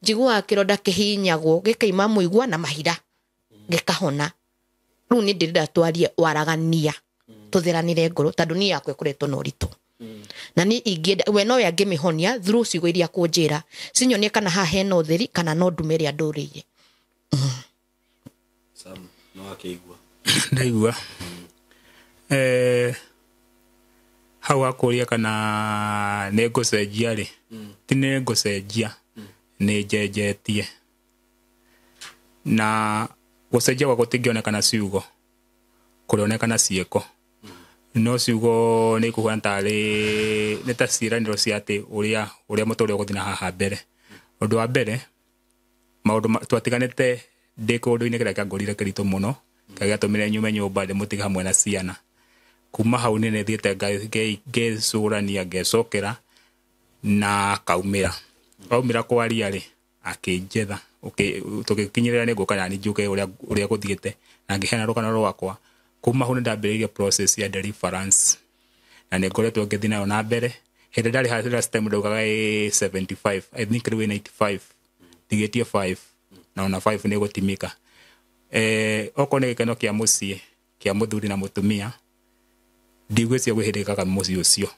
Njiguaga kĩronda kĩhihinyagwo gĩkaima mũigua na mahira gĩkahona. Rĩu nĩ ndĩrenda twarie waragania tũtheranĩre ngoro tondũ niĩ yakwa ĩkoretwo na ũritũ. Na niĩ ingĩenda we nowe angĩmĩhonia through ciugo iria akũnjĩra, cinyonie kana haha hena ũtheri kana no ndume ĩrĩa ndũrĩire. Sam, no akĩigua. Ndaigua. Hau akũria kana nĩ ngũcenjia rĩ, ti nĩ ngũcenjia, nĩ njenjetie. Na gũcenjia gwakwa gũtingĩonekana ciugo, kũrĩonekana ciĩko. No ciugo nĩ ikuhuana tarĩ nĩ ta ciĩranĩro cia atĩ ũrĩa mũtũrĩre ũgũthiĩ na haha mbere. Ũndũ wa mbere, maũndũ twatiganĩte ndĩ kũndũ-inĩ kĩrĩa kĩangorire kĩritũ mũno, kĩrĩa gĩatũmire nyume nyũmba ndĩmũtige hamwe na ciana. Kuma hau nĩ nĩthiĩte ngecũrania ngecokera na kaumĩra. Kaumĩra kwaria rĩ, akĩnjetha. Tũgĩkinyĩrĩra nĩ ngũka nani njuge ũrĩa gũthiĩte na ngĩheana rũgano rwakwa. Kuma hau nĩ ndambĩrĩirie process ya deliverance na nĩ ngoretwo ngĩthiĩ nayo na mbere. Hĩndĩ ndarĩ haha last time ndaugaga ĩ 75, I think rĩu ĩ 95, ndigĩtie 5 na ona 5 nĩ ĩgũtimika. Okorwo nĩ gĩkeno kĩa mũciĩ kĩa mũthuri na mũtumia, ndigwĩciria gwĩ hĩndĩ gĩkaga mũciĩ ũcio.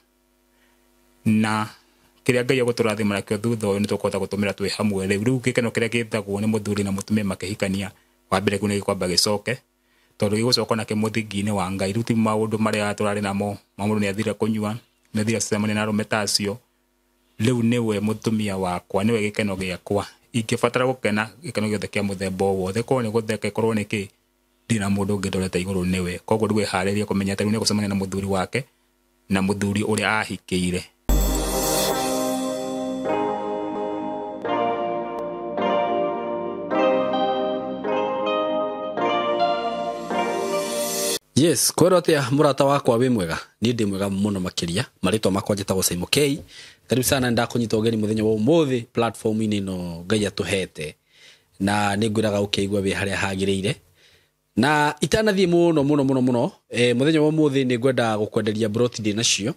Na kĩrĩa Ngai egũtũrathima nakĩo thutha ũyũ nĩ tũkũhota gũtũmĩra twĩ hamwe rĩu. Rĩu gĩkeno kĩrĩa gĩtagwo nĩ mũthuri na mũtumia makĩhikania, wa mbere kĩu nĩ gĩkwamba gĩcoke, tondũ gĩgũcoka nakĩo mũthingi-inĩ wa Ngai. Rĩu ti maũndũ marĩa tũrarĩ namo, ma mũndũ nĩ athire kũnyua, nĩ athire gũcemania na arũme ta acio. Rĩu nĩwe mũtumia wakwa, nĩwe gĩkeno gĩakwa. Ingĩbatara gũkena gĩkeno gĩothe kĩa mũthemba o wothe, korwo nĩ gũtheka, korwo nĩ kĩ, ndirĩ na mũndũ ũngĩ ndorete igũrũ nĩwe. Koguo rĩu eharĩrie kũmenya atĩ rĩu nĩ egũcemania na mũthuri wake na mũthuri ũrĩa ahikĩire. Yes, kwero atia murata wakwa wi mwega? Ni ndi mwega muno makiria. Maritwa makwa njitagwo Simon K. Karibu sana ndakunyita ugeni muthenya wa umuthi platform-inĩ ĩno Ngai atũhete. Na nĩ ngwĩraga ũkĩigua wĩ harĩa hagĩrĩire. Na itanathiĩ mũno mũno mũno mũno, mũthenya wa umuthi nĩ ngwenda gũkwenderia broti ndĩ nacio.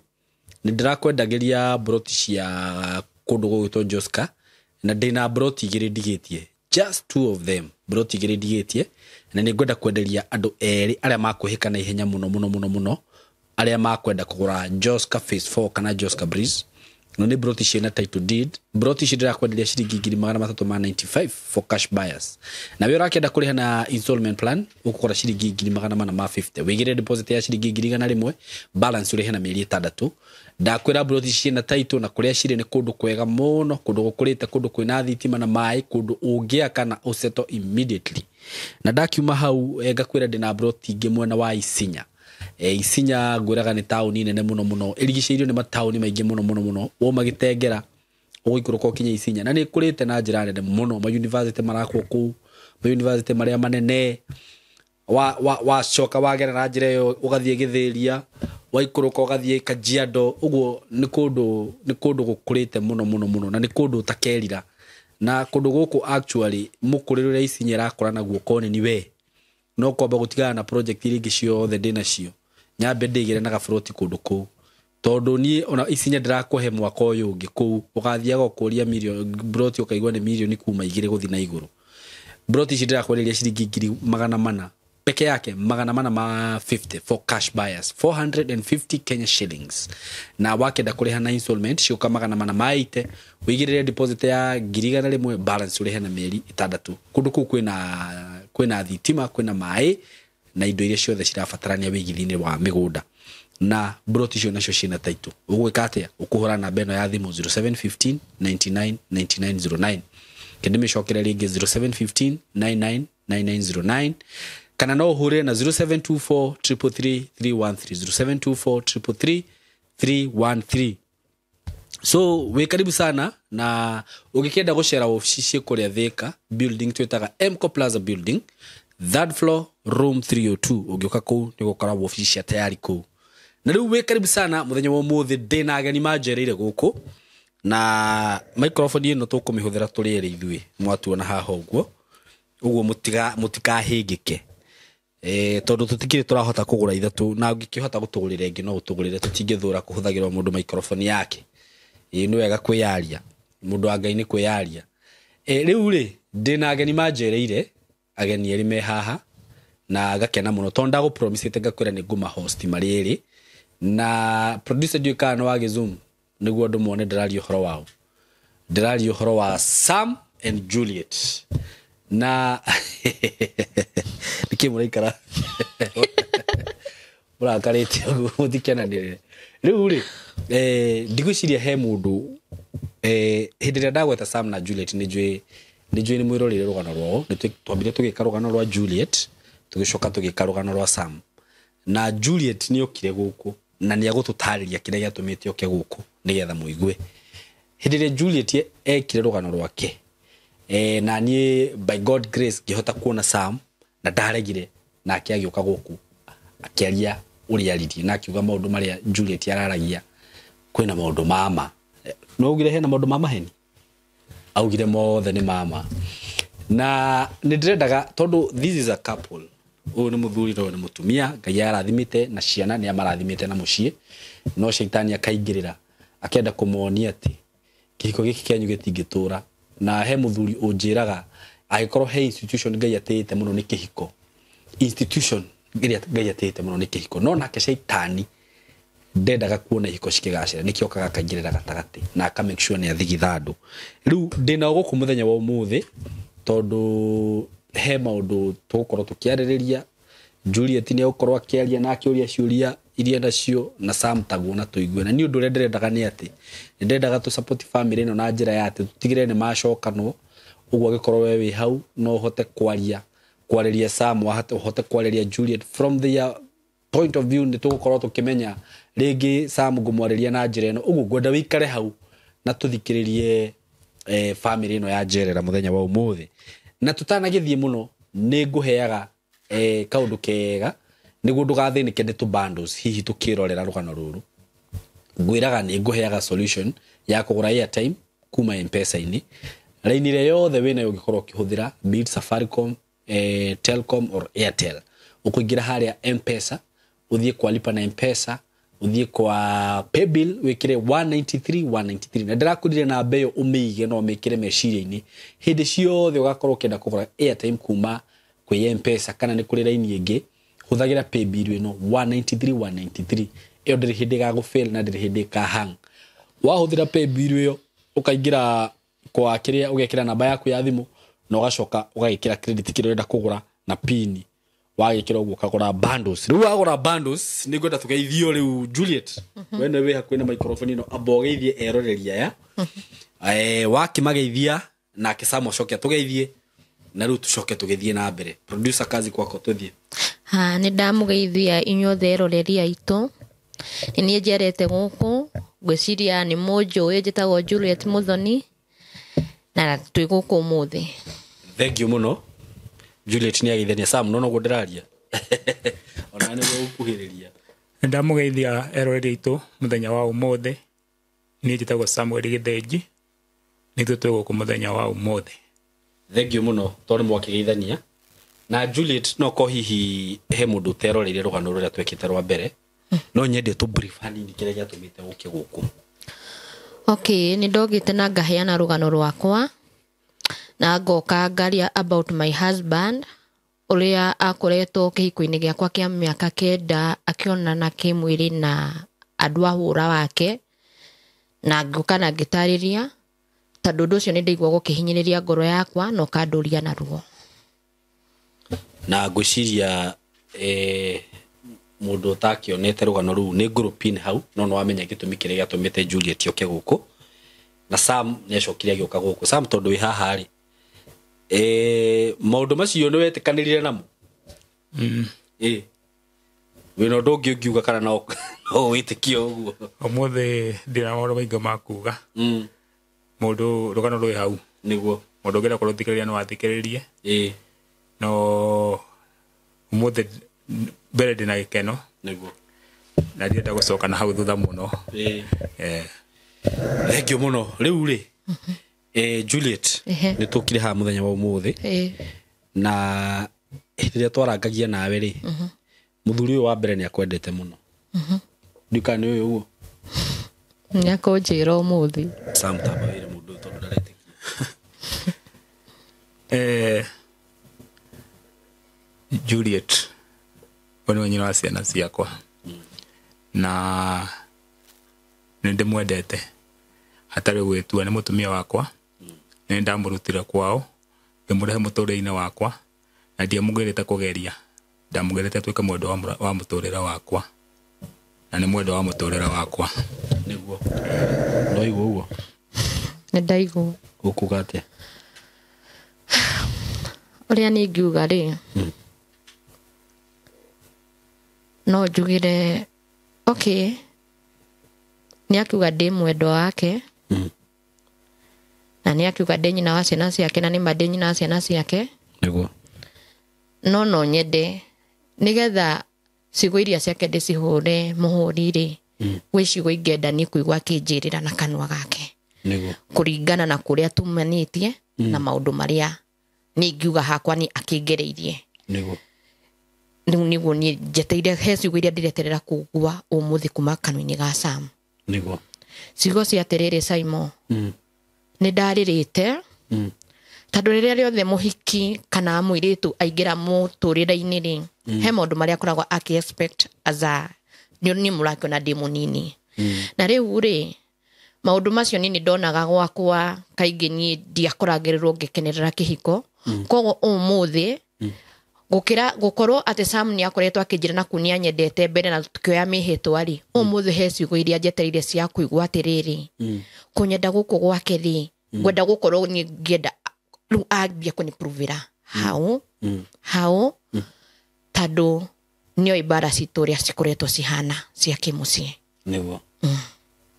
Nĩ ndĩrakwendagĩria broti cia kũndũ gũgwĩtwo Joska, na ndĩna broti igĩrĩ ndigĩtie. Just two of them, broti igĩrĩ ndigĩtie. Na nĩ ngwenda kwenderia andũ erĩ arĩa makwĩhĩka na ihenya mũno mũno mũno mũno, arĩa makwenda kũgũra Joska Phase 4 kana Joska Breeze. No nĩ broti ciĩna title deed. Broti ici ndĩrakwenderia ciringi ngiri magana matatũ ma 95 for cash buyers. Na we ũrakĩenda kũrĩha na installment plan, ũkũgũra ciringi ngiri magana mana ma 50. Wĩigĩre deposit ya ciringi ngiri igana rĩmwe, balance ũrĩhe na mĩeri ĩtandatũ. Ndakwĩra broti ici ciĩna title na kũrĩa cirĩ nĩ kũndũ kwega mũno, kũndũ gũkũrĩte, kũndũ kwĩna thitima na maĩ, kũndũ ũngĩaka na ũsettle immediately. Na ndakiuma hau, ngakwĩra ndĩna broti ingĩ mwena wa Isinya. Isinya ngwĩraga nĩ taũni nene mũno mũno, ĩrigicĩirio nĩ mataũni maingĩ mũno mũno mũno. Woma Gĩtengera ũgũikũrũka ũkinye Isinya, na nĩ ĩkũrĩte na njĩra nene mũno. Ma university marakwo kũu, ma university marĩa manene. Wacoka wagera na njĩra ĩyo ũgathiĩ Gĩthĩria, waikũrũka ũgathiĩ Kajiado. Ũguo nĩ kũndũ gũkũrĩte mũno mũno mũno, na nĩ kũndũ ũtakerira. Na kũndũ gũkũ actually mũkũrĩre ũrĩa Isinya ĩrakũra naguo korwo nĩ we, no kwamba gũtigana na project iria ingĩ ciothe ndĩ nacio, nyambe ndĩigĩre na gaburoti kũndũ kũu. Tondũ niĩ ona Isinya ndĩrakũhe mwaka ũyũ ũngĩ kũu, ũgathiaga ũkũria mirioni, broti ũkaigua nĩ mirioni kuma igĩrĩ gũthiĩ na igũrũ. Broti ici ndĩrakwenderia ciringi ngiri magana mana peke yake, magana mana ma 50 for cash buyers, 450 Kenya shillings. Na wakenda kũrĩha na installment ciũka magana mana ma 80, ũigĩrĩre deposit ya ngiri igana rĩmwe, balance ũrĩhe na mĩeri ĩtandatũ. Kũndũ kũu kwĩna thitima, kwĩna maĩ na indo iria ciothe cirabatarania wĩigithia-inĩ wa mĩgũnda. Na broti icio nacio ciĩna title. Ũgwĩka atĩa? Ũkũhũra namba ĩno ya thimũ zero seven fifteen ninety-nine ninety-nine zero nine. Kĩndĩ mĩcokere rĩngĩ zero seven fifteen ninety-nine ninety-nine zero nine. Kana no ũhũre na zero seven two four triple three three one three, zero seven two four triple three three one three. So wĩ karibu sana, na ũngĩkĩenda gũcera wabici ciĩ kũrĩa Thika building twĩtaga Mco Plaza building, third floor room 302. Ũngĩũka kũu nĩ ũgũkora wabici cia tayari kũu. Na rĩu wĩ karibu sana mũthenya wa ũmũthĩ, ndĩna ageni manjereire gũkũ, na microphone ĩno tũkũmĩhũthĩra tũrĩ erĩ ithuĩ, mwatuona haha ũguo. Ũguo mũtikahĩngĩke. Tondũ tũtikĩrĩ tũrahota kũgũra ithatũ, na ũngĩkĩhota gũtũgũrĩra ĩngĩ no ũtũgũrĩre, tũtingĩthũra kũhũthagĩrwo mũndũ microphone yake. Nĩ wega kwĩyaria, mũndũ wa Ngai nĩ kwĩyaria. Rĩu rĩ ndĩna ageni manjereire, ageni erĩ me haha na ngakena mũno tondũ ndagũpromisĩte ngakwĩra nĩ ngũma host marĩ erĩ. Na producer ndiũĩ kana nĩ wagĩ zoom nĩguo andũ mone ndĩraria ũhoro wao. Ndĩraria ũhoro wa Sam and Juliet. Na nĩkĩ mũraikara mũrakarĩte ũguo mũtikenanĩrĩre. Rĩu rĩ ndigwĩciria he mũndũ hĩndĩ ĩrĩa ndagweta Sam na Juliet nĩ njũĩ nĩ mwĩrorire rũgano rwao. Nĩ twambire tũgĩka rũgano rwa Juliet, tũgĩcoka tũgĩka rũgano rwa Sam. Na Juliet nĩ okire gũkũ na nĩ agũtũtarĩria kĩrĩa gĩatũmĩte oke gũkũ nĩgetha mũigue. Hĩndĩ ĩrĩa Juliet ekire rũgano rwake, na niĩ by God grace ngĩhota kuona Sam na ndaregire, nake agĩũka gũkũ akĩaria ũrĩa aririe na akiuga maũndũ marĩa Juliet araragia kwĩna maũndũ mama. No augire hena maũndũ ma maheni, augire mothe nĩ mama. Na nĩ ndĩrendaga tondũ this is a couple, ũyũ nĩ mũthuri na ũyũ nĩ mũtumia, Ngai arathimĩte na ciana nĩ amarathimĩte na mũciĩ, no caitani akaingĩrĩra akenda kũmonia atĩ kĩhiko gĩkĩ kĩanyu gĩtingĩtũra. Na he mũthuri ũnjĩraga angĩkorwo he institution Ngai atĩĩte mũno nĩ kĩhiko, institution ĩrĩa Ngai atĩĩte mũno nĩ kĩhiko, no nake caitani ndendaga kuona ihiko cikĩgacĩra, nĩkĩo okaga akaingĩrĩra gatagatĩ na aka make sure nĩ athigitha andũ. Rĩu ndĩnao gũkũ mũthenya wa ũmũthĩ tondũ he maũndũ tũgũkorwo tũkĩarĩrĩria. Juliet nĩ egũkorwo akĩaria na akĩũria ciũria iria nacio na Sam taguo na tũigue. Na niĩ ũndũ ũrĩa ndĩrendaga nĩ atĩ nĩ ndendaga tũ support family ĩno na njĩra ya atĩ tũtigĩrĩre nĩ macokanwo, ũguo angĩkorwo we wĩ hau no ũhote kwarĩria Sam, ũhote kwarĩria Juliet from their point of view. Nĩ tũgũkorwo tũkĩmenya rĩngĩ Sam ngũmwarĩria na njĩra ĩno, ũguo ngwenda wĩikare hau na tũthikĩrĩrie family ĩno ya njerera mũthenya wa ũmũthĩ. Na tũtanagĩthiĩ mũno nĩ ngũheaga kaũndũ kega nĩguo ndũgathĩnĩke nĩ tũ bundles hihi tũkĩrorera rũgano rũrũ. Ngwĩraga nĩ ngũheaga solution ya kũgũra airtime kuma M-Pesa-inĩ. Raini ĩrĩa yothe wĩnayo ũngĩkorwo ũkĩhũthĩra, be it Safaricom, Telcom or Airtel, ũkũingĩra harĩa M-Pesa, ũthiĩ kwa lipa na M-Pesa, ũthiĩ kwa paybill wĩkĩre 193 193. Na ndĩrakwĩrire namba ĩyo ũmĩige na ũmĩkĩre meciria-inĩ hĩndĩ ciothe ũgakorwo ũkĩenda kũgũra airtime kuma kwĩ M-Pesa kana nĩ kũrĩ raini ĩngĩ, hũthagĩra paybill ĩno 193 193. Ĩyo ndĩrĩ hĩndĩ ĩgagũfail na ndĩrĩ hĩndĩ ĩkahang. Wahũthĩra paybill ĩyo ũkaingĩra kwa kĩrĩa ũgekĩra namba yaku ya thimũ na ũgacoka ũgagĩkĩra credit kĩrĩa ũrenda kũgũra na pin. Wagĩkĩra ũguo ũkagũra bundles. Rĩu wagũra bundles nĩ ngwenda tũgeithio rĩu Juliet. We nĩwe wĩ hakuhĩ na microphone ĩno, amba ũgeithie eroreri aya. Wakĩmageithia nake Sam acoke atũgeithie na rĩu tũcoke tũgĩthiĩ na mbere. Producer kazi kwako tũthiĩ. Nĩ ndamũgeithia inyuothe eroreri aitũ. Nĩ niĩ njerete gũkũ, ngwĩciria nĩ mũnjũĩ, njĩtagwo Juliet Muthoni na twĩ gũkũ ũmũthĩ. Thank you mũno. Juliet nĩ ageithania. Sam no noguo ndĩraria ona nĩ gũkuhĩrĩria. Nĩ ndamũgeithia eroreri aitũ mũthenya wa ũmũthĩ. Niĩ njĩtagwo Samuel Gĩthĩnji, nĩ ithuĩ twĩ gũkũ mũthenya wa ũmũthĩ. Thank you mũno tondũ mwakĩgeithania. Na Juliet, no ko hihi he mũndũ ũteroreire rũgano rũrĩa twekĩte rwa mbere, no nyende tũ brief hanini kĩrĩa gĩatũmĩte ũke gũkũ. Okay, nĩ ndogĩte na ngaheana rũgano rwakwa na ngoka ngaria about my husband ũrĩa akoretwo kĩhiko-inĩ gĩakwa kĩa mĩaka 9 akĩonana kĩmwĩrĩ na andũ a hũra wake, na ngũka na ngĩtarĩria tondũ ũndũ ũcio nĩ ndaigua gũkĩhinyĩrĩria ngoro yakwa na ũkandũria na ruo. Na ngwĩciria mũndũ ũtakĩonete rũgano rũu nĩ ngũrũpin hau, no nĩ wamenya gĩtũmi kĩrĩa gĩatũmĩte Juliet oke gũkũ. Na Sam nĩ acokire agĩũka gũkũ. Sam, tondũ wĩ haha rĩ, maũndũ macio nĩ wetĩkanĩrire namo? Wĩna ũndũ ũngĩ ũngiuga kana no wĩtĩkie ũguo? Ũmũthĩ ndĩna maũndũ maingĩ ma kuga. Mũndũ rũgano rwĩ hau. Nĩguo. Mũndũ ũngĩenda kũrũthikĩrĩria no athikĩrĩrie. No ũmũthĩ mbere ndĩna gĩkeno. Nĩguo. Na ndĩrenda gũcoka na hau thutha mũno. Thank you mũno. Rĩu rĩ, Juliet, nĩ tũkire haha mũthenya wa ũmũthĩ. Na hĩndĩ ĩrĩa twarangagia nawe rĩ, mũthuri ũyũ wa mbere nĩ akwendete mũno. Ndiũĩ kana nĩ ũyũ ũguo. Nĩ akũnjĩra ũmũthĩ. Sam, tamba wĩre mũndũ ũyũ tondũ ndaretĩkia. Juliet we nĩwe nyina wa ciana ciakwa na nĩ ndĩmwendete hatarĩ gwĩtua nĩ mũtumia wakwa nĩ ndamũrutire kwao ngĩmũrehe mũtũrĩre-inĩ wakwa na ndiamũgĩrĩte kũgeria ndamũgĩrĩte atuĩke mwendwa wa mũtũrĩre wakwa na nĩ mwendwa wa mũtũrĩre wakwa. Nĩguo no igua ũguo. Nĩ ndaigua. Ũkuga atĩa? Ũrĩa niĩ ingiuga rĩ, no njugire okay, nĩ akiuga ndĩ mwendwa wake na nĩ akiuga ndĩ nyina wa ciana ciake na nĩma ndĩ nyina wa ciana ciake. Nĩguo. No nyende nĩgetha ciugo iria ciake ndĩcihũre mũhũri rĩ, gwĩ ciugo ingĩenda niĩ kũigua akĩnjĩrĩra na kanua gake. Nĩguo. Kũringana na kũrĩa tumanĩtie na maũndũ marĩa niĩ ingiuga hakwa niĩ akĩngereirie. Nĩguo. Rĩu nĩguo niĩ njetereire he ciugo iria ndĩreterera kũigua ũmũthĩ kuma kanua-inĩ ga Sam. Nĩguo. Ciugo cia atĩrĩrĩ Simon, nĩ ndarĩrĩte tondũ rĩrĩa rĩothe mũhiki kana mũirĩtu aingĩra mũtũrĩre-inĩ rĩ, he maũndũ marĩa akoragwo akĩ expect as a nĩ mũrakĩona ndĩ mũnini. Na rĩu rĩ, maũndũ macio niĩ nĩ ndonaga gwakwa kaingĩ niĩ ndiakoragĩrĩrwo ngĩkenerera kĩhiko. Koguo ũmũthĩ gũkĩra gũkorwo atĩ Sam nĩ akoretwo akĩnjĩra na kũu nĩ anyendete mbere na tũkĩoya mĩhĩtwa rĩ, ũmũthĩ he ciugo iria njetereire cia kũigua atĩrĩrĩ, kũnyenda gũkũ gwake rĩ, ngwenda gũkorwo niĩ ngĩenda rĩu ambie kũniprovĩra hau hau tondũ nĩoĩ mbara citũ ũrĩa cikoretwo cihana cia kĩmũciĩ. Nĩguo.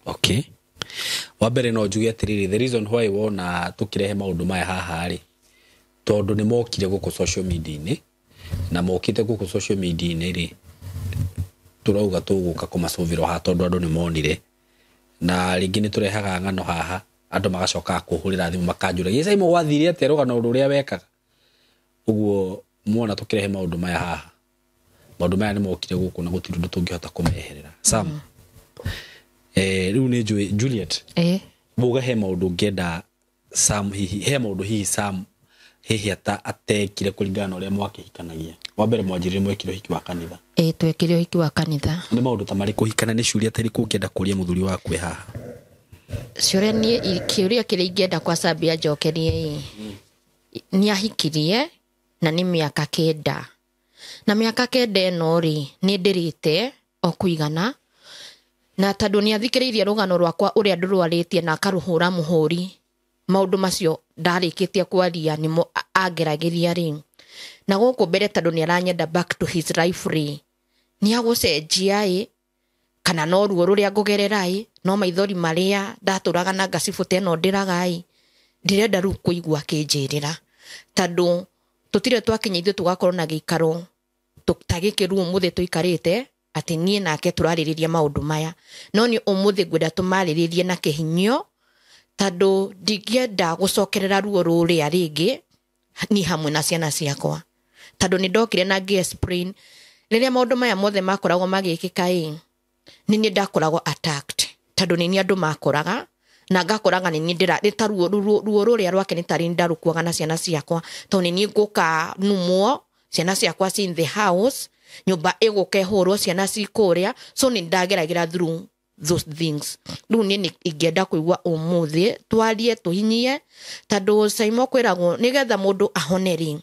Okay. Wa mbere no njuge atĩrĩrĩ, the reason why wona tũkĩrehe maũndũ maya haha rĩ, tondũ nĩ mokire gũkũ social media-inĩ, na mokĩte gũkũ social media-inĩ rĩ, tũrauga tũgũka kũmacũvĩrwo haha tondũ andũ nĩ monire, na rĩngĩ nĩ tũrehaga ng'ano haha andũ magacoka kũhũrĩra thimũ makanjũragia Simon gwathire atĩa rũgano rũrĩa wekaga. Ũguo muona tũkĩrehe maũndũ maya haha, maũndũ maya nĩ mokire gũkũ na gũtirĩ ũndũ tũngĩhota kũmeherera. Sam, rĩu nĩ njũĩ Juliet, muga he maũndũ ngĩenda Sam hihi, he maũndũ hihi Sam hihi atekire kũringana na ũrĩa mwakĩhikanagia. Wa mbere mwanjĩrire mwekire ũhiki wa kanitha. Twekire ũhiki wa kanitha. Nĩ maũndũ ta marĩkũ ũhikana nĩ ciũria ta irĩkũ ũngĩenda kũria mũthuri waku wĩ haha? Ciũria niĩ kĩũria kĩrĩa ingĩenda kwa Sam anjokerie ĩ, nĩ ahikirie na nĩ mĩaka 9. Na mĩaka 9 ĩno rĩ, nĩ ndĩrĩte o kũigana, na tondũ nĩ athikĩrĩirie rũgano rwakwa ũrĩa ndũrwarĩtie na akarũhũra mũhũri, maũndũ macio ndarĩkĩtie kwaria nĩmo angeragĩria rĩ. Na gũkũ mbere tondũ nĩ aranyenda back to his life rĩ, nĩ agũcenjia ĩ, kana no ruo rũrĩa ngũgerera ĩ, no maithori marĩa ndatũraga na ngacibũ ta ĩno ndĩraga ĩ, ndĩrenda rĩu kũigua akĩnjĩrĩra. Tondũ tũtirĩ twakinya ithuĩ tũgakorwo na gĩikaro ta gĩkĩ rĩu ũmũthĩ tũikarĩte atĩ niĩ nake tũrarĩrĩria maũndũ maya. No niĩ ũmũthĩ ngwenda tũmarĩrĩrie na kĩhinyio, tondũ ndingĩenda gũcokerera ruo rũrĩa rĩngĩ niĩ hamwe na ciana ciakwa. Tondũ nĩ ndokire na ngĩ explain rĩrĩa maũndũ maya mothe makoragwo magĩkĩka ĩ, nĩ niĩ ndakoragwo attacked, tondũ nĩ niĩ andũ makoraga na ngakoraga nĩ niĩ ndĩra, nĩ ta ruo, ruo, ruo rũrĩa rwake nĩ tarĩ ndarũkuaga na ciana ciakwa, tondũ nĩ niĩ ngũka numwo, ciana ciakwa ci in the house, nyũmba ĩgũka ĩhũrwo, ciana ci kũrĩa, so nĩ ndageragĩra through those things. Rĩu niĩ nĩ ingĩenda kũigua ũmũthĩ twarie tũhinyie, tondũ Simon kwĩragwo nĩgetha mũndũ ahone rĩ,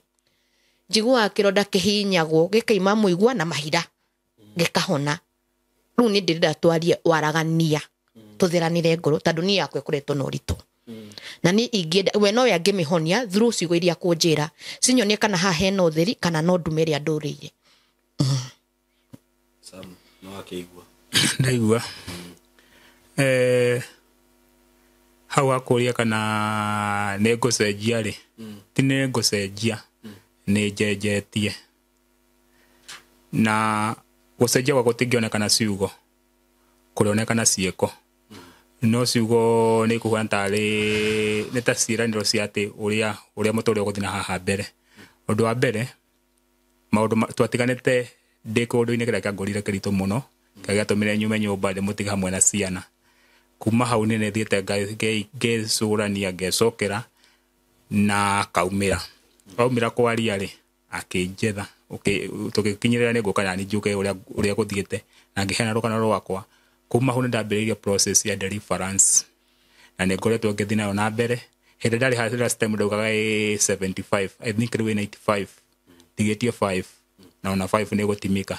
njiguaga kĩronda kĩhinyagwo gĩkaima mũigua na mahira gĩkahona. Rĩu niĩ ndĩrenda twarie waragania tũtheranĩre ngoro, tondũ niĩ yakwa ĩkoretwo na ũritũ. Na niĩ ingĩenda we nowe angĩmĩhonia through ciugo iria akũnjĩra, cinyonie kana haha hena ũtheri kana no ndume ĩrĩa ndũrĩire. Sam, no akĩigua. Ndaigua. Hau akũria kana nĩ ngũcenjia rĩ, ti nĩ ngũcenjia, nĩ njenjetie. Na gũcenjia gwakwa gũtingĩonekana ciugo, kũrĩonekana ciĩko. No ciugo nĩ ikũhuana tarĩ nĩ ta ciĩranĩro cia atĩ ũrĩa mũtũrĩre ũgũthiĩ na haha mbere. Ũndũ wa mbere, maũndũ twatiganĩte ndĩ kũndũ-inĩ kĩrĩa kĩangorire kĩritũ mũno, kĩrĩa gĩatũmire nyume nyũmba ndĩmũtige hamwe na ciana. Kuma hau nĩ nĩthiĩte ngecũrania ngecokera na kaumĩra. Aumĩra kwaria rĩ, akĩnjetha, tũgĩkinyĩrĩra nĩ ngũka nani njuke ũrĩa gũthiĩte, na ngĩheana rũgano rwakwa. Kuma hau nĩ ndambĩrĩirie process ya deliverance, na nĩ ngoretwo ngĩthiĩ nayo na mbere. Hĩndĩ ndarĩ harĩa last time ndaugaga ĩ 75, I think rĩu ĩ 95, ndigĩtie 5, na ona 5 nĩ gũtimika.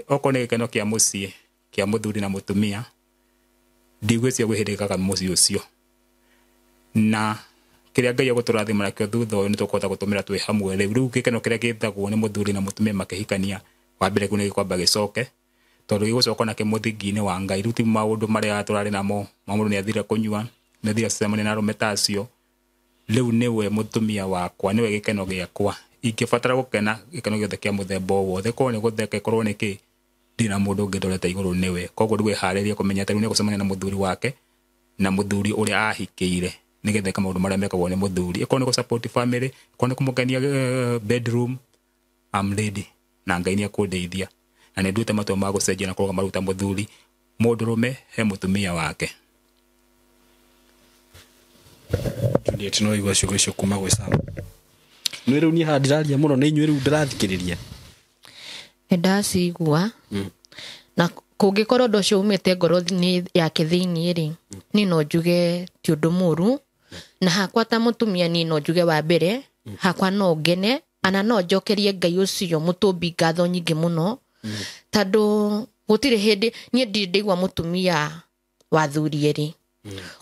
Okorwo nĩ gĩkeno kĩa mũciĩ kĩa mũthuri na mũtumia, ndigwĩciria gwĩ hĩndĩ gĩkaga mũciĩ ũcio. Na kĩrĩa Ngai egũtũrathima nakĩo thutha ũyũ nĩ tũkũhota gũtũmĩra twĩ hamwe. Rĩu gĩkeno kĩrĩa gĩthagwo nĩ mũthuri na mũtumia makĩhikania, wa mbere kĩu nĩ gĩkwamba gĩcoke, tondũ gĩgũcoka nakĩo mũthingi-inĩ wa Ngai. Rĩu ti maũndũ marĩa tũrarĩ namo, ma mũndũ nĩ athire kũnyua, nĩ athire gũcemania na arũme ta acio. Rĩu nĩwe mũtumia wakwa, nĩwe gĩkeno gĩakwa. Ingĩbatara gũkena gĩkeno gĩothe kĩa mũthemba o wothe, korwo nĩ gũtheka, korwo nĩ kĩ, ndirĩ na mũndũ ũngĩ ndorete igũrũ nĩwe. Koguo rĩu eharĩrie kũmenya atĩ rĩu nĩ egũcemania na mũthuri wake, na mũthuri ũrĩa ahikĩire, nĩgetha eke maũndũ marĩa mekagwo nĩ mũthuri. Ĩkorwo nĩ gũ-support family, ĩkorwo nĩ kũmũkenia bedroom, I'm ready, na Ngai nĩ ekũndeithia. Na nĩ nduĩte matua ma gũcenjia na kũrũgama rĩu ta mũthuri mũndũrũme he mũtumia wake. Juliet, no igua ciugo icio kuma gwĩ Sam. Nĩ rĩu niĩ haha ndiraria mũno, nĩ inyuĩ rĩu ndĩrathikĩrĩria. Nĩ ndacigua, na kũngĩkorwo ũndũ ũcio umĩte ngoro-inĩ yake thĩiniĩ rĩ, niĩ no njuge ti ũndũ mũru. Na hakwa ta mũtumia niĩ no njuge wa mbere, hakwa no ngene, ana no njokerie Ngai ũcio mũtũmbi ngatho nyingĩ mũno, tondũ gũtirĩ hĩndĩ niĩ ndirĩ ndaigua mũtumia wa thuri erĩ.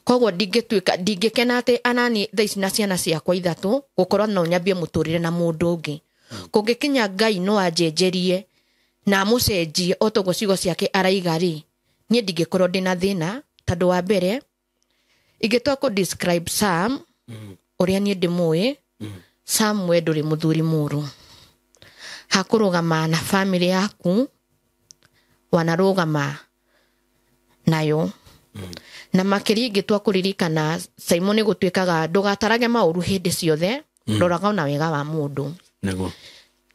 Koguo ndingĩtuĩka, ndingĩkena atĩ anani thaa ici na ciana ciakwa ithatũ gũkorwo no nyambie mũtũrĩre na mũndũ ũngĩ. Kũngĩkinya Ngai no anjenjerie na amũcenjie o toguo ciugo ciake araiga rĩ, niĩ ndingĩkorwo ndĩna thĩna, tondũ wa mbere ingĩtua kũ describe Sam ũrĩa niĩ ndĩmũĩ, Sam we ndũrĩ mũthuri mũru. Hakũrũgama na family yaku wanarũgama nayo. Na makĩria ingĩtua kũririkana Simon gũtuĩkaga ndũgatarage maũru hĩndĩ ciothe, roraga ona wega wa mũndũ. Nĩguo.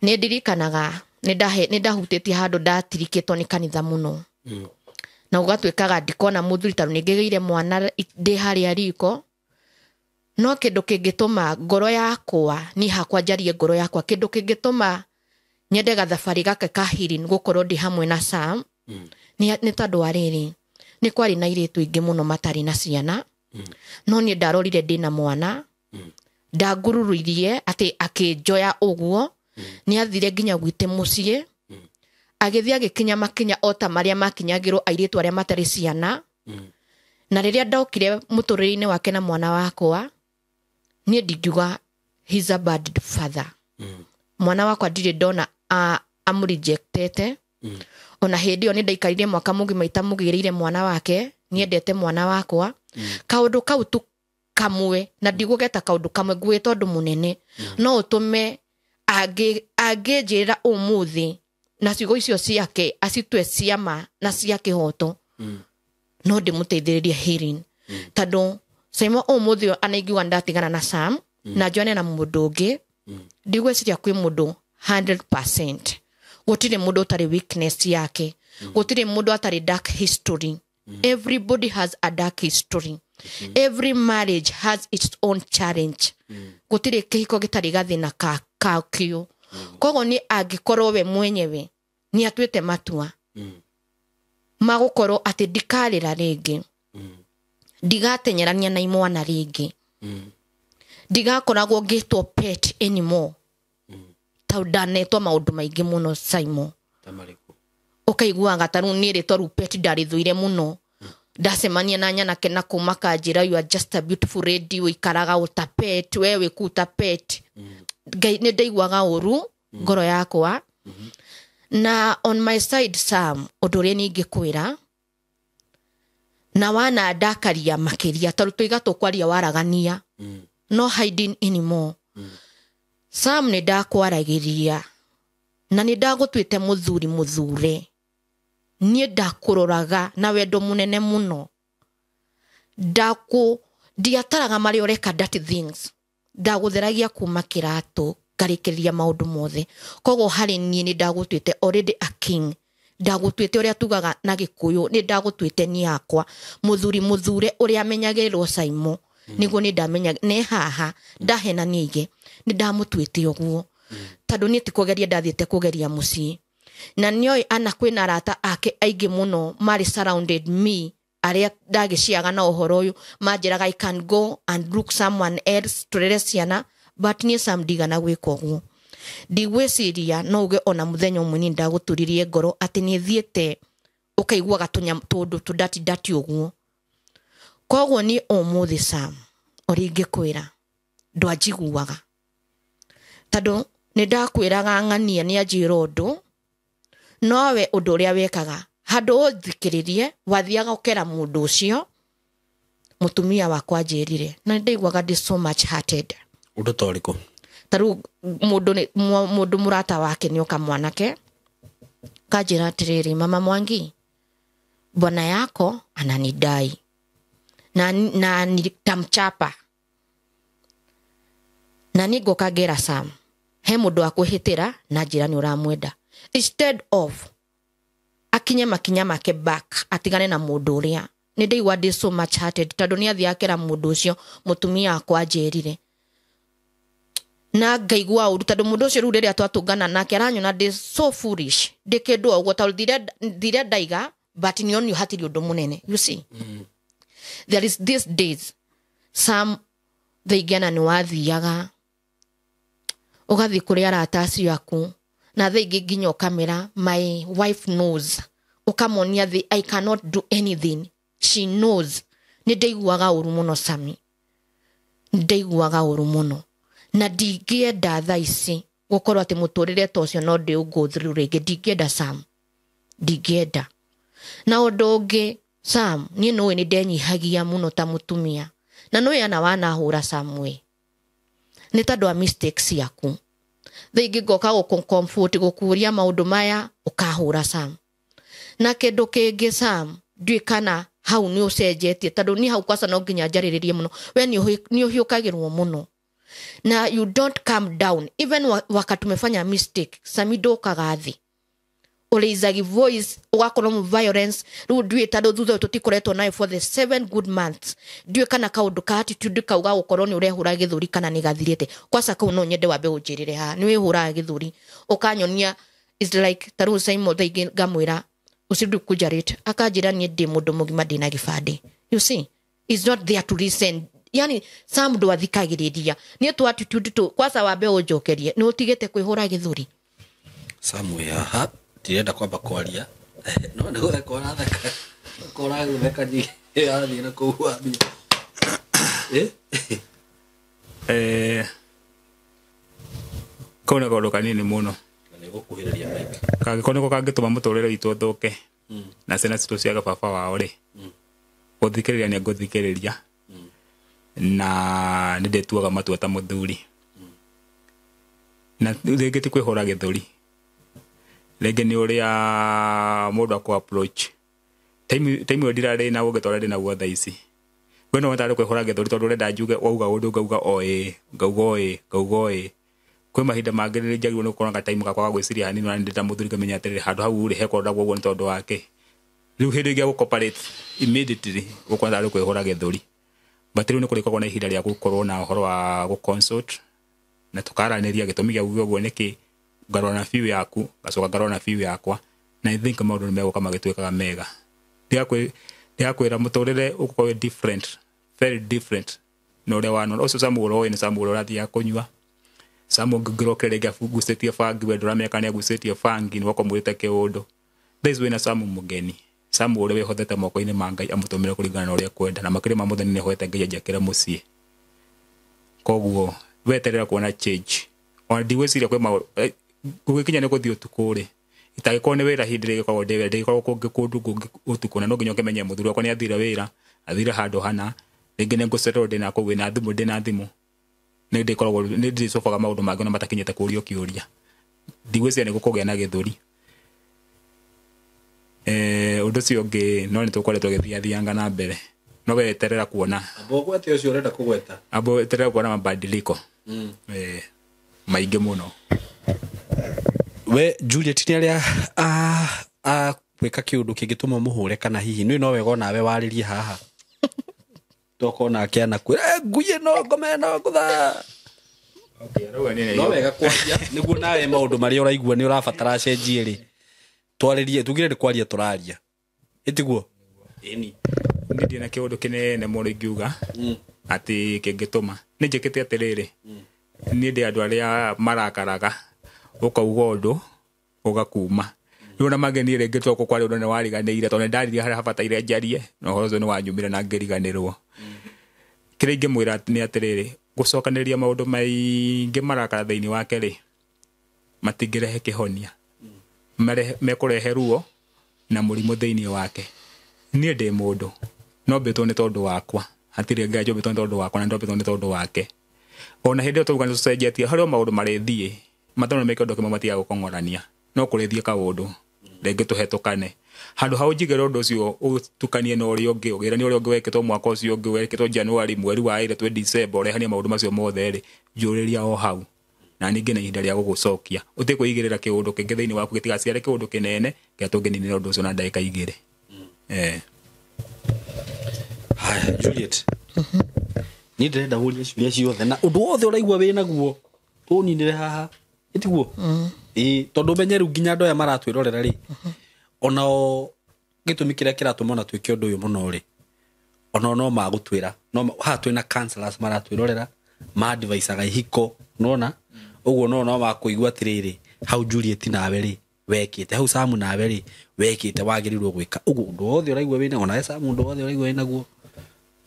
Nĩ ndirikanaga nĩ ndahutĩtie handũ ndatirikĩtwo nĩ kanitha mũno. Na gũgatuĩkaga ndikona mũthuri tondũ nĩ ngĩgĩire mwana ndĩ harĩa riko. No kĩndũ kĩngĩtũma ngoro yakwa, niĩ hakwa njarie ngoro yakwa, kĩndũ kĩngĩtũma nyende gathabarĩ gaka ka healing gũkorwo ndĩ hamwe na Sam, nĩ tondũ wa rĩrĩ, nĩ kwarĩ na airĩtu aingĩ mũno matarĩ na ciana. No niĩ ndarorire ndĩna mwana, ndangururũirie atĩ akĩnjoya ũguo, nĩ athire nginya gwitũ mũciĩ, agĩthiĩ agĩkinya makinya o ta marĩa makinyagĩrwo airĩtu arĩa matarĩ ciana. Na rĩrĩa ndokire mũtũrĩre-inĩ wake na mwana wakwa, niĩ ndingiuga he's a bad father. Mwana wakwa ndirĩ ndona amũrejectete. Ona hĩndĩ ĩyo nĩ ndaikarire mwaka mũgima itamũgĩrĩire mwana wake, niendete mwana wakwa. Kaũndũ kau tu kamwe, na ndigũgeta kaũndũ kamwe, ngwĩta ũndũ mũnene, no ũtũme angĩnjĩra ũmũthĩ na ciugo icio ciake acitue ciama na cia kĩhoto, no ndĩmũteithĩrĩrie healing. Tondũ Simon ũmũthĩ ũyũ anaingiuga ndatigana na Sam, na njoane na mũndũ ũngĩ, ndigwĩciria kwĩ mũndũ 100%. Gũtirĩ mũndũ ũtarĩ weakness yake, gũtirĩ mũndũ atarĩ dark history. Everybody has a dark history. Every marriage has its own challenge. Gũtirĩ kĩhiko gĩtarĩ gathĩna kakĩo. Koguo nĩ angĩkorwo we mwenyewe nĩ atuĩte matua magũkorwo atĩ ndikarĩra rĩngĩ, ndigatenyerania na imwana rĩngĩ, ndigakoragwo ngĩtwo pet anymore, tondũ ndanetwo maũndũ maingĩ mũno Simon. Ũkaiguaga ta rĩu niĩ rĩtwa rĩu pet ndarĩthũire mũno. Ndacemania na nyanake na kũu makanjĩra you are just a beautiful lady, ũikaraga ũta pet, we wĩ kũu ta pet. Ngai nĩ ndaiguaga ũru ngoro yakwa. Na on my side Sam, ũndũ ũrĩa niĩ ingĩkwĩra na wana ndakaria makĩria tondũ tũiga tũkwaria waragania, no hiding anymore. Sam nĩ ndakwaragĩria na nĩ ndagũtuĩte mũthuri mũthure, niĩ ndakũroraga na wendo mũnene mũno, ndiataraga marĩa ũreka dirty things, ndagũtheragia kuma kĩratũ ngarĩkĩrĩria maũndũ mothe. Koguo harĩ niĩ nĩ ndagũtuĩte already a king, ndagũtuĩte ũrĩa tugaga na Gĩkũyũ, nĩ ndagũtuĩte niĩ yakwa mũthuri mũthure ũrĩa amenyagĩrĩrwo Simon. Nĩguo nĩ ndamenya nĩ haha ndahenania ige nĩ ndamũtuĩte ũguo tondũ niĩ ti kũgeria ndathiĩte kũgeria mũciĩ na nĩoĩ ana kwĩna arata ake aingĩ mũno marĩ surrounded me arĩa ndagĩciaga na ũhoro ũyũ manjĩraga I can go and look someone else tũrere ciana, but niĩ Sam ndigana gwĩka ũguo. Ndigwĩciria no uge ona mũthenya ũmwe niĩ ndagũturirie ngoro atĩ nĩ thiĩte ũkaiguaga tũndũ tũndati ndati ũguo. Koguo niĩ ũmũthĩ Sam ũrĩa ingĩkwĩra ndwanjiguaga tondũ nĩ ndakwĩraga ng'ania nĩ anjĩra ũndũ nowe ũndũ ũrĩa wekaga handũ ũthikĩrĩrie wathiaga ũkera mũndũ ũcio mũtumia wakwa anjĩrire na nĩ ndaiguaga ndĩ so much hearted. Ũndũ ta ũrĩkũ? Ta rĩu mũndũ mũrata wake nĩ oka mwanake kanjĩra atĩrĩrĩ, mama Mwangi, bwana yako ananidai na nitamchapa na niĩ ngoka ngera Sam he mũndũ wa kwĩhĩtĩra na njĩra nĩ ũramwenda, instead of akinye makinya make back atigane na mũndũ ũrĩa. Nĩ ndaigua ndĩ so much hearted tondũ nĩ athiĩ akera mũndũ ũcio mũtumia wakwa anjĩrire na ngaigua ũru tondũ mũndũ ũcio rĩu rĩrĩa twatũngana nake aranyona ndĩ so foolish ndĩ kĩndũ o ũguo tondũ thire ndaiga, but nĩonio hatirĩ ũndũ mũnene, you see. There is these days Sam thaingĩ nĩ wathiaga ũgathiĩ kũrĩ arata acio aku na thaa ingĩ nginya ũkamĩra my wife knows, ũkamonia the I cannot do anything, she knows. Nĩ ndaiguaga ũru mũno Sami, nĩ ndaiguaga ũru mũno na ndingĩenda thaa ici gũkorwo atĩ mũtũrĩre ta ũcio no ndĩ go through rĩngĩ. Ndingĩenda Sam, ndingĩenda. Na ũndũ ũngĩ Sam, niĩ nĩũĩ nĩ ndenyihagia mũno ta mũtumia na nĩũĩ ana wanahũra Sam we nĩ tondũ wa mistakes ciaku. Thaa ingĩ ngoka gũkũ-comfort gũkũria maũndũ maya ũkahũra Sam. Na kĩndũ kĩngĩ Sam, ndiũĩ kana hau nĩ ũcenjetie tondũ niĩ hau kwaca no nginya njarĩrĩrie mũno. We nĩ ũhiũkagĩrwo mũno na you don't calm down even wakati umefanya mistake. Sami ndũkaga thĩ ũrĩizagi voice ũgakorwo mu violence. Rĩu ndiũĩ tondũ thutha ũyũ tũtikoretwo nayo for the 7 good months, ndiũĩ kana kaũndũ ka attitude kau ga gũkorwo nĩ ũrehũra gĩthũri kana nĩ gathirĩte. Kwaca kau no nyende wambe ũnjĩrĩre haha nĩ wĩhũraga gĩthũri ũkanyonia is like ta rĩu Simon thaa ingĩ ngamwĩra usirudi kuja late, akanjĩra niĩ ndĩ mũndũ mũgima ndĩna gĩbandĩ, you see, is not there to listen. Yani Sam ndwathikagĩrĩria niĩ tu attitude tu kwaca wambe ũnjokerie nĩ ũtigĩte kwĩhũra gĩthũri. Sam wĩ haha ndirenda kwamba kwaria no nĩ gũtheka ũratheka ũragũtheka nyingĩ athiĩ na kũu wambia. Kau nĩ kaũndũ kanini mũno na nĩ gũkuhĩrĩria mic kangĩkorwo nĩko kangĩtũma mũtũrĩre witũ ũthũke na ciana citũ ciage baba wao rĩ, gũthikĩrĩria nĩ ngũthikĩrĩria na nĩ ndĩtuaga matua ta mũthuri na rĩngĩ ti kwĩhũra gĩthũri, rĩngĩ nĩ ũrĩa mũndũ akũ approach time ĩyo ndirarĩ na ũngĩ ta ũrĩa ndĩ naguo thaa ici. We no wetarĩ kwĩhũra gĩthũri tondũ ũrenda njuge wauga ũndũ ngauga o ĩĩ, ngauga o ĩĩ, ngauga o ĩĩ. Kwĩ mahinda mangĩ nĩ njagĩrĩirwo nĩ gũkorwo na time gakwa ga gwĩciria hanini na ndĩ ta mũthuri ngamenya atĩrĩrĩ handũ hau rĩ hekwendagwo ũguo nĩ tondũ wake. Rĩu hĩndĩ ĩngĩ gũcooperate immediately gũkorwo tarĩ kwĩhũra gĩthũri, but rĩu nĩ kũrĩkoragwo na ihinda rĩa gũkorwo na ũhoro wa gũ-consult na tũkaranĩria gĩtũmi gĩa kuga ũguo nĩkĩ, ngarora na view yaku ngacoka ngarora na view yakwa na I think maũndũ nĩ megũka magĩtuĩkaga mega. Ndigakwĩra mũtũrĩre ũgũkorwo wĩ different, very different na ũrĩa wanona. Ũcio Sam ũroĩ nĩ Sam ũrĩa ũrathiaga kũnyua, Sam ũngĩrokire rĩngĩ agucĩtie bangi we ndũramenya kana nĩagucĩtie bangi nĩ woka ũmwĩrĩte kĩũndũ. Thaa ici wĩna Sam mũgeni, Sam ũrĩa wĩhothete moko-inĩ ma Ngai amũtũmĩre kũringana na ũrĩa ekwenda na makĩria ma mothe nĩ nĩhoete Ngai anjakĩre mũciĩ. Koguo weterera kuona change. Ona ndigwĩciria kwĩ maũndũ gũgĩkinya nĩ gũthiĩ ũtukũ rĩ, itangĩkorwo nĩ wĩra hĩndĩ ĩrĩa ĩgĩkoragwo ndĩ wĩra, ndĩgĩkoragwo kũngĩ kũndũ kũngĩ ũtukũ na no nginya ũkĩmenye mũthuri wakwa nĩ athire wĩra, athire handũ hana, rĩngĩ nĩ ngũcererwo ndĩna kũu wĩna thimũ ndĩna thimũ. Nĩ ndĩkoragwo nĩ ndĩcobaga maũndũ mangĩ ona matakinyĩte kũrio kĩũria. Ndigwĩciria nĩ gũkũgĩa na gĩthũri. Ũndũ ũcio ũngĩ no nĩ tũkoretwo tũgĩthiathianga na mbere no weterera kuona Amba ũgwete ũcio ũrenda kũgweta. Amba weterera kuona mabadiliko maingĩ mũno. We Juliet nĩ arĩa a gwĩka kĩũndũ kĩngĩtũma mũhũre kana hihi nĩ no wega onawe warĩrie haha? Tokorwo nake anakwĩra ngui ĩno ngoma ĩno ngũtha. No wega kwaria nĩguo nawe maũndũ marĩa ũraigua nĩ ũrabatara acenjie rĩ, twarĩrie, tugire nĩ kwaria tũraria, ĩtiguo? Ĩni. Niĩ ndĩ na kĩũndũ kĩnene mũno ingiuga atĩ kĩngĩtũma nĩ njĩkĩte atĩrĩrĩ, niĩ ndĩ andũ arĩa marakaraga ũkauga ũndũ ũgakuma. Rĩu ona mangĩ niĩ rĩngĩ to kwarĩ ũndũ nĩwariganĩire, tondũ nĩndaririe harĩa habataire njarie na ũhoro ũcio nĩwanyumire na ngĩriganĩrwo. Kĩrĩa ingĩmwĩra nĩ atĩrĩrĩ, gũcokanĩrĩria maũndũ maingĩ marakara thĩinĩ wake rĩ, matingĩrehe kĩhonia, mekũrehe ruo na mũrimũ thĩinĩ wake. Niĩ ndĩ mũndũ no mbĩtwo nĩ tondũ wakwa, hatirĩ Ngai njombĩtwo nĩ tondũ wakwa na ndombĩtwo nĩ tondũ wake. Ona hĩndĩ ĩyo twauga nĩtũcenjetie, harĩ o maũndũ marĩthiĩ matano meke ũndũ kĩmwe matigaga gũkong'orania, no kũrĩthiĩ kaũndũ rĩngĩ tũhetũkane. Handũ ha ũnjigĩre ũndũ ũcio ũtukanie na ũrĩa ũngĩ, ũgĩranie ũrĩa ũngĩ wekĩtwo mwaka ũcio ũngĩ wekĩtwo January, mweri wa ĩrĩ twĩ December, ũrehanie maũndũ macio mothe rĩ, njũrĩria o hau na ningĩ na ihinda rĩa gũgũcokia. Ũtige kwĩigĩrĩra kĩũndũ kĩngĩ thĩinĩ waku gĩtigaciare kĩũndũ kĩnene kĩrĩa tũngĩninĩra ũndũ ũcio na ndagĩka 2. Haya, Juliet. Niĩ ndĩrenda ũrie ciũria ciothe na ũndũ wothe ũraigua wĩ naguo ũninĩre haha, ĩtiguo? Ĩĩ, tondũ menye rĩu nginya andũ aya maratwĩrorera rĩ, onao gĩtũmi kĩrĩa kĩratũma ona twĩke ũndũ ũyũ mũno rĩ, onao no magũtwĩra, no haha twĩna counselors maratwĩrorera, ma-advisaga ihiko, nona ũguo no makũigua atĩrĩrĩ, hau Juliet nawe rĩ wekĩte, hau Samu nawe rĩ wekĩte, wagĩrĩirwo gwĩka ũguo. Ũndũ wothe ũraigua wĩna, onawe Samu ũndũ wothe ũraigua wĩnaguo,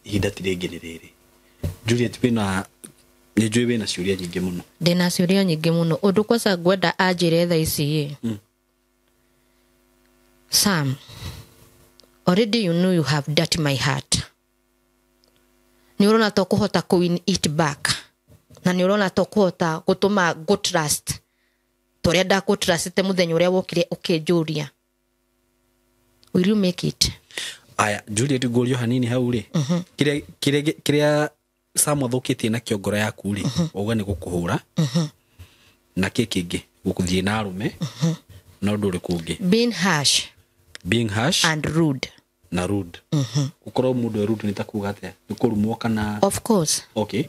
ihinda ti rĩngĩ nĩ rĩrĩ. Juliet, wĩna nĩ njũĩ wĩna ciũria nyingĩ mũno. Ndĩna ciũria nyingĩ mũno. Ũndũ kwanza ngwenda anjĩre thaa ici ĩ, Sam, already you know you have dirty my heart. Nĩ ũrona to kũhota kũ win it back, na nĩ ũrona to kũhota gũtũma ngũ trust torĩa ndakũ trustĩte mũthenya ũrĩa wokire ũkĩnjũria. Will you make it? Aya, Juliet, ngũrio hanini hau rĩ, kĩrĩa Sam athũkĩtie nakĩo ngoro yaku rĩ, wauga nĩ gũkũhũra, na kĩ kĩngĩ gũthiĩ na arũme, na ũndũ ũrĩkũ ũngĩ? Being harsh. Being harsh and rude. Na rude. Gũkorwo mũndũ e rude nĩ ta kuga atĩa? Nĩ kũrumwo kana? Of course. Okay.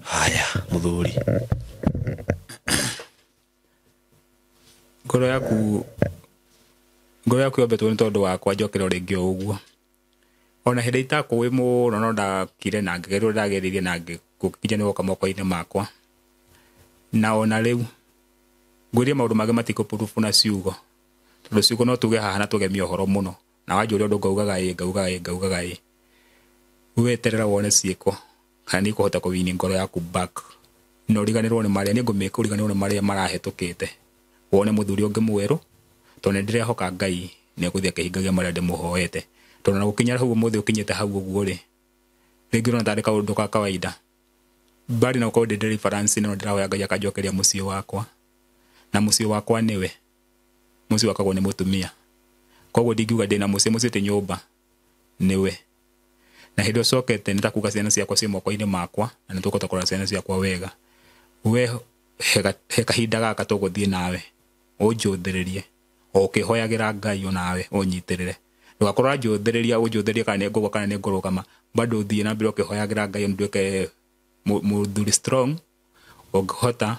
Haya, mũthuri. Ngoro yaku yombĩtwo nĩ tondũ wakwa, njokere o rĩngĩ o ũguo. Ona hĩndĩ itakũĩ mũno no ndakire na ngĩgeria ũrĩa ndageririe na ngĩkinya nĩ woka moko-inĩ makwa. Na ona rĩu ngwĩrie maũndũ mangĩ matikũpurubu na ciugo, tondũ ciugo no tuge haha na tũgemie ũhoro mũno, na wanjũria ũndũ ngaugaga ĩ, ngaugaga ĩ, ngaugaga ĩ. Weterera wone ciĩko kana nĩ ikũhota kũwini ngoro yaku back, na ũriganĩrwo nĩ marĩa, nĩ ngũmĩka ũriganĩrwo nĩ marĩa marahĩtũkĩte, wone mũthuri ũngĩ mwerũ, tondũ nĩ ndĩrehoka Ngai nĩ egũthiĩ akĩhingagia marĩa ndĩmũhoete. Tondũ na gũkinya hau ũmũthĩ ũkinyĩte hau ũguo rĩ, rĩngĩ ũrona tarĩ kaũndũ ka kawaida, mbali na gũkorwo ndĩ deliverance, no ndĩrahoya Ngai akanjokeria mũciĩ wakwa, na mũciĩ wakwa nĩwe, mũciĩ wakagwo nĩ mũtumia, koguo ndingiuga ndĩna mũciĩ, mũciĩ ti nyũmba, nĩwe. Na hĩndĩ ũcokete nĩ ta kuga ciana ciakwa ciĩ moko-inĩ makwa, na nĩ tũkũhota kũrora ciana ciakwa wega. We he kahinda gaka tũgũthiĩ nawe, ũnjũthĩrĩrie, o ũkĩhoyagĩra Ngai onawe ũnyitĩrĩre. Ndũgakorwo ũranjũthĩrĩria, ũnjũthĩrĩrie kana nĩ ngũgwa kana nĩ ngũrũgama, bado ũthiĩ na mbere ũkĩhoyagĩra Ngai nduĩke mũthuri strong, ũngĩhota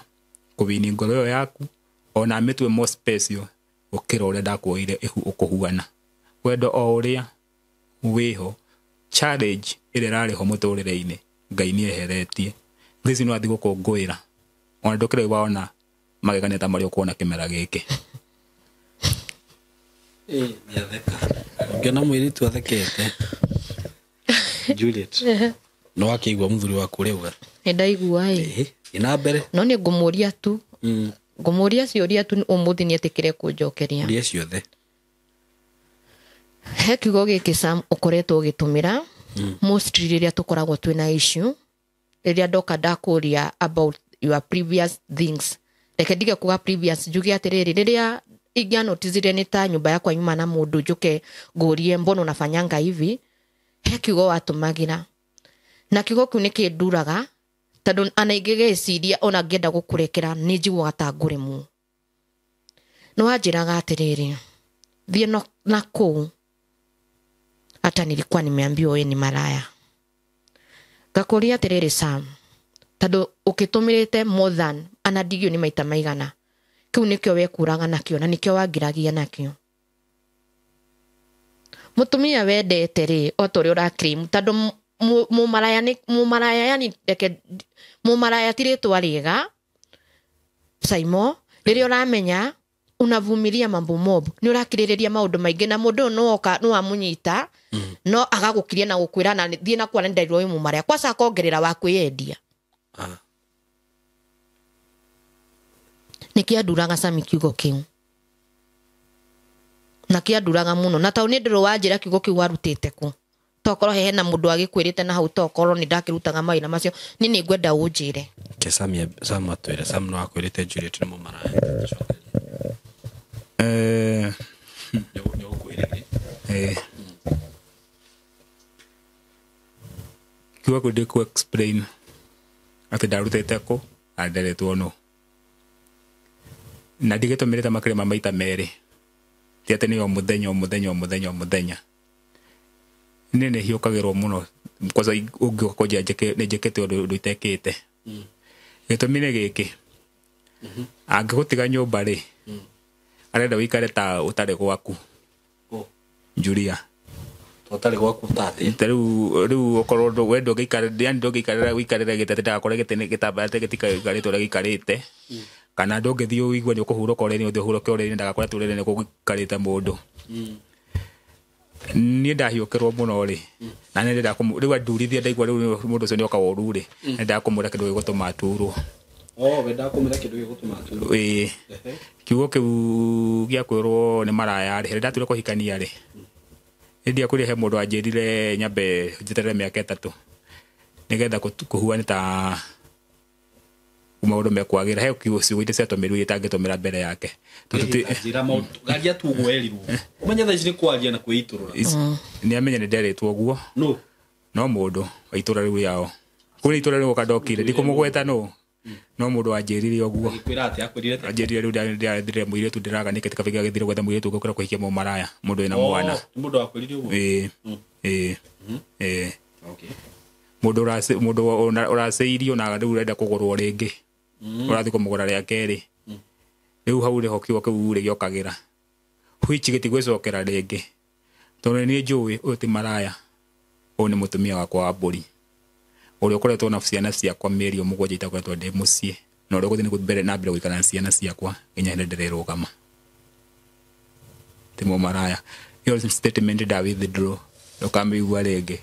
kũwini ngoro ĩyo yaku, ona mĩtue more special gũkĩra ũrĩa ndakuoire ĩhu ũkũhuana. Wendo o ũrĩa wĩho, challenge ĩrĩa ĩrarĩ ho mũtũrĩre-inĩ, Ngai nĩ eheretie. Thaa ici no athiĩ gũkũngũĩra, ona ndũkĩrĩ waona magegania ta marĩa ũkuona kĩmera gĩkĩ. Nĩatheka. Ũngĩona mũirĩtu athekete. Juliet, no akĩigua mũthuri waku ũrĩa auga? Nĩ ndaigua ĩ. Ĩ na mbere. No nĩ ngũmũria tu. Ngũmũria ciũria tu ũmũthĩ nĩ etĩkĩre kũnjokeria. Ũria ciothe. He kiugo gĩkĩ Sam ũkoretwo ũgĩtũmĩra mostly rĩrĩa tũkoragwo twĩna issue, rĩrĩa ndoka ndakũria about your previous things. Reke ndige kuga previous, njuge atĩrĩrĩ, rĩrĩa ingĩanoticire nĩ ta nyũmba yakwa nyuma na mũndũ njuke ngũrie mbona unafanyanga hivi, he kiugo watũmagĩra, na kiugo kĩu nĩ kĩnduraga, tondũ ana ingĩgĩciria ona ngĩenda gũkũrekera nĩ njiguaga ta ngũremwo. Nĩ wanjĩraga atĩrĩrĩ, thiĩ na kũu, hata nilikuwa nimeambiwa wewe ni malaya. Ngakũria atĩrĩrĩ Sam, tondũ ũkĩtũmĩrĩte more than ana ndigio nĩ maita maigana, kĩu nĩkĩo wekũraga nakĩo na nĩkĩo wangiragia nakĩo. Mũtumia wendete rĩ, o ta ũrĩa ũra claim, tondũ mũmaraya nĩ mũmaraya, yani reke mũmaraya ti rĩtwa rĩega Saimo. Rĩrĩa ũramenya unavumilia mambo mob, nĩ ũrakirĩrĩria maũndũ maingĩ, na mũndũ ũyũ nĩwoka nĩwamũnyita no agagũkiria na gũkwĩra na thiĩ na kwana ndendirwo wĩ mũmaraya, kwaca akongerera wa kwĩyendia. Nĩ kĩanduraga Sami kiugo kĩu, na kĩanduraga mũno, na tondũ nĩ ndĩrũ wanjĩra kiugo kĩu warutĩte kũ, tokorwo hehe na mũndũ agĩkwĩrĩte na hau, tokorwo nĩ ndakĩrutaga mawĩra macio, niĩ nĩ ngwenda ũnjĩre. Ke Sam, Sam atwĩre. Sam no akwĩrĩte Juliet nĩ mũmaraya? Nĩ ũkwĩrĩre. Kiugo kĩu ndĩkũ explain atĩ ndarutĩte kũ na nderetwo nũ, na ndigĩtũmĩrĩte makĩria ma maita merĩ, ti atĩ nĩ o mũthenya o mũthenya o mũthenya o mũthenya. Niĩ nĩ hiũkagĩrwo mũno, kwanza ũngĩũka kũnjĩra nĩ njĩkĩte ũndũ itekĩte. Gĩtũmi nĩ gĩkĩ, angĩgũtiga nyũmba rĩ, arenda ũikare ta ũtarĩ gwaku. Julia. Ũtarĩ gwaku ta atĩa? Ta rĩu ũkorwo we ndũngĩikara, yani ndũngĩikarĩra ũikarĩre gĩtĩ atĩ ndagakore gĩtĩ gĩtambaya atĩ gĩtikaikarĩte ũrĩa gĩikarĩte, kana ndũngĩthiĩ ũigue nĩ ũkũhurũka ũrĩrĩ, ũthiĩ ũhurũke ũrĩrĩ ndagakore atĩ ũrĩrĩ nĩ gũikarĩte mũndũ. Niĩ ndahiũkĩrwo mũno rĩ, na nĩ ndĩrenda rĩu andurithia, ndaigua rĩu mũndũ ũcio nĩoka ũru rĩ, nĩ ndendaga kũmwĩra kĩndũ gĩgũtũma aturwo. Oh, wendaga kũmwĩra kĩndũ gĩgũtũma aturwo. Ĩĩ. Kiugo kĩu gĩa kwĩrwo nĩ maraya rĩ, hĩndĩ ndatuire kũhikania rĩ, hĩndĩ ĩyo kũrĩ he mũndũ wanjĩrire nyambe njeterere mĩaka 3 nĩgetha kũhuane ta maũndũ mekwagĩra. He kiugo ciugo iria ciatũmĩrwo iria itangĩtũmĩra mbere yake. Njĩra maũndũ garia tu ũguo erirwo, ũmenye thaa ici nĩ kwaria na kwĩitũrũra. Nĩ amenye nĩ nderitwo ũguo. No. No mũndũ wa itũra rĩu rĩao, kũrĩ itũra rĩu ndokire ndikũmũgweta nũ, no mũndũ wanjĩrire ũguo. Agĩkwĩra atĩa? Akwĩrire atĩa? Anjĩrire rĩu ndĩrathire mũirĩtu, ndĩraga nĩkĩ kabĩ gĩthire gwetha mũirĩtu ũngĩ kũhikia mũmaraya, mũndũ wĩna mwana. Nĩ mũndũ wakwĩrire ũguo? Ĩĩ. Ĩĩ. Ĩĩ. Okay. Mũndũ mũndũ ũracĩirio na rĩu ũrenda kũgũrwo rĩngĩ, ũrathiĩ kũmũgũra rĩa kerĩ. Rĩu hau nĩho kiugo kĩu rĩ gĩokagĩra, which gĩtigwĩcokera rĩngĩ, tondũ nĩ njũĩ ũyũ ti maraya, ũyũ nĩ mũtumia wakwa wa mbũri, ũrĩa ũkoretwo na ciana ciakwa mĩeri 7 itakoretwo ndĩ mũciĩ, na ũrĩa ũgũthiĩ mbere na mbere gũikara na ciana ciakwa nginya hĩndĩ ndĩrĩrũgama. Ti mũmaraya. Ĩyo statement nda withdraw, ndũkamĩigua rĩngĩ.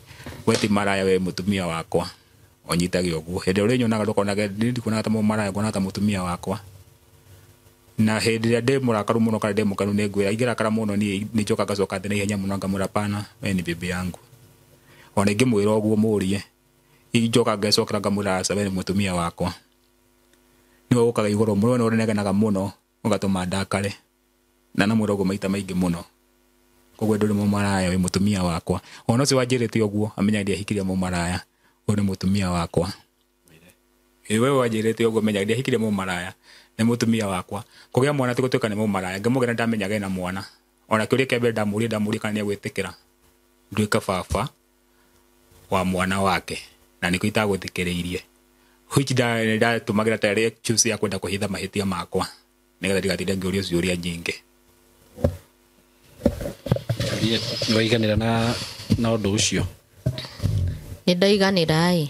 We ti maraya, we mũtumia wakwa, ũnyitage ũguo. Hĩndĩ ĩrĩa ũrĩnyonaga ndũkonage, niĩ ndikuonaga ta mũmaraya, nguonaga ta mũtumia wakwa. Na hĩndĩ ĩrĩa ndĩ mũrakaru mũno kana ndĩ mũkenu nĩ ngwĩra, ingĩrakara mũno niĩ nĩ njokaga ngacoka thĩ na ihenya mũno ngamwĩra pana, we ni bibi yangu. Ona ingĩmwĩra ũguo mũrie, injoka ngecokera ngamwĩra aca, we nĩ mũtumia wakwa. Nĩwe ũkaga igũrũ mũno, nĩwe ũnegenaga mũno, ũgatũma ndakare. Na namwĩra ũguo maita maingĩ mũno. Koguo ndũrĩ mũmaraya, wĩ mũtumia wakwa. Ona ũcio wanjĩrĩte ũguo, amenya ndiahikirie mũmaraya, ũyũ nĩ mũtumia wakwa. Ĩ we wanjĩrĩte ũguo, menya ndiahikirie mũmaraya, nĩ mũtumia wakwa. Kũgĩa mwana ti gũtuĩka nĩ mũmaraya, ngĩmũgĩra ndamenyaga ena mwana. Ona kĩũria kĩa mbere ndamũria kana nĩegwĩtĩkĩra nduĩke baba wa mwana wake, na nĩkĩo itagwĩtĩkĩrĩirie. Which ndatũmagĩra tarĩ excuse ya kwenda kũhitha mahĩtia makwa, nĩgetha ndigatinde ngĩũrio ciũria nyingĩ. Nĩ waiganĩra na ũndũ ũcio? Nĩ ndaiganĩra ĩ,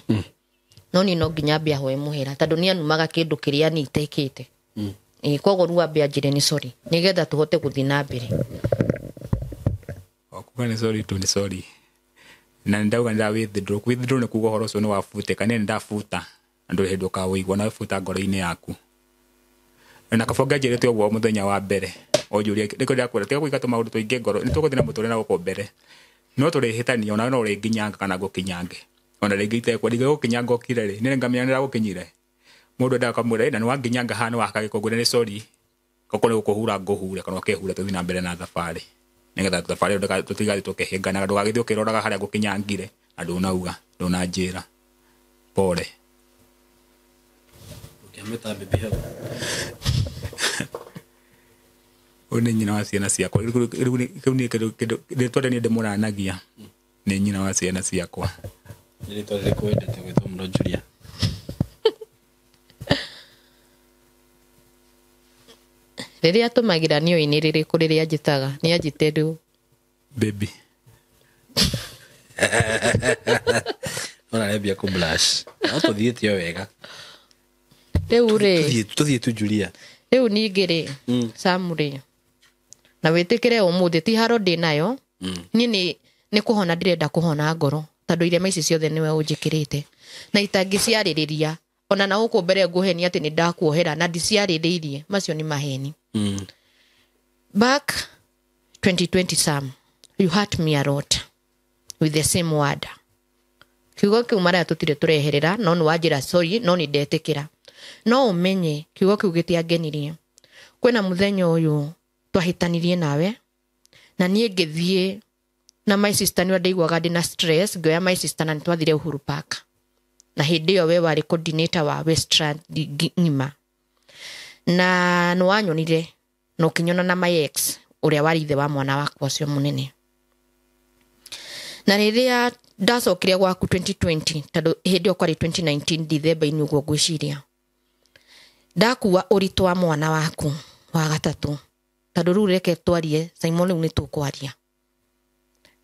no niĩ no nginya ambie ahoe mũhera, tondũ nĩ anumaga kĩndũ kĩrĩa niĩ itekĩte. Ĩ koguo rĩu ambe anjĩre nĩ sorry, nĩgetha tũhote gũthiĩ na mbere. Kuga nĩ sorry tu nĩ sorry. Na ndauga nĩ withdraw. Withdraw nĩ kuga ũhoro ũcio nĩ wabutĩka, niĩ nĩ ndabuta, na ndũrĩ hĩndĩ ũkawĩigua, na wabuta ngoro-inĩ yaku. Na kaba ũngĩanjĩrĩte ũguo mũthenya wa mbere, ũnjũrie, nĩkĩo ndĩrakwĩra, tiga gũiga tũmaũndũ tũingĩ ngoro, nĩ tũgũthiĩ na mũtũrĩre na gũkũ mbere. No tũrĩhĩtania, ona no ũrĩnginyanga kana ngũkinyange. Ona rĩngĩ itekwa, ndingĩgũkinyanga ũkire rĩ, nĩ ngamenya nĩndagũkinyire. Mũndũ endaga akamwĩra, na nĩ wanginyanga haha, nĩ waka gĩkũngũĩra, nĩ sorry. Okorwo nĩ gũkũhura ngũhure, kana ũkehure tũthiĩ na mbere na thabarĩ. Nĩgetha thabarĩ ĩyo tũtigathiĩ tũkĩhĩnganaga, ndũgagĩthiĩ ũkĩroraga harĩa ngũkinyangire, na ndũnauga, ndũnanjĩra. Pole. Ũkĩamwĩta bibi hau. Ũyũ nĩ nyina wa ciana ciakwa. Rĩu nĩ kĩndũ rĩtwa rĩrĩa niĩ ndĩmũranagia nĩ nyina wa ciana ciakwa. Nĩ rĩtwa rĩrĩkũ wendete gwĩtwo mũno Julia? Rĩrĩa atũmagĩra nĩoĩ nĩ rĩrĩkũ rĩrĩa anjĩtaga nĩ anjĩte rĩu. Baby. Ona arambia kũ blush. No tũthiĩte o wega. Rĩu rĩ, Tũthiĩ tu Julia. Rĩu ningĩ rĩ, Sam rĩ, na wĩtĩkĩre ũmũthĩ ti haro ndĩ nayo. Niĩ nĩ kũhona ndĩrenda kũhona ngoro tondũ irema ici ciothe nĩwe ũnjĩkĩrĩte na itangĩciarĩrĩria ona na gũkũ mbere ngũhenia atĩ nĩ ndakuohera na ndiciarĩrĩirie, macio nĩ maheni. Back 2020 Sam, you hurt me a lot with the same word. Kiugo kĩu maraya tũtirĩ tũreherera, no nĩ wanjĩra sorry, no nĩ ndetĩkĩra. No ũmenye kiugo kĩu gĩtiangenirie. Kwĩna mũthenya ũyũ twahĩtanirie nawe na niĩ ngĩthiĩ na my sister, nĩwe ndaiguaga ndĩna stress, ngĩoya my sister na nĩtwathire Uhuru Park. Na hĩndĩ ĩyo we warĩ coordinator wa Westland ng'ima. Na nĩwanyonire na ũkĩnyona na my ex ũrĩa warĩ ithe wa mwana wakwa ũcio mũnene. Na rĩrĩa ndacokire gwaku 2020, tondũ hĩndĩ ĩyo kwarĩ 2019 Dithemba-inĩ ũguo ngwĩciria, ndakua ũritũ wa mwana waku wa gatatũ, tondũ rĩu reke twarie Simon, rĩu nĩtũkwaria.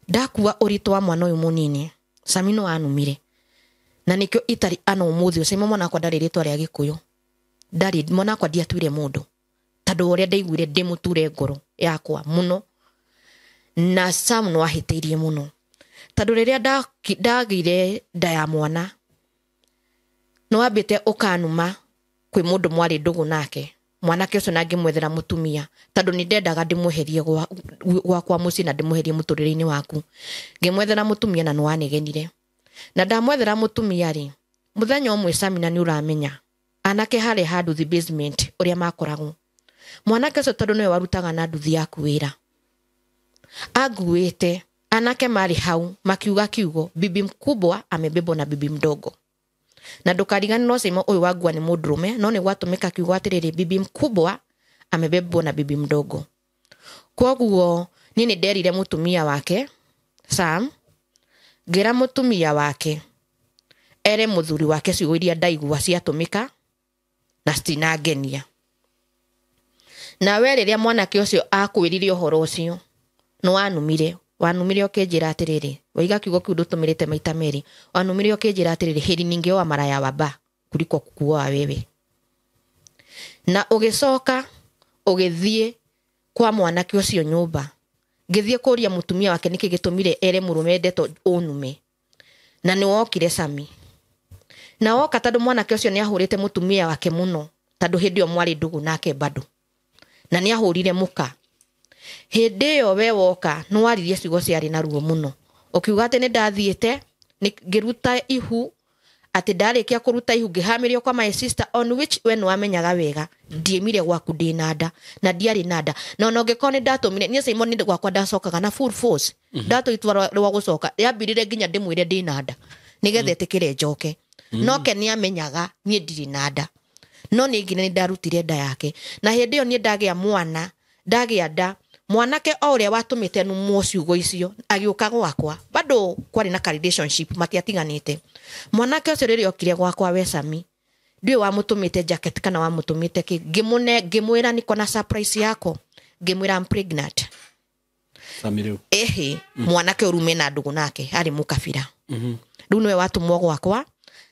Ndakua ũritũ wa mwana ũyũ mũnini, Sami no anumire na nĩkĩo itarĩ ana ũmũthĩ. Simon mwana wakwa ndarĩ rĩtwa rĩa Gĩkũyũ, ndarĩ mwana wakwa ndiatuire mũndũ tondũ ũrĩa ndaiguire ndĩmũture ngoro yakwa mũno, na Sam no ahĩtĩirie mũno tondũ rĩrĩa ndagĩire nda ya mwana nĩ wambĩte ũkanuma kwĩ mũndũ mwarĩ ndũgũ nake mwanake ũcio na ngĩmwethera mũtumia tondũ nĩ ndendaga ndĩmweherie gwakwa mũciĩ na ndĩmweherie mũtũrĩre-inĩ waku. Ngĩmwethera mũtumia na nĩ wanegenire. Na ndamwethera mũtumia rĩ, mũthenya ũmwe Samina nĩ ũramenya anake harĩa ha nduthi basement ũrĩa makoragwo, mwanake ũcio tondũ nĩwe warutaga na nduthi yaku wĩra anguĩte, anake marĩ hau makiuga kiugo bibi mkubwa amebebwa na bibi mdogo. Na ndũkariganĩrwo Simon ũyũ wangua nĩ mũndũrũme, no nĩ gwatũmĩka kiugo atĩrĩrĩ bibi mkubwa amebebwa na bibi mdogo. Kwoguo niĩ nĩ nderire mũtumia wake Sam, ngĩra mũtumia wake ere mũthuri wake ciugo iria ndaigua ciatũmĩka na citinangenia. Na we rĩrĩa mwanake ũcio akwĩrire ũhoro ũcio nĩ wanumire, wanumire ũkĩnjĩra atĩrĩrĩ, waiga kiugo kĩu ndũtũmĩrĩte maita merĩ, wanumire ũkĩnjĩra atĩrĩrĩ heri ningeoa maraya wa ba kuliko kukuoa wewe. Na ũgĩcoka ũgĩthiĩ kwa mwanake ũcio nyũmba, ngĩthiĩ kũria mũtumia wake nĩkĩ gĩtũmire ere mũrũme ndeto ũnume, na nĩ wokire Sami. Na woka tondũ mwanake ũcio nĩ ahũrĩte mũtumia wake mũno tondũ hĩndĩ ĩyo mwarĩ ndũgũ nake bado, na nĩ ahũrire mũka. Hĩndĩ ĩyo we woka nĩ waririe ciugo ciarĩ na ruo mũno, ũkiuga atĩ nĩ ndathiĩte ngĩruta ihu, atĩ ndarĩkia kũruta ihu ngĩhamĩrio kwa my sister, on which we nĩ wamenyaga wega ndiĩmire gwaku ndĩ na nda na ndiarĩ na nda, na ona ũngĩkorwo nĩ ndatũmire niĩ Simon nĩ gwakwa ndacokaga na full force, ndatũ itua rwa gũcoka yambirire nginya ndĩmwĩre ndĩ na nda nĩgetha ĩtĩkĩre njoke. No ke nĩ amenyaga niĩ ndirĩ na nda, no nĩ nginya nĩ ndarutire nda yake. Na hĩndĩ ĩyo niĩ ndagĩa mwana, ndagĩa nda, mwanake o ũrĩa watũmĩte numwo ciugo icio agĩũka gwakwa, bado kwarĩ na relationship matiatiganĩte. Mwanake ũcio rĩrĩa okire gwakwa we Sami, ndiũĩ wamũtũmĩte jacket kana wamũtũmĩte kĩ, ngĩmwĩra niko na surprise yako, ngĩmwĩra I'm pregnant. Sami rĩu? Ehe, mwanake ũrume na ndũgũ nake arĩ mũkabira. Rĩu nĩwe watũmwo gwakwa,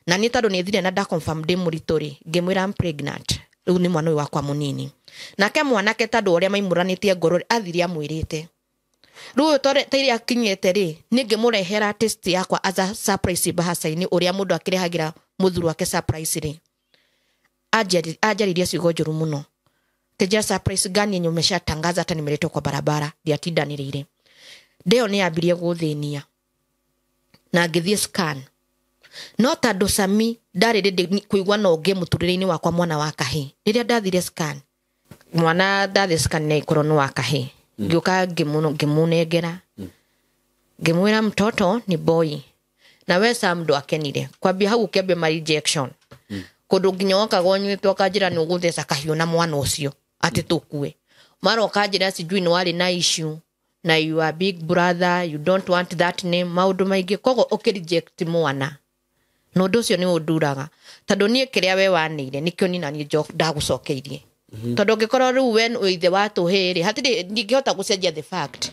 na niĩ tondũ nĩ thire na nda confirm ndĩ mũritũ rĩ, ngĩmwĩra I'm pregnant. Rĩu nĩ mwana ũyũ wakwa mũnini. Nake mwanake tondũ ũrĩa maimũranĩtie ngoro athire amwĩrĩte. Rĩu ũyũ ta iria akinyĩte rĩ, niĩ ngĩmũrehera test yakwa as a surprise bahaca-inĩ, ũrĩa mũndũ akĩrehagĩra mũthuri wake surprise rĩ, anjaririe ciugo njũru mũno. Kĩnjĩra surprise gani yenye umeshatangaza hata nimeletwa kwa barabara, ndiatindanĩrĩire. Ndĩyo nĩ yambirie gũthĩnia na ngĩthiĩ scan. No tondũ Sami ndarĩ rĩndĩ kũigua no ngĩe mũtũrĩre-inĩ wakwa mwana wa kahĩĩ, rĩrĩa ndathire scan, mwana ndathire scan nĩ ĩkorwo nĩ wa kahĩĩ, ngĩũka ngĩmũnengera, ngĩmwĩra mtoto ni boy. Na we Sam ndwakenire, kwambia hau ũkĩambia ma rejection. Kũndũ nginya wokaga ũnyuĩte ũkanjĩra nĩ ũgũtheca kahiũ na mwana ũcio atĩ tũkue, mara ũkanjĩra sijui nĩ warĩ na issue Na you are big brother, you don't want that name, maũndũ maingĩ. Koguo ũkĩ-reject mwana na ũndũ ũcio nĩ ũnduraga, tondũ niĩ kĩrĩa we wanĩire nĩkĩo niĩ naniĩ ndagũcokeirie. Tondũ ũngĩkorwo rĩu we wĩ ithe wa tũhĩĩ rĩ, hatirĩ ndingĩhota gũcenjia the fact.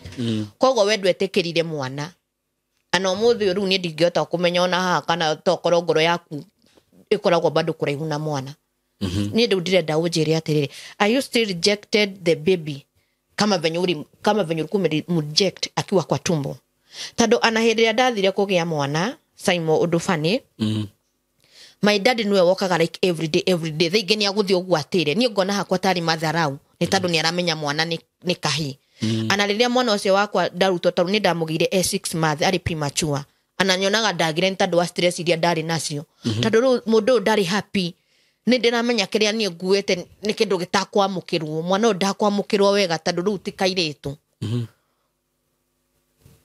Koguo we ndwetĩkĩrire mwana, ana ũmũthĩ ũyũ rĩu niĩ ndingĩhota kũmenya ona haha kana tokorwo ngoro yaku ĩkoragwo bado kũraihu na mwana. Niĩ rĩu ndĩrenda ũnjĩre atĩrĩrĩ, are you still rejected the baby kama venye uli, kama venye ulikuwa umereject akiwa kwa tumbo? Tondũ ana hĩndĩ ĩrĩa ndathire kũgĩa mwana, Simon, ũndũ funny, my dad niwe wokaga like every day, every day. Thaa ingĩ nĩ agũthiĩ ũguo atĩre, niĩ ngona hakwa tarĩ matharau, nĩ tondũ nĩ aramenya mwana nĩ kahĩĩ. Ana rĩrĩa mwana ũcio wakwa ndarutwo, tondũ nĩ ndamũgĩire e 6 months, arĩ premature, ana nyonaga ndagire nĩ tondũ wa stress iria ndarĩ nacio, tondũ rĩu mũndũ ũyũ ndarĩ happy. Nĩ ndĩramenya kĩrĩa niĩ nguĩte nĩ kĩndũ gĩtakwamũkĩrwo, mwana ũyũ ndakwamũkĩrwo wega, tondũ rĩu ti kairĩtu.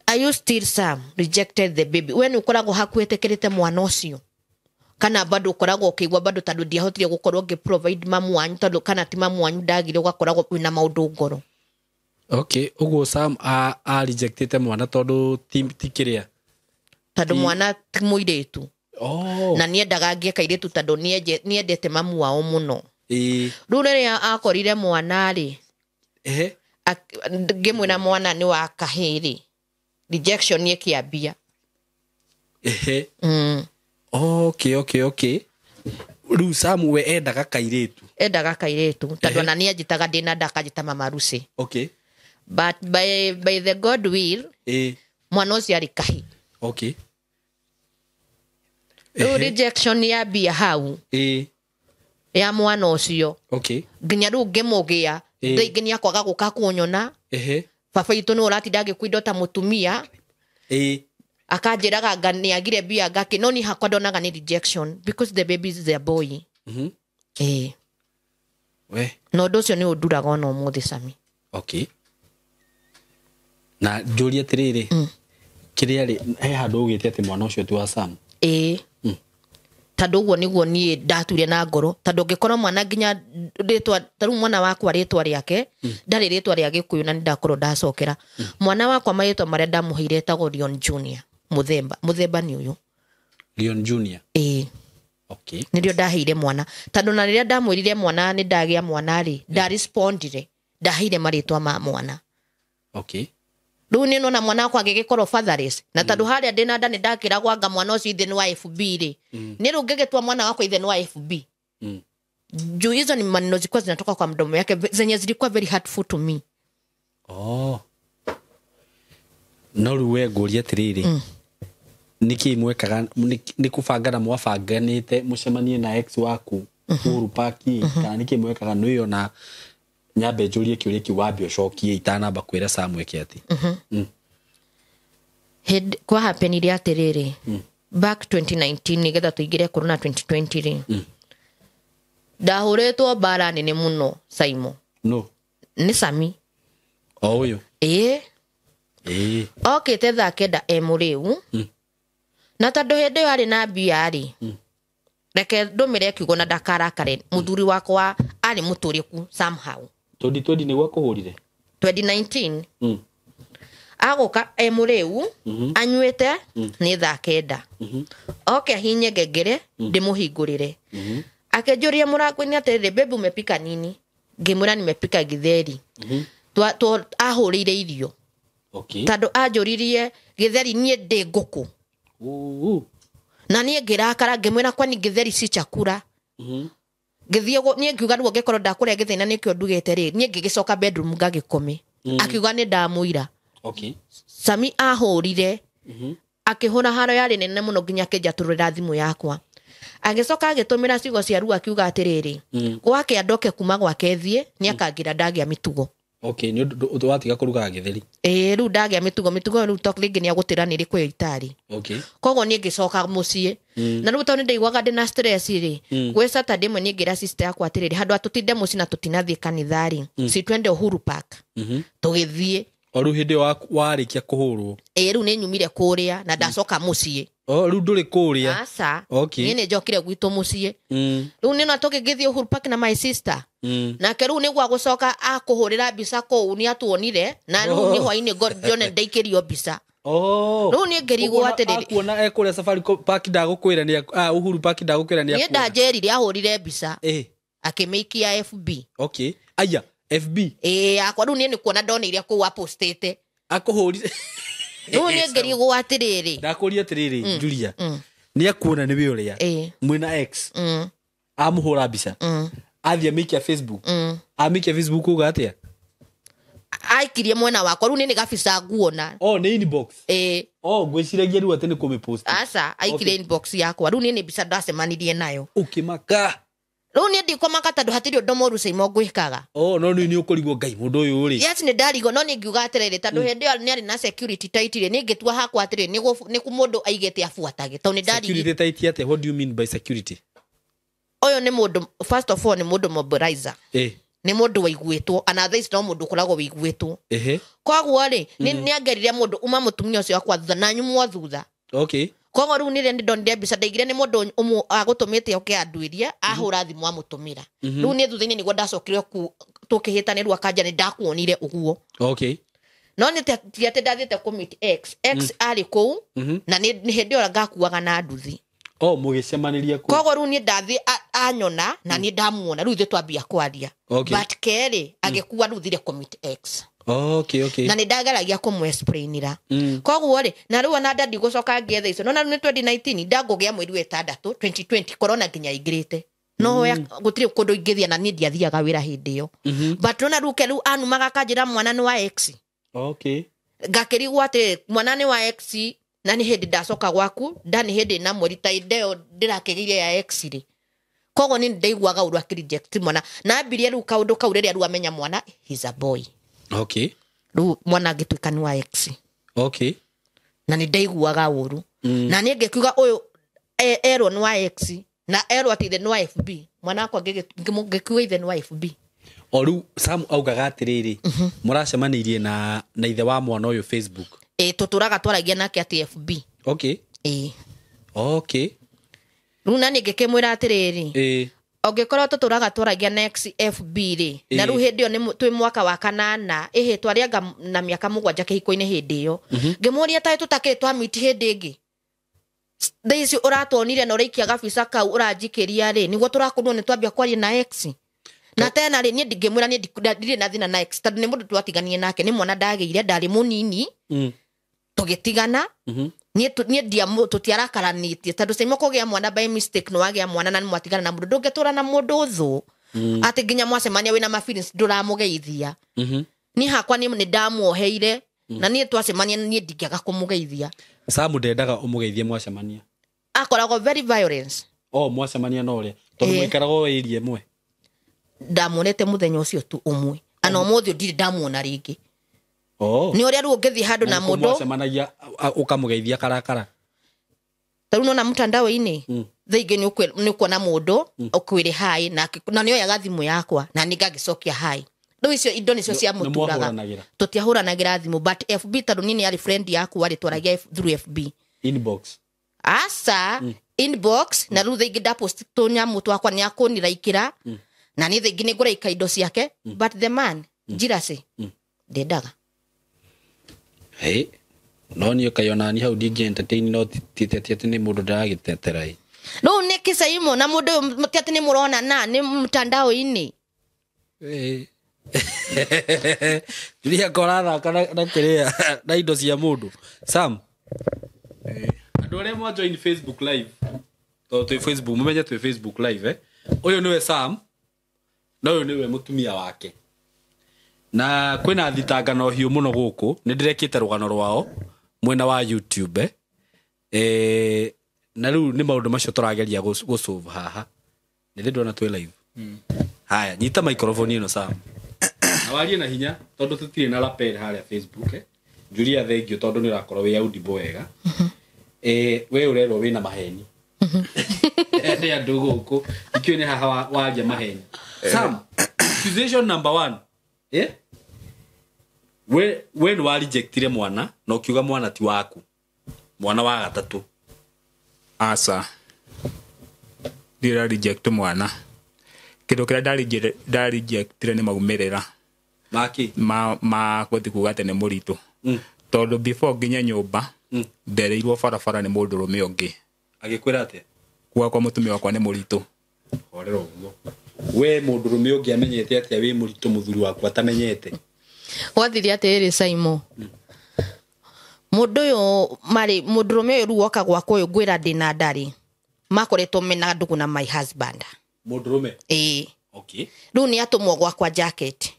Are you still, Sam, rejected the baby? We nĩ ũkoragwo hakuĩtĩkĩrĩte mwana ũcio kana bado ũkoragwo ũkĩigua bado tondũ ndiahotire gũkorwo ngĩ provide mamu wanyu, tondũ kana ti mamu wanyu ndagire, ũgakoragwo wĩna maũndũ ngoro? Okay, ũguo Sam a rejectĩte mwana tondũ ti kĩrĩa? Tondũ mwana ti mũirĩtu. Oh. Na niendaga ngĩe kairĩtu, tondũ niendete mamu wao mũno. Rĩu rĩrĩa akorire mwana rĩ, ngĩmwĩra mwana nĩ wa kahĩĩ rĩ, rejection ĩkĩambia. Okay, rĩu Sam we endaga kairĩtu? Endaga kairĩtu, tondũ ona nianjĩtaga ndĩna nda akanjĩta mama Lucy. But by the God will, mwana ũcio arĩ kahĩĩ. Rĩu rejection yambia hau ya mwana ũcio, nginya rĩu ngĩmũgĩa. Thaa ingĩ nĩ akwaga gũka kũnyona. Baba itũ nĩ ũratinda agĩkua ta mũtumia. Akanjĩraga nga nĩagire mbia ngakĩ, no niĩ hakwa ndonaga nĩ rejection because the baby is their boy. We. Na ũndũ ũcio nĩ ũnduraga ona ũmũthĩ, Sami. Okay, na njũrie atĩrĩrĩ, kĩrĩa rĩ, he handũ ugĩte atĩ mwana ũcio ti wa Sam? Ĩĩ, tondũ ũguo nĩguo niĩ ndatuire na ngoro, tondũ ũngĩkorwo mwana nginya rĩtwa, ta rĩu mwana wakwa rĩtwa rĩake ndarĩ rĩtwa rĩa Gĩkũyũ, na nĩ ndakorwo ndacokera mwana wakwa marĩtwa marĩa ndamũheire, etagwo Leon Junior Mũthemba. Mũthemba nĩ ũyũ. Leon Junior? Ĩĩ. Nĩrĩo ndaheire mwana, tondũ na rĩrĩa ndamwĩrire mwana nĩ ndagĩa mwana rĩ, ndarespondire, ndaheire marĩtwa ma mwana. Rĩu nĩ nona mwana wakwa agĩgĩkorwo fatherless, na tondũ harĩa ndĩna nda nĩ ndakĩragwo anga mwana ũcio ithe nĩ wa FB rĩ, nĩ rĩu ngĩgĩtua mwana wakwa ithe nĩ wa FB. Juu hizo ni maneno zilikuwa zinatoka kwa mdomo yake zenye zilikuwa very hurtful to me. Oh. No rĩu we ngũrie atĩrĩrĩ, nĩkĩ mwekaga nĩ kũbangana mwabanganĩte mũcemanie na ex waku Uhuru Park, kana nĩkĩ mwekaga? Nĩ ona nyambe njũrie kĩũria kĩu, wambe ũcokie itanamba kwĩra Sam eke atĩ. Hĩndĩ kwa happenire atĩrĩrĩ, back 2019, nĩgetha tũingĩre corona 2020 rĩ, ndahũrĩtwo mbara nene mũno, Simon. No. Nĩ Sami. O ũyũ? Ĩĩ. Okĩte thaa 9 e mũrĩu, na tondũ hĩndĩ ĩyo arĩ na mbia rĩ, reke ndũmĩre kiugo na ndakarakare, mũthuri wakwa arĩ mũtũrĩku somehow. 2020 nĩguo akũhũrire? 2019. Agũka e mũrĩu, anyuĩte, nĩ thaa 9, oke ahinye ngengere ndĩmũhingũrĩre, akĩnjũria mũrango-inĩ atĩrĩrĩ, "Baby, umepika nini?" Ngĩmwĩra nimepika githeri. Ahũrĩire irio. Tondũ anjũririe gĩtheri niĩ ndĩ ngũkũ. Na niĩ ngĩrakara, ngĩmwĩra kwani gĩtheri si chakula? Ngĩthiĩ niĩ ngiuga rĩu angĩkorwo ndakũrĩa gĩtheri na nĩkĩo ndugĩte rĩ, niĩ ngĩgĩcoka bedroom ngagĩkome. Akiuga nĩ ndamũira. Sami ahũrire, akĩhũra haro yarĩ nene mũno, nginya akĩnjatũrĩra thimũ yakwa, agĩcoka agĩtũmĩra ciugo cia ruo, akiuga atĩrĩrĩ, gwake andoke kuma gwake thiĩ nĩ akangĩra ndagĩa mĩtugo. Okay, nĩ ũndũ watiga kũrugaga gĩtheri. Ĩĩ, rĩu ndagĩa mĩtugo rĩu to rĩngĩ nĩ agũtĩra nĩ ĩrĩkũ ĩyo itarĩ. Koguo niĩ ngĩcoka mũciĩ, na rĩu tondũ nĩ ndaiguaga ndĩna stress rĩ, gwĩ Saturday ĩmwe niĩ ngĩra sister yakwa atĩrĩrĩ, handũ ha tũtinde mũciĩ na tũtinathiĩ kanitha rĩ, si twende Uhuru Park? Tũgĩthiĩ. O rĩu hĩndĩ ĩyo warĩkia kũhũrwo? Ĩĩ, rĩu nĩ nyumire kũrĩa na ndacoka mũciĩ. Oh, rĩu ndũrĩ kũrĩa. Aca. Okay. Niĩ nĩ njokire gwitũ mũciĩ. Rĩu nĩ no tũgĩgĩthiĩ Uhuru Park na my sister. Nake rĩu nĩguo agũcoka akũhũrĩra mbica kũu nĩ atuonire na rĩu nĩ hwainĩ ndione ndaikĩrio mbica. Oh. Rĩu niĩ ngĩrigwo atĩrĩrĩ. Akuona ekũrĩa Safari Park ndagũkwĩra nĩ Uhuru Park ndagũkwĩra nĩ Niĩ akuona. ndanjĩrire ahũrire mbica. Eh. Akĩmĩikia FB. Okay. Aya, FB. Ĩĩ yakwa rĩu niĩ nĩ kuona ndoneire kũu apostĩte. Akũhũrire. Rĩu niĩ ngĩrigwo atĩrĩrĩ. Ndakũria atĩrĩrĩ, Julia. Nĩ akuona nĩ we ũrĩa. Mwĩna ex. Amũhũra mbica. Athiĩ amĩikia Facebook. Amĩikia Facebook uga atĩa? Aikirie mwena wakwa rĩu niĩ nĩ gabica nguona. Oh, nĩ inbox. Ĩĩ. Oh, ngwĩciragia rĩu atĩ nĩ kũmĩpost. Aca, aikirie inbox yakwa rĩu niĩ nĩ mbica ndacemanirie nayo. Ũkĩmaka. Rĩu niĩ ndikomaka tondũ hatirĩ ũndũ mũũru Caimo ngwĩkaga. Oh, no nĩ ũkũrigwo Ngai mũndũ ũyũ rĩ. Yes, nĩ ndarigwo no nĩ ngiuga atĩrĩrĩ tondũ hĩndĩ ĩyo nĩ arĩ na security tight rĩ, nĩ ngĩtua hakwa atĩrĩrĩ nĩ mũndũ aigĩte abuatage tondũ nĩ ndarigwo. Security tight atĩa? What do you mean by security? Ũyũ nĩ mũndũ, first of all nĩ mũndũ mobilizer. Nĩ mũndũ waiguĩtwo ana thaa ici no mũndũ ũkoragwo wĩiguĩtwo. Koguo rĩ, nĩ angerire mũndũ uma mũtumia ũcio wakwa thutha na nyumwo thutha. Okay. Koguo rĩu nĩrĩa nĩ ndonire mbica ndaigire nĩ mũndũ agũtũmĩte oke anduĩrie ahũra thimũ amũtũmĩra. Rĩu niĩ thutha-inĩ nĩguo ndacokire tũkĩhĩtanĩrwo akanja nĩ ndakuonire ũguo. Okay. No nĩ ti atĩ ndathiĩte kũ-meet ex. Ex arĩ kũu na nĩ hĩndĩ ĩyo ngakuaga na nduthi. Oh, mũgĩcemanĩria kũu. Koguo rĩu niĩ ndathiĩ anyona na niĩ ndamuona rĩu ithuĩ twambia kwaria. Okay. But kerĩ agĩkua rĩu thire kũ-meet ex. Okay, okay. Na nĩ ndageragia kũmũ-explainĩra. Koguo rĩ, na rĩu ona ndandi gũcoka ngĩetha icio. No na rĩu nĩ 2019 ndangũgĩa mweri wa ĩtandatũ 2020 corona nginya ĩingĩrĩte. No gũtirĩ kũndũ ingĩthiĩ na niĩ ndiathiaga wĩra hĩndĩ ĩyo. But nona rĩu ke rĩu anumaga akanjĩra mwana nĩ wa ex. Okay. Ngakĩrigwo atĩ mwana nĩ wa ex na nĩ hĩndĩ ndacoka gwaku nda nĩ hĩndĩ na mweri ta ĩndĩ ĩyo ndĩrakĩgĩire ya ex rĩ. Koguo nĩ ndaiguaga ũru akĩ-reject mwana. Na ambirie rĩu kaũndũ kau rĩrĩa rĩu amenya mwana he's a boy. Okay. Rĩu mwana angĩtuĩka nĩ wa ex. Okay. Na nĩ ndaiguaga ũru. Na niĩ ngĩkiuga ũyũ erwo nĩ wa ex na erwo atĩ ithe nĩ wa FB. Mwana wakwa ngĩkiuga ithe nĩ wa FB. O rĩu Sam augaga atĩrĩrĩ, mũracemanĩirie na ithe wa mwana ũyũ Facebook. Ĩĩ, tũtũraga twaragia nake atĩ FB. Okay. Ĩĩ. Okay. Rĩu na niĩ ngĩkĩmwĩra atĩrĩrĩ. Ĩĩ. Ũngĩkorwo tũtũraga twaragia na ex FB rĩ, na rĩu hĩndĩ ĩyo twĩ mwaka wa kanana, ĩhĩ twarĩanga na mĩaka 7 kĩhiko-inĩ hĩndĩ ĩyo. Ngĩmũria taĩ tũtakĩrĩ twa meet hĩndĩ ĩngĩ. Thaa ici ũratuonire na ũraikia gabica kau ũranjikĩria rĩ, nĩguo tũrakorirwo nĩ twambia kwaria na ex. Na tena rĩ, niĩ ndingĩmwĩra niĩ ndirĩ na thĩna na ex, tondũ nĩ mũndũ twatiganire nake, nĩ mwana ndagĩire, ndarĩ mũnini. Tũgĩtigana. Niĩ tũtiarakaranĩtie tondũ Caimo kũgĩa mwana by mistake nĩ wagĩa mwana na nĩ mwatigana na mũndũ ndũngĩtũra na mũndũ thũ. Atĩ nginya mwacemania wĩna ma feelings ndũramũgeithia. Niĩ hakwa nĩ ndamuoheire na niĩ twacemania niĩ ndingĩaga kũmũgeithia. Sam ndendaga ũmũgeithie mwacemania. Akoragwo very violence. Oh, mwacemania na ũrĩa tondũ mũikaraga o area ĩmwe. Ndamuonete mũthenya ũcio tu ũmwe. Ana ũmũthĩ ndirĩ ndamuona rĩngĩ. Oh. Nĩ ũrĩa rĩu ũngĩthiĩ handũ na mũndũ. Mwacemanagia ũkamũgeithia karakara. Ta rĩu nona mtandao-inĩ, thaa ingĩ nĩ ũkuona mũndũ ũkwĩre hi na nĩ oyaga thimũ yakwa na nĩ ngagĩcokia hi. Rĩu icio indo nĩcio ciamũturaga. Tũtiahũranagĩra thimũ but FB tondũ niĩ nĩ yarĩ friend yakwa rĩ twaragia through FB. Inbox. Aca, inbox na rĩu thaa ingĩ ndapost tũnyamũ twakwa nĩ akũniraikĩra na niĩ thaa ingĩ nĩ ngũraika indo ciake but the man njiracĩ ndendaga. Hey, no niĩ ũkaiona ni hau ndingĩ entertain no ti atĩ nĩ mũndũ ndĩragĩtetera ĩ. Rĩu nĩ kĩcaimo na mũndũ ũyũ ti atĩ nĩ mũrona na nĩ mtandao-inĩ. Julia korathaka na kĩrĩa na indo cia mũndũ. Sam, andũ arĩa mwa join Facebook live tondũ twĩ Facebook, mũmenye twĩ Facebook live Ũyũ nĩwe Sam na ũyũ nĩwe mũtumia wake. Na kwĩna thitangano hiũ mũno gũkũ nĩ ndĩrekĩte rũgano rwao mwena wa YouTube na rĩu nĩ maũndũ macio tũrageria gũsolve haha. Nĩ ndĩrona twĩ live. Haya, nyita microphone ĩno Sam. Na warie na hinya tondũ tũtirĩ na lapel harĩa Facebook Julia thank you tondũ nĩ ũrakorwo wĩ audible wega. We ũrerwo wĩna maheni. Nĩ andũ gũkũ ikĩũĩ nĩ haha waria maheni. Sam, accusation number 1. We nĩ wa rejectire mwana na ũkiuga mwana ti waku. Mwana wa gatatũ. Aca, ndira reject mwana. Kindu kiria ndarejectire ni maumirira maki ma guthi kuga ati ni muritu. Tondu before nginya nyumba ndereirwo barabara ni mundu rume ungi agikwira atia kuga kwa mutumia wakwa ni muritu. Horera uguo we mundu rume ungi amenyete atia wi muritu muthuri waku atamenyete? Gwathire atiriri Saimo, mundu uyu mari mundu rume uyu riu oka gwakwa uyu ngwira ndina ndari makoretwo mena ndugu na my husband. Mundu rume? Ii. Okay. Riu ni atumwo gwakwa jacket.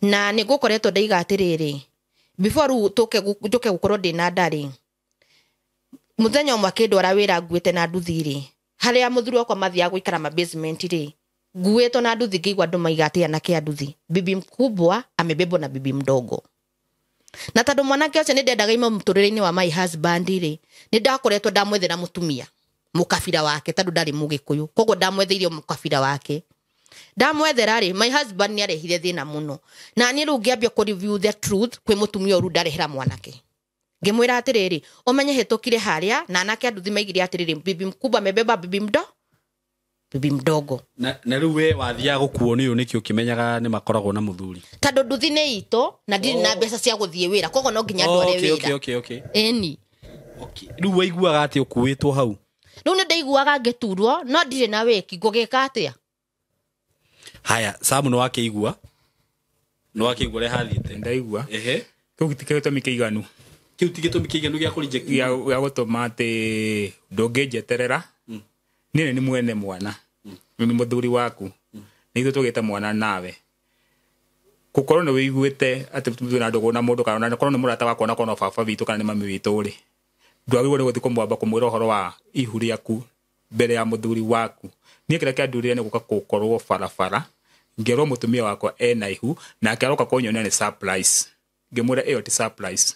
Na ni ngukoretwo ndaiga atiriri before riu tuke gukorwo ndina ndari muthenya umwe akindwara wira nguite na nduthi ri haria muthuri wakwa mathiaga guikara ma basement ri nguitwo na nduthi ngĩigua andũ maiga atĩ anake a nduthi bibi mkubwa amebebwa na bibi mdogo. Na tondũ mwanake ũcio nĩ ndendaga ime mũtũrĩre-inĩ wa my husband rĩ, nĩ ndakoretwo ndamwethera mũtumia mũkabira wake tondũ ndarĩ mũgĩkũyũ, koguo ndamwetheirie mũkabira wake. Ndamwethera rĩ, my husband nĩ arehire thĩna mũno na niĩ rĩu ngĩambia kũ review the truth kwĩ mũtumia ũyũ rĩu ndarehera mwanake. Ngĩmwĩra atĩrĩrĩ, ũmenye hĩtũkire harĩa na anake a nduthi maigire atĩrĩrĩ bibi mkubwa amebeba bibi mdo bibi mdogo. Na rĩu we wathiaga gũkuo nĩ ũyũ nĩkĩ ũkĩmenyaga nĩ makoragwo na mũthuri? Tondũ nduthi nĩ itũ na ndirĩ na mbeca cia gũthiĩ wĩra, koguo no nginya ndware wĩra. Okay. Ĩni. Okay. Rĩu waiguaga atĩ ũkuĩtwo hau? Rĩu nĩ ndaiguaga ngĩturwo no ndirĩ na wĩki, ngũgĩka atĩa? Haya, Samu nĩ wakĩigua? Nĩ wakĩigua ũrĩa hathiĩte? Ndaigua. Ehe. Kĩu ti gĩtũmi kĩiganu. Kĩu ti gĩtũmi kĩiganu gĩa kũ-reject? Gĩa gũtũma atĩ ndũngĩnjeterera. Niĩ nĩ mwene mwana. Nĩ mũthuri waku. Nĩ ithuĩ tũgĩte mwana nawe. Gũkorwo nĩ wĩiguĩte atĩ twĩna ndũgũ na mũndũ kana korwo nĩ mũrata wakwa na korwo no baba witũ kana nĩ mami witũ rĩ, ndwagĩrĩirwo nĩ gũthiĩ kũmwamba kũmwĩra ũhoro wa ihu rĩaku mbere ya mũthuri waku. Niĩ kĩrĩa kĩandurire nĩ gũka gũkorwo barabara ngĩrwo mũtumia wakwa ena ihu nake aroka kũnyonia nĩ surprise. Ngĩmwĩra ĩyo ti surprise.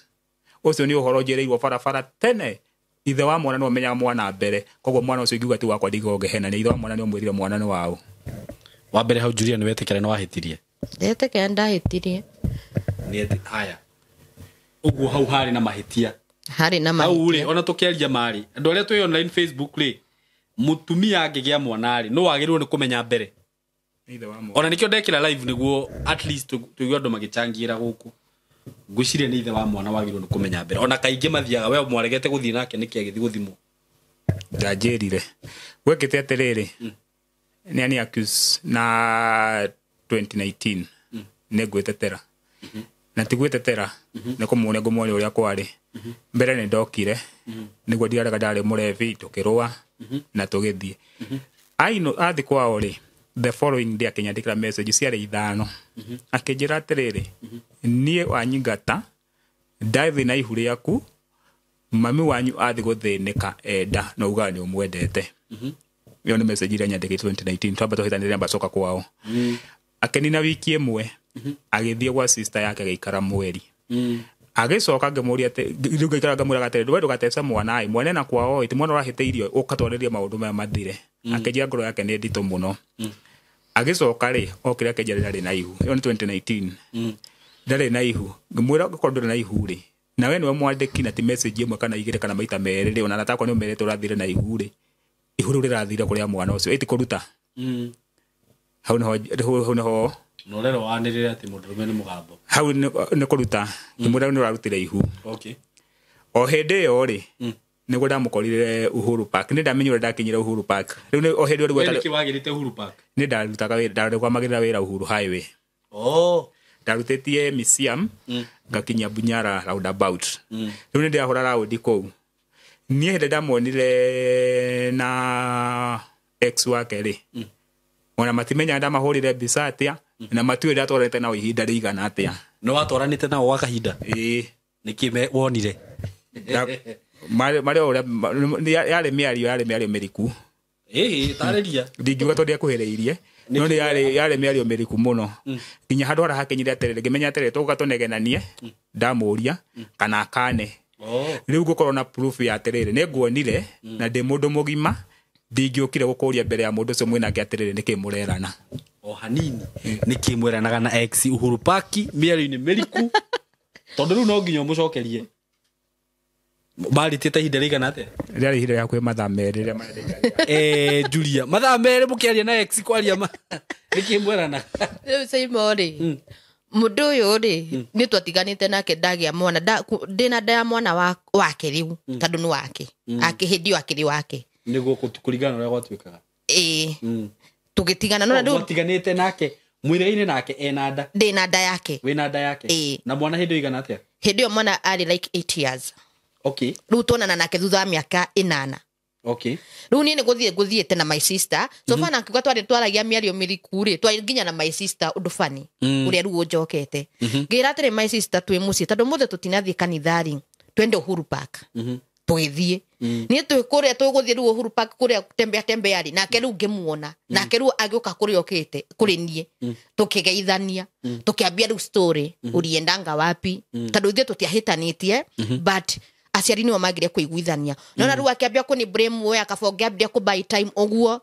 Ũcio nĩ ũhoro njĩrĩirwo barabara tene. Ithe wa mwana nĩ ũmenyaga mwana mbere, koguo mwana ũcio ingiuga ti wakwa ndigongehena, nĩ ithe wa mwana nĩ ũmwĩrire mwana nĩ waũ. Wa mbere hau Julia nĩ wetĩkĩra nĩ wahĩtirie? Ndetĩkĩra ndahĩtirie. Nĩ haya. Ũguo hau harĩ na mahĩtia. Harĩ na mahĩtia. Hau rĩ ona tũkĩaria marĩ andũ arĩa twĩ online Facebook rĩ, mũtumia angĩgĩa mwana rĩ no wagĩrĩirwo nĩ kũmenya mbere. Ithe wa mwana. Ona nĩkĩo ndekĩra live nĩguo at least tũigue andũ magĩcangĩra gũkũ. Ngwĩciria nĩ ithe wa mwana wagĩrĩirwo nĩ kũmenya mbere. Ona kaingĩ mathiaga we mwaregete gũthiĩ nake nĩkĩ agĩthiĩ gũthimwo? Ndanjĩrire. Gwekĩte atĩrĩrĩ, nĩ ani accuse na 2019 nĩ ngwĩtetera. Na ti gwĩtetera nĩ kũmuonia ngũmuonia ũrĩa kwarĩ. Mbere nĩ ndokire nĩguo ndirarega ndarĩ mũrebi tũkĩrũa na tũgĩthiĩ. Aino athi kwao rĩ, the following day akĩnyandĩkĩra message ciarĩ 5. Akĩnjĩra atĩrĩrĩ, niĩ wanyingata ndathiĩ na ihu rĩaku, mami wanyu athi gũthĩnĩka enda na ugaga nĩ ũmwendete. Ĩyo nĩ message ĩrĩa nyandĩkĩte 2019 twamba tũhĩtanĩre mbacoka kwao. Akĩnina wiki ĩmwe agĩthiĩ gwa sister yake agĩikara mweri. Agĩcoka ngĩmũria atĩ rĩu ngaikara ngamwĩraga atĩrĩ, we ndũgateca mwana ĩ, mwana ena kwao ĩ, ti mwana ũrahĩtĩirio ũkatwarĩria maũndũ maya mathire. Akĩnjĩra ngoro yake nĩ nditũ mũno. Agĩcoka rĩ, okire akĩnjĩra ndarĩ na ihu. Ĩyo nĩ 2019. Ndarĩ na ihu. Ngĩmwĩra ũngĩkorwo ndũrĩ na ihu rĩ, na we nĩwe mwandĩki na ti message ĩmwe kana igĩrĩ kana maita merĩ rĩ, ona arata akwa nĩ ũmerĩte ũrathire na ihu rĩ, ihu rĩu rĩrathire kũrĩa mwana ũcio, ĩ ti kũruta. Hau nĩho Na ũrerwo wanĩrĩre atĩ mũndũrũme nĩ mũgambo. Hau nĩ kũruta. Ngĩmwĩra nĩ ũrarutire ihu. Okay. O hĩndĩ ĩyo rĩ, nĩguo ndamũkorire Uhuru Park. Nĩ ndamenyire ũrĩa ndakinyire Uhuru Park. Rĩu nĩ o hĩndĩ ĩyo We nĩkĩ wagĩrĩte Uhuru Park? Nĩ ndarutaga wĩra, ndarũgamagĩrĩra wĩra Uhuru Highway. Oh. Ndarutĩtie museum, ngakinyia Bunyara roundabout. Rĩu nĩ ndĩrahũra raundi kũu. Niĩ hĩndĩ ndamuonire na ex wake rĩ, ona matimenyaga ndamahũrire mbica atĩa, na matiũĩ ndatwaranĩte nao ihinda rĩigana atĩa. Nĩ watwaranĩte nao gwa kahinda? Ĩĩ. Nĩkĩ wonire? Marĩ o ũrĩa yarĩ mĩario, yarĩ mĩario mĩriku. Ĩĩ, tarĩria. Ndingiuga tondũ ndiakuhĩrĩirie, no nĩ yarĩ mĩario mĩriku mũno. Nginya handũ harĩa hakinyire atĩrĩrĩ, ngĩmenya atĩrĩrĩ, tũgũka tũnegenanie, ndamũria kana akane. Rĩu ngũkorwo na proof ya atĩrĩrĩ, nĩ nguonire na ndĩ mũndũ mũgima, ndingĩũkire gũkũria mbere ya mũndũ ũcio mwĩnake atĩrĩrĩ, nĩkĩ mũrerana? O hanini. Nĩkĩ mweranaga na ex Uhuru Park mĩario-inĩ mĩriku? Tondũ rĩu no nginya ũmũcokerie. Marĩtie ta ihinda rĩigana atĩa? Rĩarĩ ihinda rĩa hakuhĩ mathaa 2 rĩrĩa marĩ. Julia, mathaa 2 mũkĩaria na ex kwaria ma nĩkĩ mwerana? Rĩu Saimo rĩ, mũndũ ũyũ rĩ, nĩ twatiganĩte nake ndagĩa mwana, ndĩna nda ya mwana wake rĩu, tondũ nĩ wake. Ake hĩndĩ ĩyo akĩrĩ wake. Nĩguo kũringana na ũrĩa gwatuĩkaga. Ĩĩ. Tũgĩtigana no rĩu twatiganĩte nake mwĩrĩ-inĩ nake ena nda. Ndĩna nda yake. Wĩna nda yake. Ĩĩ. Na mwana hĩndĩ ĩigana atĩa? Hĩndĩ ĩyo mwana arĩ like 8 years. Okay. Rĩu tuonana nake thutha wa mĩaka 8. Okay. Rĩu niĩ nĩ gũthiĩ ngũthiĩte na my sister. So far nakiuga twarĩ twaragia mĩario mĩriku rĩ, twarĩ nginya na my sister ũndũ funny, ũrĩa rĩu ũnjokete. Ngĩra atĩrĩ my sister twĩ mũciĩ, tondũ mũthĩ tũtinathiĩ kanitha rĩ, twende Uhuru Park. Tũgĩthiĩ. Niĩ twĩ kũrĩa tũgũthiĩ rĩu Uhuru Park kũrĩa tembea tembea rĩ, nake rĩu ngĩmuona. Nake rĩu agĩũka kũrĩa okĩte, kũrĩ niĩ. Tũkĩgeithania. Tũkĩambia rĩu story, uliendanga wapi? Tondũ ithuĩ tũtiahĩtanĩtie, but aciari nĩo magire kũiguithania. No na rĩu akĩambia kũni blame we, akabonge ambia kũ buy time ũguo.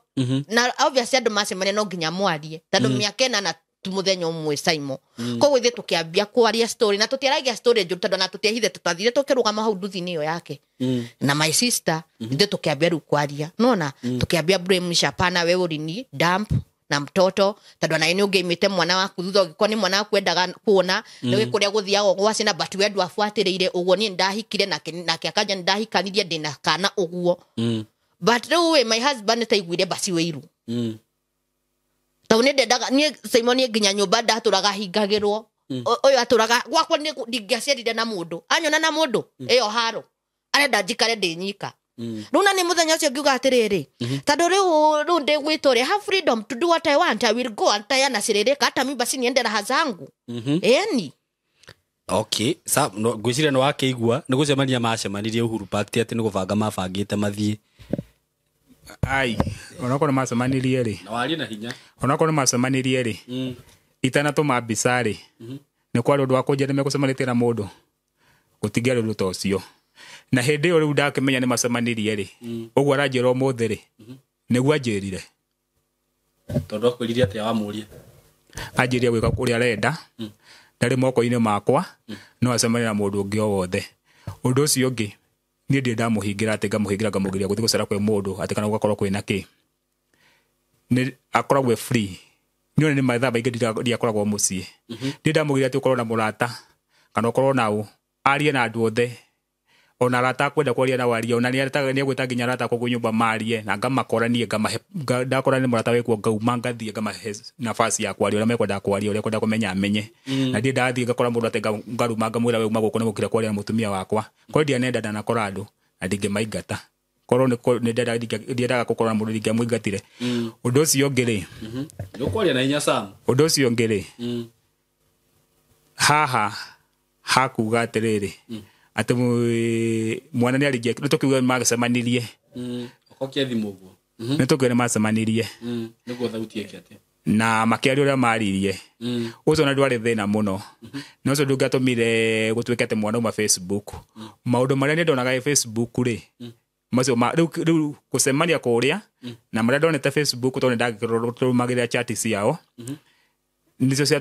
Na obviously andũ macemania no nginya mwarie, tondũ mĩaka 8 tu mũthenya ũmwe Saimo. Koguo ithuĩ tũkĩambia kwaria story, na tũtiaragia story njũru tondũ ona tũtiahithe, tũtathire tũkĩrũgama hau nduthi-inĩ ĩyo yake. Na my sister, ithuĩ tũkĩambia rĩu kwaria. Nona tũkĩambia blame hapana, wewe ulini dump na mtoto, tondũ ona nĩ ũngĩimĩte mwana waku thutha ũngĩkorwo nĩ mwana waku endaga kuona, nĩ kũrĩa gũthiagwo gwa ciana, but we ndwabuatĩrĩire ũguo. Niĩ ndahikire nake akanja nĩndahikanirie ndĩna kana ũguo. But rĩu ĩ, my husband nĩtaiguire baci wĩiru. Tondũ nĩ ndendaga, niĩ Simon niĩ nginya nyũmba ndatũraga hingagĩrwo. Ũyũ atũraga gwakwa nĩ ndingĩaciarire na mũndũ. Anyona na mũndũ, ĩyo haro. Arenda njikare ndĩ nyika. Rĩu na nĩ mũthenya ũcio ngiuga atĩrĩrĩ, tondũ rĩu ndĩgwĩtwo rĩ, I have freedom to do what I want, I will go and taya na ciririka, hata mimi basi niende raha zangu. Ĩni. Okay, sa no ngwĩciria nĩ wakĩigua nĩ gũcemania macemanirie Uhuru Park, ti atĩ nĩ gũbanga mabangĩte mathiĩ. Ai, onokorwo macemanirie rĩ. Na warie na hinya. Onokorwo macemanirie rĩ. Itanatũma mbica rĩ. Nĩ kwarĩ ũndũ wa kũnjĩra nĩmegũcemanĩtie na mũndũ. Gũtingĩarĩ ũndũ ta ũcio. Na hĩndĩ ĩyo rĩu ndakĩmenya nĩ macemanirie rĩ. Ũguo aranjĩra ũmũthĩ rĩ. Nĩguo anjĩrire. Tondũ akwĩrire atĩa wamũria? Anjĩrire gwĩka kũrĩa arenda. Ndarĩ moko-inĩ makwa, no acemanie na mũndũ ũngĩ o wothe. Ũndũ ũcio ũngĩ, niĩ ndirĩ ndamũhingĩra atĩ ngamũhingĩra ngamũgiria gũthiĩ gũcera kwĩ mũndũ atĩ kana gũgakorwo kwĩna kĩ. Nĩ akoragwo e free. Niĩ ona nĩ mathaa maingĩ ndiakoragwo mũciĩ. Ndirĩ ndamũgiria atĩ ũkorwo na mũrata kana ũkorwo na ũ, arie na andũ othe. Ona arata akwenda kwaria nao arie, ona nĩegwĩta nginya arata akwa kwĩ nyũmba marie, na ngamakora niĩ ngamahe, ndakora nĩ mũrata wĩkuo ngauma ngathiĩ ngamahe nafasi ya kwaria ũrĩa mekwenda kwaria, ũrĩa ekwenda kũmenya amenye. Na ndirĩ ndathiĩ ngakora mũndũ atĩ ngaruma ngamwĩra we uma gũkũ nĩ gũkira kwaria na mũtumia wakwa. Korwo ndianenda ndanakora andũ na ndingĩmaingata. Korwo ndiendaga gũkorwo na mũndũ ndingĩamũingatire. Ũndũ ũcio ũngĩ rĩ, Nĩ ũkwaria na hinya Sam. Ũndũ ũcio ũngĩ rĩ, haha hakuga atĩrĩrĩ, atĩ mwana nĩ arĩngia, nĩ tũkiuga nĩ magĩcemanirie. Ũkokia thimũ ũguo. Nĩ tũkiuga nĩ macemanirie. Nĩguo thauti ĩke atĩa? Na makĩaria ũrĩa maririe. Ũcio ona ndwarĩ thĩna mũno. Na ũcio ndũngĩatũmire gũtuĩke atĩ mwana auma Facebook. Maũndũ marĩa niĩ ndonaga Facebook rĩ, macio ma, rĩu gũcemania kũrĩa, na marĩa ndonete Facebook tondũ nĩndakĩrũmagĩrĩra chat ciao. Nĩcio cia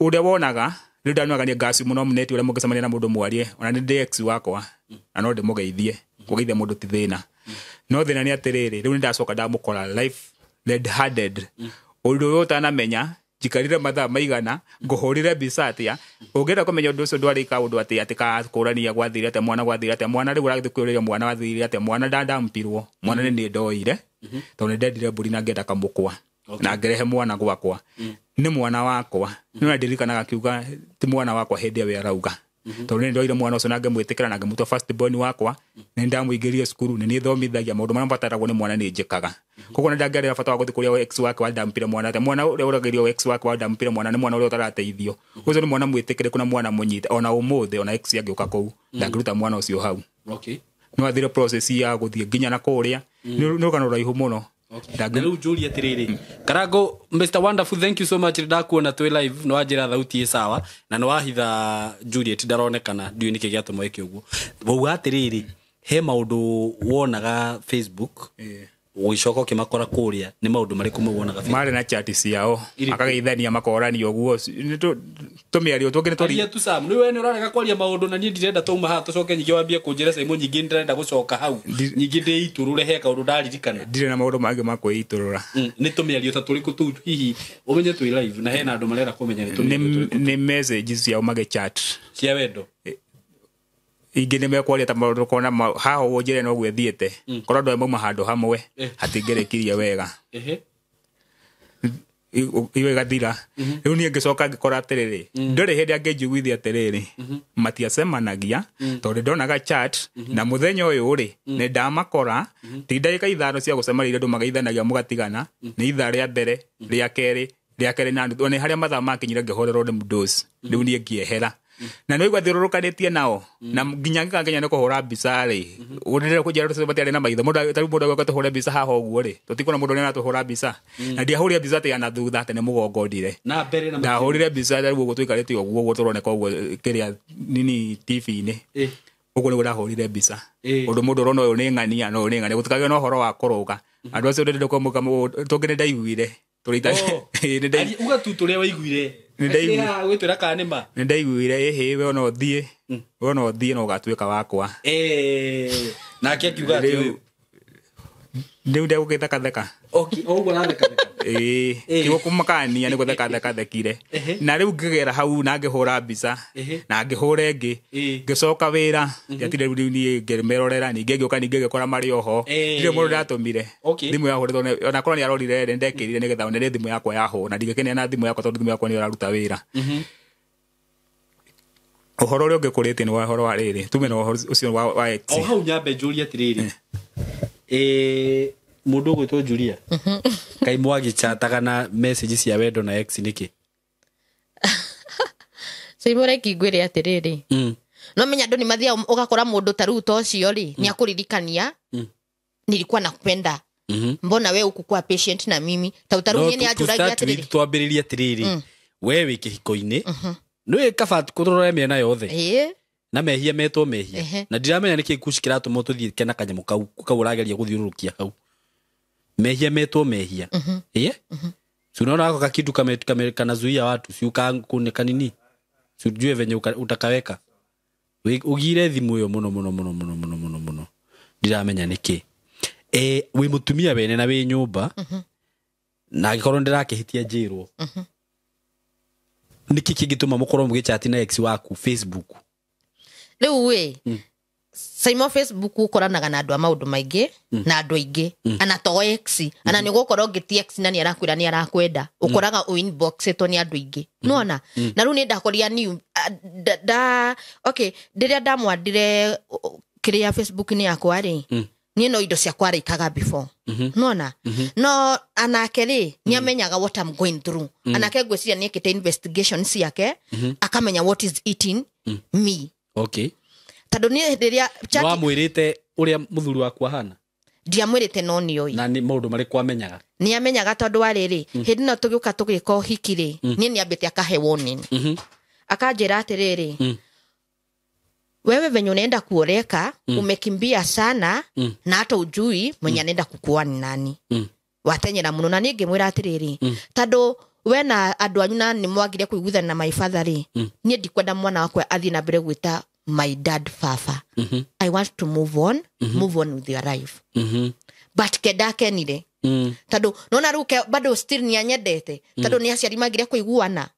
ũrĩa wonaga, rĩu ndanonaga nĩ ngaci mũno mũneti ũrĩa mũngĩcemania na mũndũ mwarie, ona nĩ ndĩ ex wakwa, na no ndĩmũgeithie, kũgeithia mũndũ ti thĩna. No thĩna nĩ atĩrĩrĩ, rĩu nĩndacoka ndamũkora live red handed. Ũndũ ũyũ ũtanamenya, njikarire mathaa maigana, ngũhũrire mbica atĩa, ũngĩenda kũmenya ũndũ ũcio ndwarĩ kaũndũ atĩ atĩ kakũrania gwathire atĩa, mwana gwathire atĩa, mwana rĩu ũrathiĩ kwĩrĩria mwana wathire atĩa, mwana ndandampirwo, mwana nĩ niĩ ndoire, tondũ nĩ ndendire mbũri na ngĩenda kamũkwa. Na ngĩrehe mwana gwakwa. Nĩ mwana wakwa. Nĩ ona ndirikanaga akiuga ti mwana wakwa hĩndĩ ĩyo arauga. Tondũ nĩ ndoire mwana ũcio na ngĩmwĩtĩkĩra na ngĩmũtua first born wakwa, nĩ ndamũingĩrire cukuru, nĩ niĩ thomithagia maũndũ marĩa mabataragwo nĩ mwana nĩ njĩkaga. Koguo nĩ ndangĩarĩra bata wa gũthiĩ kũrĩa ex wake wandampire mwana, atĩ mwana ũrĩa ũragĩrio ex wake wandampire mwana nĩ mwana ũrĩa ũtarateithio. Ũcio nĩ mwana mwĩtĩkĩrĩku na mwana mũnyite, ona ũmũthĩ ona ex angĩũka kũu, ndangĩruta mwana ũcio hau. No athire process ya gũthiĩ nginya na kũrĩa, nĩ rũgano rũraihu mũno. Na rĩu njũrie atĩrĩrĩ, Karango, Mr Wonderful, thank you so much. Ndakuona twĩ live, nĩ wanjĩra thauti ĩ sawa, na nĩ wahitha Juliet ndaronekana, ndiũĩ nĩkĩ gĩatũma ĩke ũguo. Wauga atĩrĩrĩ, he maũndũ wonaga Facebook, Ũgĩcoka ũkĩmakora kũrĩa nĩ maũndũ marĩkũ mau wonaga Facebook? Marĩ na chat ciao. Irĩkũ? Makageithania makorania ũguo. Nĩ tũmĩario tũngĩ nĩ tũri Aria tu Sam, nĩ we nĩ ũrarega kwaria maũndũ na niĩ ndirenda twauma haha tũcoke nyingĩ wambie kũnjĩra Simon, nyingĩ ndirenda gũcoka hau nyingĩ ndĩitũrũre he kaũndũ ndaririkana. Ndirĩ na maũndũ mangĩ ma kwĩitũrũra. Nĩ tũmĩario ta tũrĩkũ tũu hihi ũmenye twĩ live na hena andũ marenda kũmenya nĩ tũmĩario tũrĩkũ Nĩ message ciao magĩchat. Cia wendo. Ingĩ nĩ mekwaria ta maũndũ kona haha ũguo njĩra ĩno ũguo ĩthiĩte. Korwo andũ aya mauma handũ hamwe hatingĩrĩkirie wega. Iyo ĩgathira. Rĩu niĩ ngĩcoka ngĩkora atĩrĩrĩ, ndũrĩ hĩndĩ angĩnjiguithia atĩrĩrĩ, matiacemanagia tondũ ndonaga chat na mũthenya ũyũ rĩ nĩ ndamakora ti ndagĩka 5 cia gũcemania iria andũ mageithanagia mũgatigana, nĩ ithaa rĩa mbere rĩa kerĩ na nuthu. Nĩ harĩa mathaa makinyire ngĩhorerwo nĩ mũndũ rĩu niĩ ngĩehera. Na nĩ waigua thiũrũrũkanĩtie nao na nginya ngĩka nĩ kũhũra mbica rĩ, ũrĩrĩ kũnjĩra tũcio matiarĩ na maitho. Mũndũ tarĩu mũndũ agĩũka tũhũre mbica haha ũguo rĩ, tũtikuona mũndũ ũrĩa aratũhũra mbica. Na ndiahũrire mbica atĩ ya na thutha atĩ nĩ mũgongo ndire. Na mbere na ndahũrire mbica tarĩu ũguo tũikarĩte ũguo ũguo tũroneka ũguo kĩrĩa nini TV-inĩ. Ũguo nĩguo ndahũrire mbica. Ũndũ mũndũ ũrona ũyũ nĩ ng'ania na ũyũ nĩ ng'ania, gũtikagĩe na ũhoro wa kũrũga. Andũ acio ndĩrenda kũmũka tũngĩ nĩ ndaiguire. Tũrĩ nĩ ndaiguire. Uga tu tũrĩa waiguire. Nĩ ndaiguire. Haha gwĩtwĩra kana nĩ ma? Nĩ ndaiguire, ĩhĩ, we ona ũthiĩ. We ona ũthiĩ no ũgatuĩka wakwa. Nake akiuga atĩ ũyũ. Rĩu ndegũgĩthekatheka. Okay, ũguo arathekatheka. Ĩĩ, ti gũkũmakania nĩ gũthekatheka thekire. Na rĩu ngĩgera hau na ngĩhũra mbica, na ngĩhũra ĩngĩ, ngĩcoka wĩra, ndiatire rĩu niĩ ngĩmerorera, ningĩ ngĩũka ningĩ ngĩkora marĩ oho. Ndirĩ mũndũ ndatũmire. Thimũ yahũrĩtwo ona korwo nĩarorire rĩ, nĩndekĩrire nĩgetha one nĩ thimũ yakwa yahũra, na ndingĩkenera na thimũ yakwa tondũ thimũ yakwa nĩyo ĩraruta wĩra. Ũhoro ũrĩa ũngĩ kũrĩtie nĩ ũhoro wa rĩrĩ, tume na ũhoro ũcio wa ex. O hau nyambe njũrie atĩrĩrĩ. Mũndũ ũgwĩtwo Julia. Kaĩ mwagĩchataga na message cia wendo na ex nĩkĩ? Simon reke ngwĩre atĩrĩrĩ. No menya andũ nĩ mathiaga ũgakora mũndũ ta rĩu ta ũcio rĩ, nĩ akũririkania, nilikuwa nakupenda. Mbona we hukukuwa patient na mimi? Ta ũtarũ No, niĩ nĩ anjũragia atĩrĩrĩ. Twambĩrĩrie atĩrĩrĩ. We wĩ kĩhiko-inĩ, nĩ kaba kũrore mĩena yothe. Na mehia metwo mehia. Na ndiramenya nĩkĩ kuci kĩratũma tũthiĩ kena kanyamũ kau ũrageria gũthiũrũrũkia hau. Mehia metwo mehia. Si unaona hako kakitu kanazuia watu, si ukakuneka nini? Si ujue venye utakaweka. Ugire thimu ĩyo mũno mũno mũno mũno mũno mũno mũno. Ndiramenya nĩkĩ. Wĩ mũtumia wene na wĩ nyũmba. Na angĩkorwo ndĩrakĩhĩtia njĩrwo. Nĩkĩ kĩngĩtũma mũkorwo mũgĩchat na ex waku Facebook? Rĩu ĩ, Simon Facebook ũkoranaga na andũ a maũndũ maingĩ, na andũ aingĩ, ana to ex, ana nĩ ũgũkorwo ũngĩtia ex na nĩ arakwĩra nĩ arakwenda, ũkoraga ũ inboxĩtwo nĩ andũ aingĩ. Nĩwona? Na rĩu nĩ ndakoria new, okay, rĩrĩa ndamwandire kĩrĩa Facebook-inĩ yakwa rĩ, niĩ no indo ciakwa araikaga before. Nĩwona? No anake rĩ, nĩ amenyaga what I'm going through. Anake ngwĩciria nĩ ekĩte investigation ciake, akamenya what is eating me. Tondũ niĩ rĩrĩa chat Wamwĩrĩte ũrĩa mũthuri waku ahana? Ndiamwĩrĩte no nĩoĩ. Na nĩ maũndũ marĩkũ amenyaga? Nĩ amenyaga tondũ wa rĩrĩ, hĩndĩ ĩno tũgĩũka tũgĩka ũhiki rĩ, niĩ nĩambĩte akahe warning. Akanjĩra atĩrĩrĩ, wewe venye unaenda kuoleka, umekimbia sana, na hata ujui mwenye anaenda kukuoa ni nani. Watenyera mũno. Na niĩ ngĩmwĩra atĩrĩrĩ, tondũ we na andũ anyu na nĩ mwagire kũiguithana na my father rĩ, niĩ ndikwenda mwana wakwa athiĩ na mbere gwĩta my dad baba. I want to move on, move on with your life. But kenda akenire. Tondũ nona rĩu bado still nĩ anyendete, tondũ nĩ aciari magire kũiguana.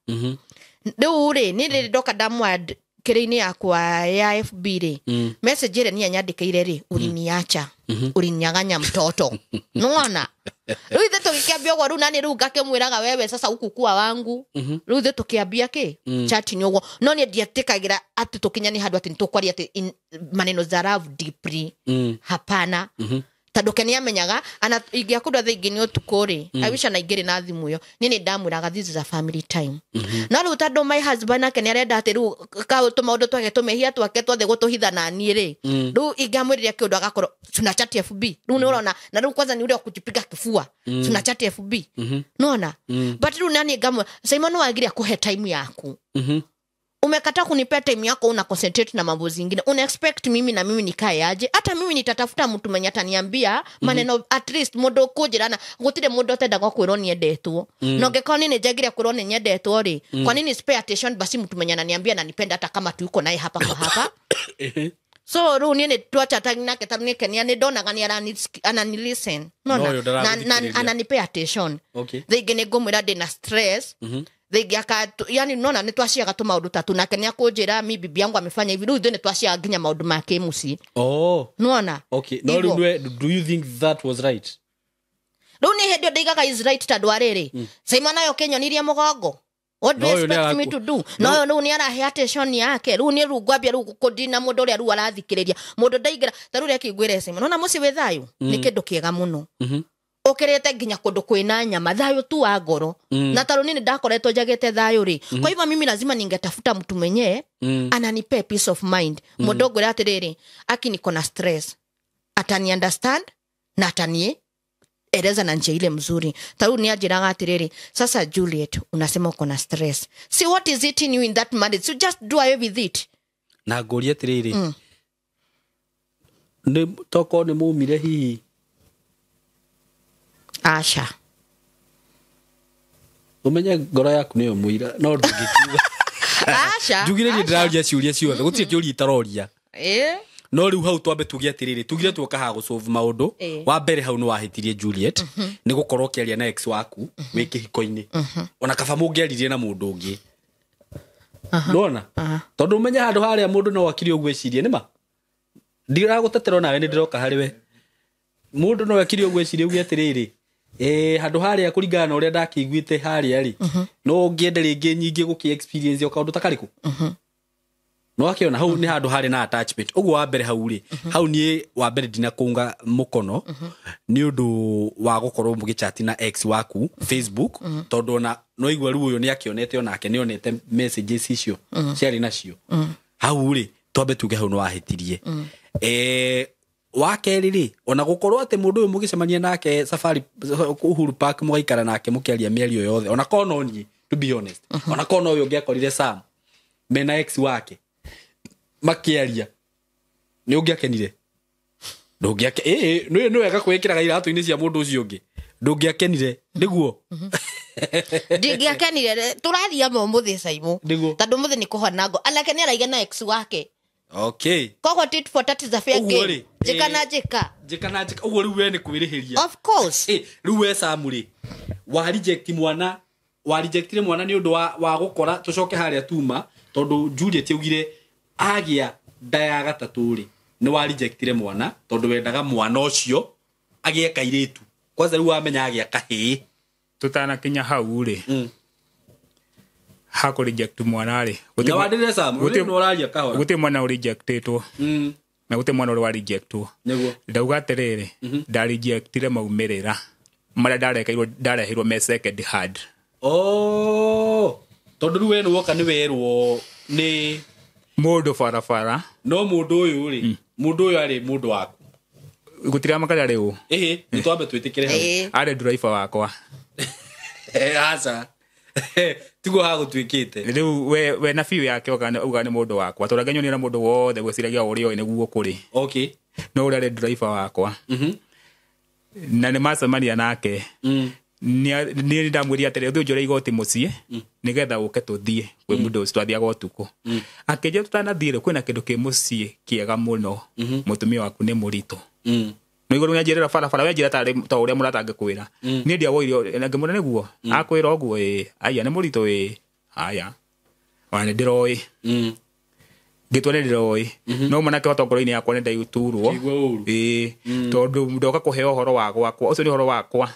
Rĩu rĩ, nĩ rĩrĩ ndoka ndamwa kĩrĩ-inĩ yakwa ya FB rĩ, message ĩrĩa niĩ anyandĩkĩire rĩ, uliniacha, ulininyang'anya mtoto. Nĩwona? Rĩu ithuĩ tũgĩkĩambia ũguo, rĩu nani rĩu ngakĩmwĩraga wewe sasa huku kuwa wangu. Rĩu ithuĩ tũkĩambia kĩ? Chatting ũguo. No niĩ ndietĩkagĩra atĩ tũkinyanie handũ atĩ nĩtũkwaria atĩ maneno za love deeply. Hapana. Tondũ ke nĩamenyaga, ana ingĩakũndwa thaa ingĩ nĩ ũtukũ rĩ, I wish ana ingĩrĩ na thimũ ĩyo. Niĩ nĩ ndamwĩraga this is a family time. No rĩu tondũ my husband nake nĩ arenda atĩ rĩu tũmaũndũ twake tũmehia twake twothe gũtũhitha na niĩ rĩ, rĩu ingĩamwĩrire kĩũndũ agakorwo tuna chat FB. Rĩu nĩ ũrona, na rĩu kwanza nĩ ũrĩa kũjipiga kifua. Tuna chat FB. Nĩwona? But rĩu nani ngamwĩra, Simon no wagire akũhe time yaku. Umekataa kunipea time yako, una concentrate na mambo zingine, una expect mimi na mimi nikae aje? Hata mimi nitatafuta mtu mwenye ataniambia maneno, at least mundu kunjirana gutire mundu atendaga kwirwo niendetwo. Na ungĩkorwo niĩ nĩnjagire kwĩrwo nĩ nyendetwo rĩ, kwa nini spare attention basi mtu mwenye ananiambia ananipenda hata kama tuko naye hapa kwa hapa? So rĩu niĩ nĩ twachataga nake tondũ nĩ kenia nĩ ndonaga nĩ anani listen. No, Nona ũyũ na ndaragũthikĩrĩria. Ananipea attention. Okay. Thĩngĩ nĩ ngũmwĩra ndĩna stress, thĩngĩ aka yani nona nĩ twaciaga tũmaũndũ tatu nake nĩ akũnjĩra mi bibi yangu amefanya hivi. Rĩu ithuĩ nĩ twaciaga nginya maũndũ ma kĩmũciĩ. Oh. Nona. Okay, no Hivyo. rĩu do you think that was right? Rĩu nĩ hĩndĩ ĩyo ndaigaga is right tondũ arĩrĩ Simon nayo kĩnyonirie mũgongo. What do No, you ũyũ nĩ expect me araku- to do? No ũyũ rĩu nĩ arahe attention yake. Rĩu nĩ rĩu ngwambia rĩu kũndina mũndũ ũrĩa rĩu arathikĩrĩria mũndũ ndaingĩra ta rĩu reke ngwĩre Simon, nona mũciĩ wĩ thayũ nĩ kĩndũ kĩega mũno ũkĩrĩte nginya kũndũ kwĩna nyama, thayũ tu wa ngoro. Na tarũ niĩ nĩndakoretwo njagĩte thayũ rĩ, kwa hivyo mimi lazima ningetafuta mtu mwenye ananipe peace of mind, mũndũ ngwĩra atĩrĩrĩ, aki niko na stress, atani understand na atanie eleza na njia ile mzuri. Taru ni anjĩraga atĩrĩrĩ, sasa Juliet, unasema uko na stress, see what is it in you in that marriage, so just do away with it. Na ngũrie atĩrĩrĩ, nĩ tokorwo nĩ mumire hihi? Asha. Ũmenye ngoro yaku nĩyo mũira, no ndũngĩkiuga. Asha. Njugire niĩ ndĩraũria ciũria ciothe, gũtirĩ kĩũria itaroria. No rĩu hau twambe tuge atĩrĩrĩ, tugire tuoka haha gũsolve maũndũ. Wa mbere hau nĩ wahĩtirie Juliet nĩ gũkorwo ũkĩaria na ex waku wĩ kĩhiko-inĩ, ona kaba mũngĩaririe na mũndũ ũngĩ. Ndona tondũ ũmenye handũ harĩa mũndũ no akire ũguo ecirie nĩma ndiragũtetera onawe nĩ ndĩroka harĩ we. Mũndũ no akire ũguo ecirie uge atĩrĩrĩ, handũ harĩa kũringana na ũrĩa ndakĩiguĩte harĩa rĩ, no ũngĩende rĩngĩ nyingĩ gũkĩ experience o kaũndũ ta karĩkũ. No akĩona hau nĩ handũ harĩ na attachment ũguo. Wa mbere hau rĩ, hau niĩ wa mbere ndinakũnga mũkono nĩ ũndũ wa gũkorwo mũgĩchati na ex waku Facebook, tondũ ona no igua rĩu ũyũ nĩ akĩonete, onake nĩ onete messages icio ciarĩ nacio hau rĩ. Twambe tuge hau nĩ wahĩtirie. Wa kerĩ rĩ, ona gũkorwo atĩ mũndũ ũyũ mũgĩcemania nake safari Uhuru Park, mũgaikara nake mũkĩaria mĩario yothe, ona korwo no niĩ, to be honest, ona korwo no ũyũ ũngĩakorire Sam mena ex wake makĩaria, nĩ ũngĩakenire? Ndũngĩake ĩĩ nĩ wega kwĩkĩraga iratũ-inĩ cia mũndũ ũcio ũngĩ. Ndũngĩakenire nĩguo? Ndingĩakenire. Tũraria ma ũmũthĩ, Saimo. Nĩguo. Tondũ ũmũthĩ nĩ kũhona ngo anake nĩ araiga na ex wake. Okay. Koguo tit for tat is a fair Ũguo game. rĩ, Njĩka na njĩka. Njĩka na njĩka. Ũguo rĩu we nĩ kwĩrĩhĩria. Of course. Rĩu we Sam rĩ, wa reject mwana, wa rejectire mwana nĩ ũndũ wa gũkora. Tũcoke harĩa tuma, tondũ Juliet augire agĩa nda ya gatatũ rĩ, nĩ wa rejectire mwana tondũ wendaga mwana ũcio agĩe kairĩtu kwanza. Rĩu wamenya agĩa kahĩĩ? Tutanakinya hau rĩ, hakũ reject mwana rĩ, Na wandĩrĩre Sam, rĩu nĩ ũraria kahora. Gũtirĩ mwana ũrejectĩtwo na gũtirĩ mwana ũrĩ wa rejectwo. Ndauga atĩrĩrĩ, ndarejectire maumĩrĩra marĩa ndarekeirwo, ndareheirwo me second hand. Oh, tondũ rĩu we nĩ woka nĩ werwo nĩ mũndũ barabara. No mũndũ ũyũ rĩ, mũndũ ũyũ arĩ mũndũ waku? Gũtirĩ amakara rĩ ũ. Ĩhĩ, nĩ twambe twĩtĩkĩre hau. Arĩ driver wakwa. Aca, tiguo hagũtuĩkĩte. Rĩu we na biũ yake uga nĩ mũndũ wakwa, tondũ angĩnyonire na mũndũ wothe gwĩciragia ũrĩa oĩ nĩguo kũrĩ. No ũrĩa arĩ driver wakwa na nĩ macemania nake, niĩ ndamwĩrire atĩrĩ, ũthiĩ ũnjũre igoti mũciĩ nĩgetha ũke tũthiĩ kwĩ mũndũ ũcio. Twathiaga ũtukũ, akĩnjĩra tũtanathiĩ rĩ, kwĩna kĩndũ kĩ mũciĩ kĩega mũno, mũtumia waku nĩ mũritũ. No igũrũ nĩanjĩrĩra barabara, we njĩra tarĩ ta ũrĩa mũrata angĩkwĩra. Niĩ ndiawoire na ngĩmwĩra nĩguo akwĩra ũguo, ĩĩ, aya nĩ mũritũ, ĩĩ, aya ona nĩ ndĩroĩ. Ngĩtua nĩ ndĩroĩ, no mwanake wa tongoro-inĩ yakwa nĩ ndaiturwo. Kĩigua ũru. Ĩĩ, tondũ ndoka kũheo ũhoro wa gwakwa, ũcio nĩ ũhoro wakwa,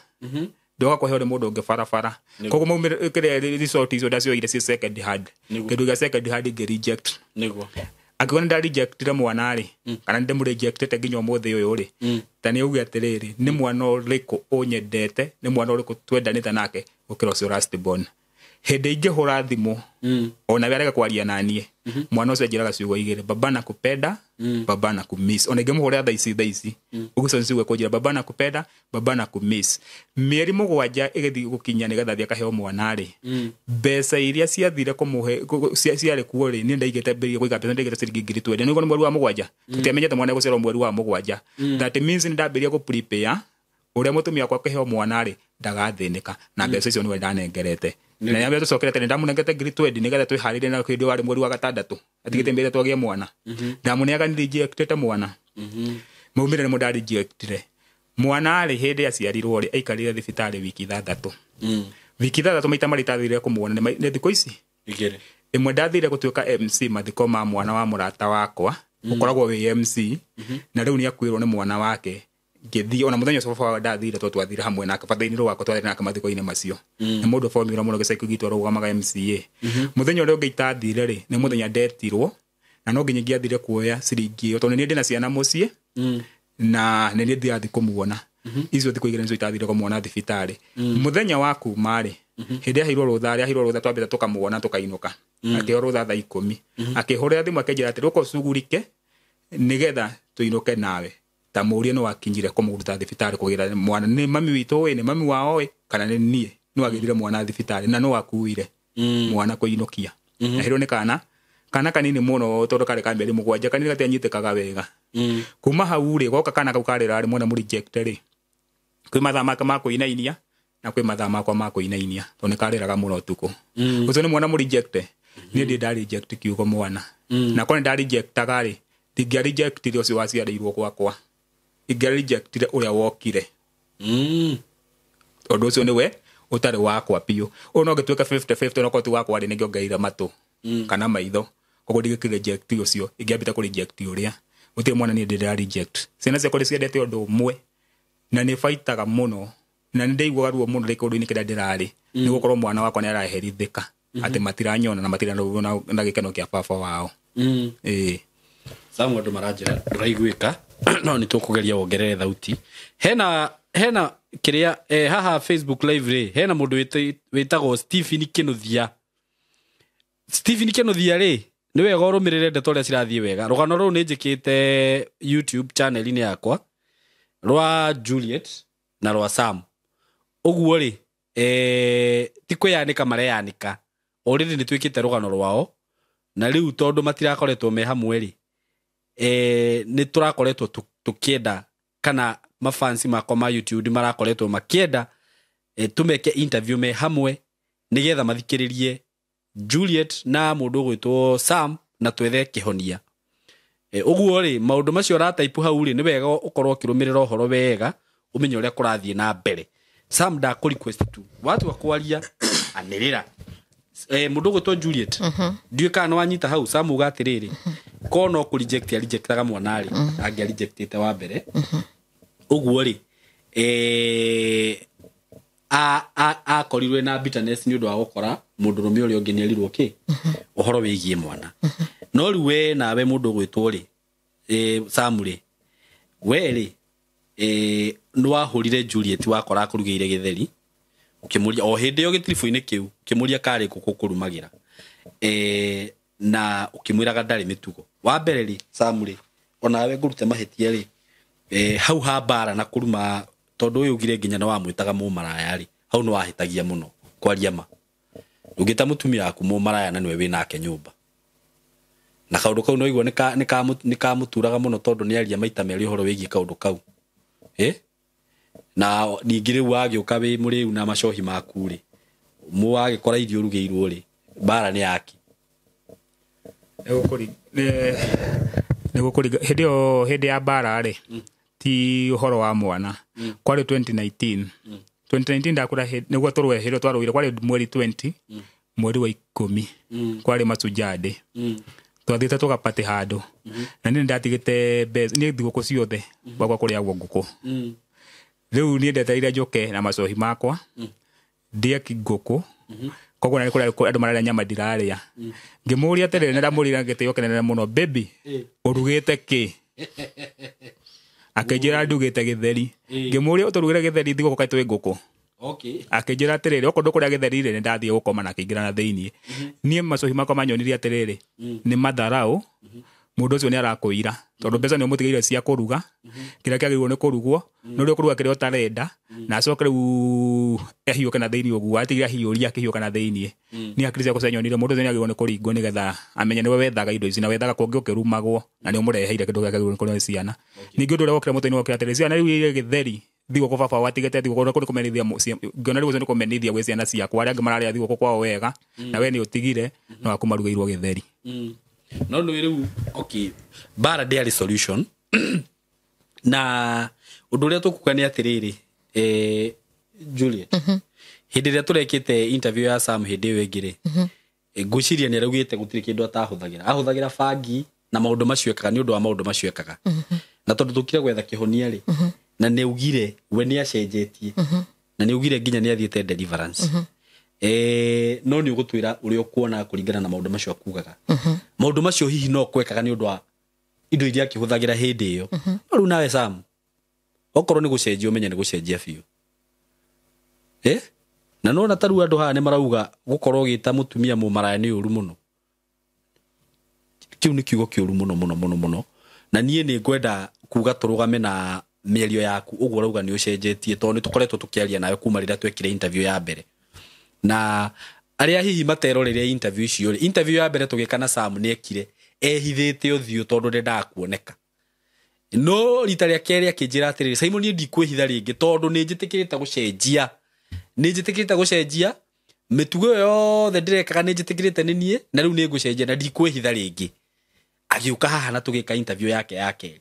ndoka kũheo nĩ mũndũ ũngĩ barabara. Koguo maumĩrĩra kĩrĩa result icio ndacioire ci second hand. Kĩndũ gĩa second hand ngĩ reject. Angĩkorwo nĩ ndarejectire mwana rĩ, kana nĩ ndĩmũrejectĩte nginya ũmũthĩ ũyũ rĩ, ta nĩ auge atĩrĩrĩ, nĩ mwana ũrĩkũ ũnyendete, nĩ mwana ũrĩkũ twendanĩte nake gũkĩra ũcio last born? Hĩndĩ ingĩhũra thimũ ona we arega kwaria na niĩ, mwana ũcio anjĩraga ciugo igĩrĩ, baba nakupenda, baba nakumiss. Ona ingĩmũhũrĩra thaa ici ũguo nĩ ciugo ekũnjĩra, baba nakupenda, baba nakumiss. Mĩeri 7 ĩgĩthiĩ gũkinya nĩgetha athiĩ akaheo mwana rĩ, mbeca iria ciathire kũmũhe ciarĩ kuo rĩ, niĩ ndaigĩte mbere kũiga mbeca, ndaigĩte ciringi 20,000. Nĩguo nĩ mweri wa 7, tũtiamenyete mwana egũciarwo mweri wa 7. That means nĩ ndambĩrĩria gũ prepare ũrĩa mũtumia wakwa akĩheo mwana rĩ, ndagathĩnĩka na mbeca icio nĩwe ndanengerete. Na yambia tũcokerete nĩ ndamũnengete 20,000 nĩgetha twĩharĩrie na hĩndĩ warĩ mweri wa 6 atigĩte mbere twagĩe mwana. Ndamũneaga nĩ rejectete mwana. Maumĩrĩra nĩmo ndarejectire. Mwana rĩ, hĩndĩ aciarirwo rĩ, aikarire thibitarĩ wiki 6. Wiki 6 maita marĩa itathire kũmuona nĩ thikũ ici igĩrĩ. Ĩmwe ndathire gũtuĩka MC mathiko ma mwana wa mũrata wakwa, ũkoragwo wĩ MC, na rĩu nĩakuĩrwo nĩ mwana wake. Ngĩthiĩ ona mũthenya ũcio baba ndathire tondũ twathire hamwe nake, batha-inĩ wakwa twathire nake mathiko-inĩ macio. Nĩ mũndũ formula mũno gĩcagi gitũ arũgamaga MCA. Mũthenya ũrĩa ũngĩ itathire rĩ, nĩ mũthenya ndetirwo, na no nginya ingĩathire kuoya ciringi ĩyo tondũ nĩ niĩ ndĩna ciana mũciĩ, na nĩ niĩ ndirathiĩ kũmuona. Icio thikũ igĩrĩ nĩcio itathire kũmuona thibitarĩ. Mũthenya wa kuma rĩ, hĩndĩ aheirwo rũtha rĩ, aheirwo rũtha twambĩte tũkamuona tũkainũka. Akĩheo rũtha thaa 10. Akĩhũrĩra thimũ akĩnjĩra atĩrĩ, ũka ũcugurike nĩgetha tũinũke nawe. Ta mũũrie nĩ wakinyire kũmũruta thibitarĩ kũgĩra mwana, nĩ mami witũ ĩ, nĩ mami wao ĩ, kana nĩ niĩ nĩ wagĩrire mwana thibitarĩ na nĩ wakuire mwana kũinũkia. Aheirwo nĩ kana kanini mũno tondũ karĩ ka mĩeri 7, kanini gatianyitĩkaga wega. Kuma hau rĩ, goka kana kau karĩra rĩ, mwana mũreject rĩ, kwĩ mathaa make ma kũinainia na kwĩ mathaa makwa ma kũinainia tondũ nĩ karĩraga mũno ũtukũ. Ũcio nĩ mwana mũreject. Niĩ ndĩ ndareject kiugo mwana. Na korwo nĩ ndarejectaga rĩ, ndingĩarejectire ũcio waciarĩirwo gwakwa, ingĩarejectire ũrĩa wokire. Ũndũ ũcio nĩwe ũtarĩ wakwa biũ. Ũyũ no ngĩtuĩke 50-50, onokorwo ti wakwa rĩ, nĩngĩongereire matũ kana maitho. Koguo ndingĩkĩreject ũcio, ingĩambĩte kũreject ũrĩa. Gũtirĩ mwana niĩ ndĩra reject. Ciana ciakwa nĩ ciendete ũndũ ũmwe na nĩ baitaga mũno, na nĩ ndaiguaga ruo mũno ndĩ kĩũndũ-inĩ kĩrĩa ndĩrarĩ, nĩ gũkorwo mwana wakwa nĩ araherithĩka atĩ matiranyona na matirana na gĩkeno kĩa baba wao. Ĩĩ. Samu andũ maranjĩra ndũraiguĩka, no nĩ tũkũgeria wongerere thauti. Hena kĩrĩa haha Facebook live rĩ, hena mũndũ wĩtagwo Stephen Kinuthia. Stephen Kinuthia rĩ, nĩ wega ũrũmĩrĩre ndeto ũrĩa cirathiĩ wega. Rũgano rũu nĩ njĩkĩte YouTube channel-inĩ yakwa rwa Juliet na rwa Sam. Ũguo rĩ, ti kwĩyanĩka mareyanĩka, already nĩ twĩkĩte rũgano rwao, na rĩu tondũ matirakoretwo me hamwe rĩ, nĩ tũrakoretwo tũkĩenda kana mafansi makwa ma YouTube nĩ marakoretwo makĩenda tũmeke interview me hamwe nĩgetha mathikĩrĩrie Juliet na mũndũ ũgwĩtwo Sam na twethe kĩhonia. Ũguo rĩ, maũndũ macio ũrataipu hau rĩ, nĩ wega ũkorwo ũkĩrũmĩrĩra ũhoro wega, ũmenye ũrĩa kũrathiĩ na mbere. Sam ndakũ request tu, watua kwaria anĩrĩra. Mũndũ ũgwĩtwo Juliet, ndiũĩ kana nĩ wanyita hau. Sam uga atĩrĩrĩ, ko no kũ reject arejectaga mwana rĩ, angĩa rejectĩte wa mbere. Ũguo rĩ, akorirwe na bitterness nĩ ũndũ wa gũkora mũndũrũme ũrĩa ũngĩ nĩerirwo kĩ ũhoro wĩgiĩ mwana. No rĩu we nawe mũndũ ũgwĩtwo rĩ, Sam rĩ, we rĩ, nĩ wahũrire Juliet wakora akũrugĩire gĩtheri, ũkĩmũria o hĩndĩ ĩyo gĩtiribũ-inĩ kĩu, ũkĩmũria karĩ kũ kũkũrumagĩra, na ũkĩmwĩraga ndarĩ mĩtugo. Wa mbere rĩ, Sam rĩ, onawe ngũrute mahĩtia rĩ, hau ha mbara na kũruma, tondũ ũyũ ugire nginya nĩ wamwĩtaga mũmaraya rĩ, hau nĩ wahĩtagia mũno kwaria ma. Ũngĩta mũtumia waku mũmaraya na nĩwe wĩnake nyũmba, na kaũndũ kau no igua nĩ kamũturaga mũno tondũ nĩ aria maita merĩ ũhoro wĩgiĩ kaũndũ kau. Na ningĩ rĩu wagĩũka wĩ mũrĩu na macohi maku rĩ, wagĩkora irio ũrugĩirwo rĩ, mbara nĩ yaki. Nĩ hĩndĩ ĩyo, hĩndĩ ya mbara rĩ, ti ũhoro wa mwana. Kwarĩ 2019. 2019 ndakũra nĩguo tũrũe hĩndĩ ĩyo twarũire, kwarĩ mweri 20, mweri wa 10. Kwarĩ Mashujaa Day. Twathiĩte tũgapatĩ handũ. Na niĩ nĩndatigĩte mbeca, niĩ thigũkũ ciothe gwakwa kũrĩagwo ngũkũ. Rĩu niĩ ndetereire njũke na macohi makwa, ndĩe ngũkũ. Koguo na nĩ kũrĩa andũ mararĩa nyama ndirarĩa. Ngĩmũria atĩrĩrĩ, nĩndamũrire gĩtĩo kĩnene mũno, baby, ũrugĩte kĩ? Akĩnjĩra ndugĩte gĩtheri. Ngĩmũria ũtũrugĩre gĩtheri thigũkũ kaĩ twĩ ngũkũ. Okay. Akĩnjĩra atĩrĩrĩ, okorwo ndũkũrĩa gĩtheri-rĩ, nĩ ndathiĩ gũkoma na akĩingĩra na thĩiniĩ. Niĩ macohi makwa manyonirie atĩrĩrĩ, nĩ matharaũ, mũndũ ũcio nĩ arakũira tondũ mbeca nĩ ũmũtigĩire cia kũruga kĩrĩa kĩagĩrĩirwo nĩ kũrugwo, no rĩu kũruga kĩrĩa ũtarenda, na acoke rĩu ahiũke na thĩiniĩ ũguo atigire ahiũria akĩhiũka na thĩiniĩ. Niĩ hakiri ciakwa cianyonire mũndũ ũcio nĩ agĩrĩirwo nĩ kũringwo nĩgetha amenye nĩwe wethaga indo ici na wethaga kũngĩ ũkĩrumagwo na nĩ ũmũreheire kĩndũ kĩrĩa kĩagĩrĩirwo nĩ kũrĩo nĩ ciana. Ningĩ ũndũ ũrĩa wokire mũtwe-inĩ wokire atĩrĩrĩ, ciana rĩu irĩ gĩtheri thigũkũ baba watigĩte thigũkũ kũrĩ kũmenithia ngĩona rĩu ũcio nĩ kũmenithia gwĩ ciana ciakwa arĩa angĩ mararĩa thigũkũ kwao wega, na we nĩ ũtigire no akũmarugĩirwo gĩtheri. No nĩ rĩu okay, bara ndĩarĩ solution. Na ũndũ ũrĩa tũkuga nĩ atĩrĩrĩ, Juliet, hĩndĩ ĩrĩa tũrekĩte interview ya Sam hĩndĩ ĩyo ĩngĩ rĩ, ngwĩciria nĩ araugĩte gũtirĩ kĩndũ atahũthagĩra, ahũthagĩra bangi na maũndũ macio ekaga nĩ ũndũ wa maũndũ macio ekaga. Na tondũ tũkire gwetha kĩhonia rĩ, na nĩ augire we nĩ acenjetie, na nĩ augire nginya nĩ athiĩte deliverance. No nĩ ũgũtwĩra ũrĩa ũkuona kũringana na maũndũ macio akugaga. Maũndũ macio hihi no kwekaga nĩ ũndũ wa indo iria akĩhũthagĩra hĩndĩ ĩyo. No rĩu nawe Sam, okorwo nĩ gũcenjia ũmenye nĩ gũcenjia biũ. Na nona ta rĩu andũ haha nĩ marauga gũkorwo ũgĩta mũtumia mũmaraya nĩ ũru mũno. Kĩu nĩ kiugo kĩũru mũno mũno mũno mũno. Na niĩ nĩ ngwenda kuga tũrũgame na mĩario yaku ũguo ũrauga nĩ ũcenjetie, tondũ nĩ tũkoretwo tũkĩaria nawe kuma rĩrĩa twekire interview ya mbere. Na arĩa hihi materoreire interview icio rĩ, interview ya mbere tũgĩka na Sam nĩ ekire ehithĩte ũthiũ tondũ ndendaga kuoneka. No rita rĩa kerĩ akĩnjĩra atĩrĩrĩ, Simon niĩ ndikwĩhitha rĩngĩ tondũ nĩ njĩtĩkĩrĩte gũcenjia. Nĩ njĩtĩkĩrĩte gũcenjia mĩtugo ĩyo yothe ndĩrekaga nĩ njĩtĩkĩrĩte nĩ niĩ, na rĩu nĩ ngũcenjia na ndikwĩhitha rĩngĩ. Agĩũka haha na tũgĩka interview yake ya kerĩ.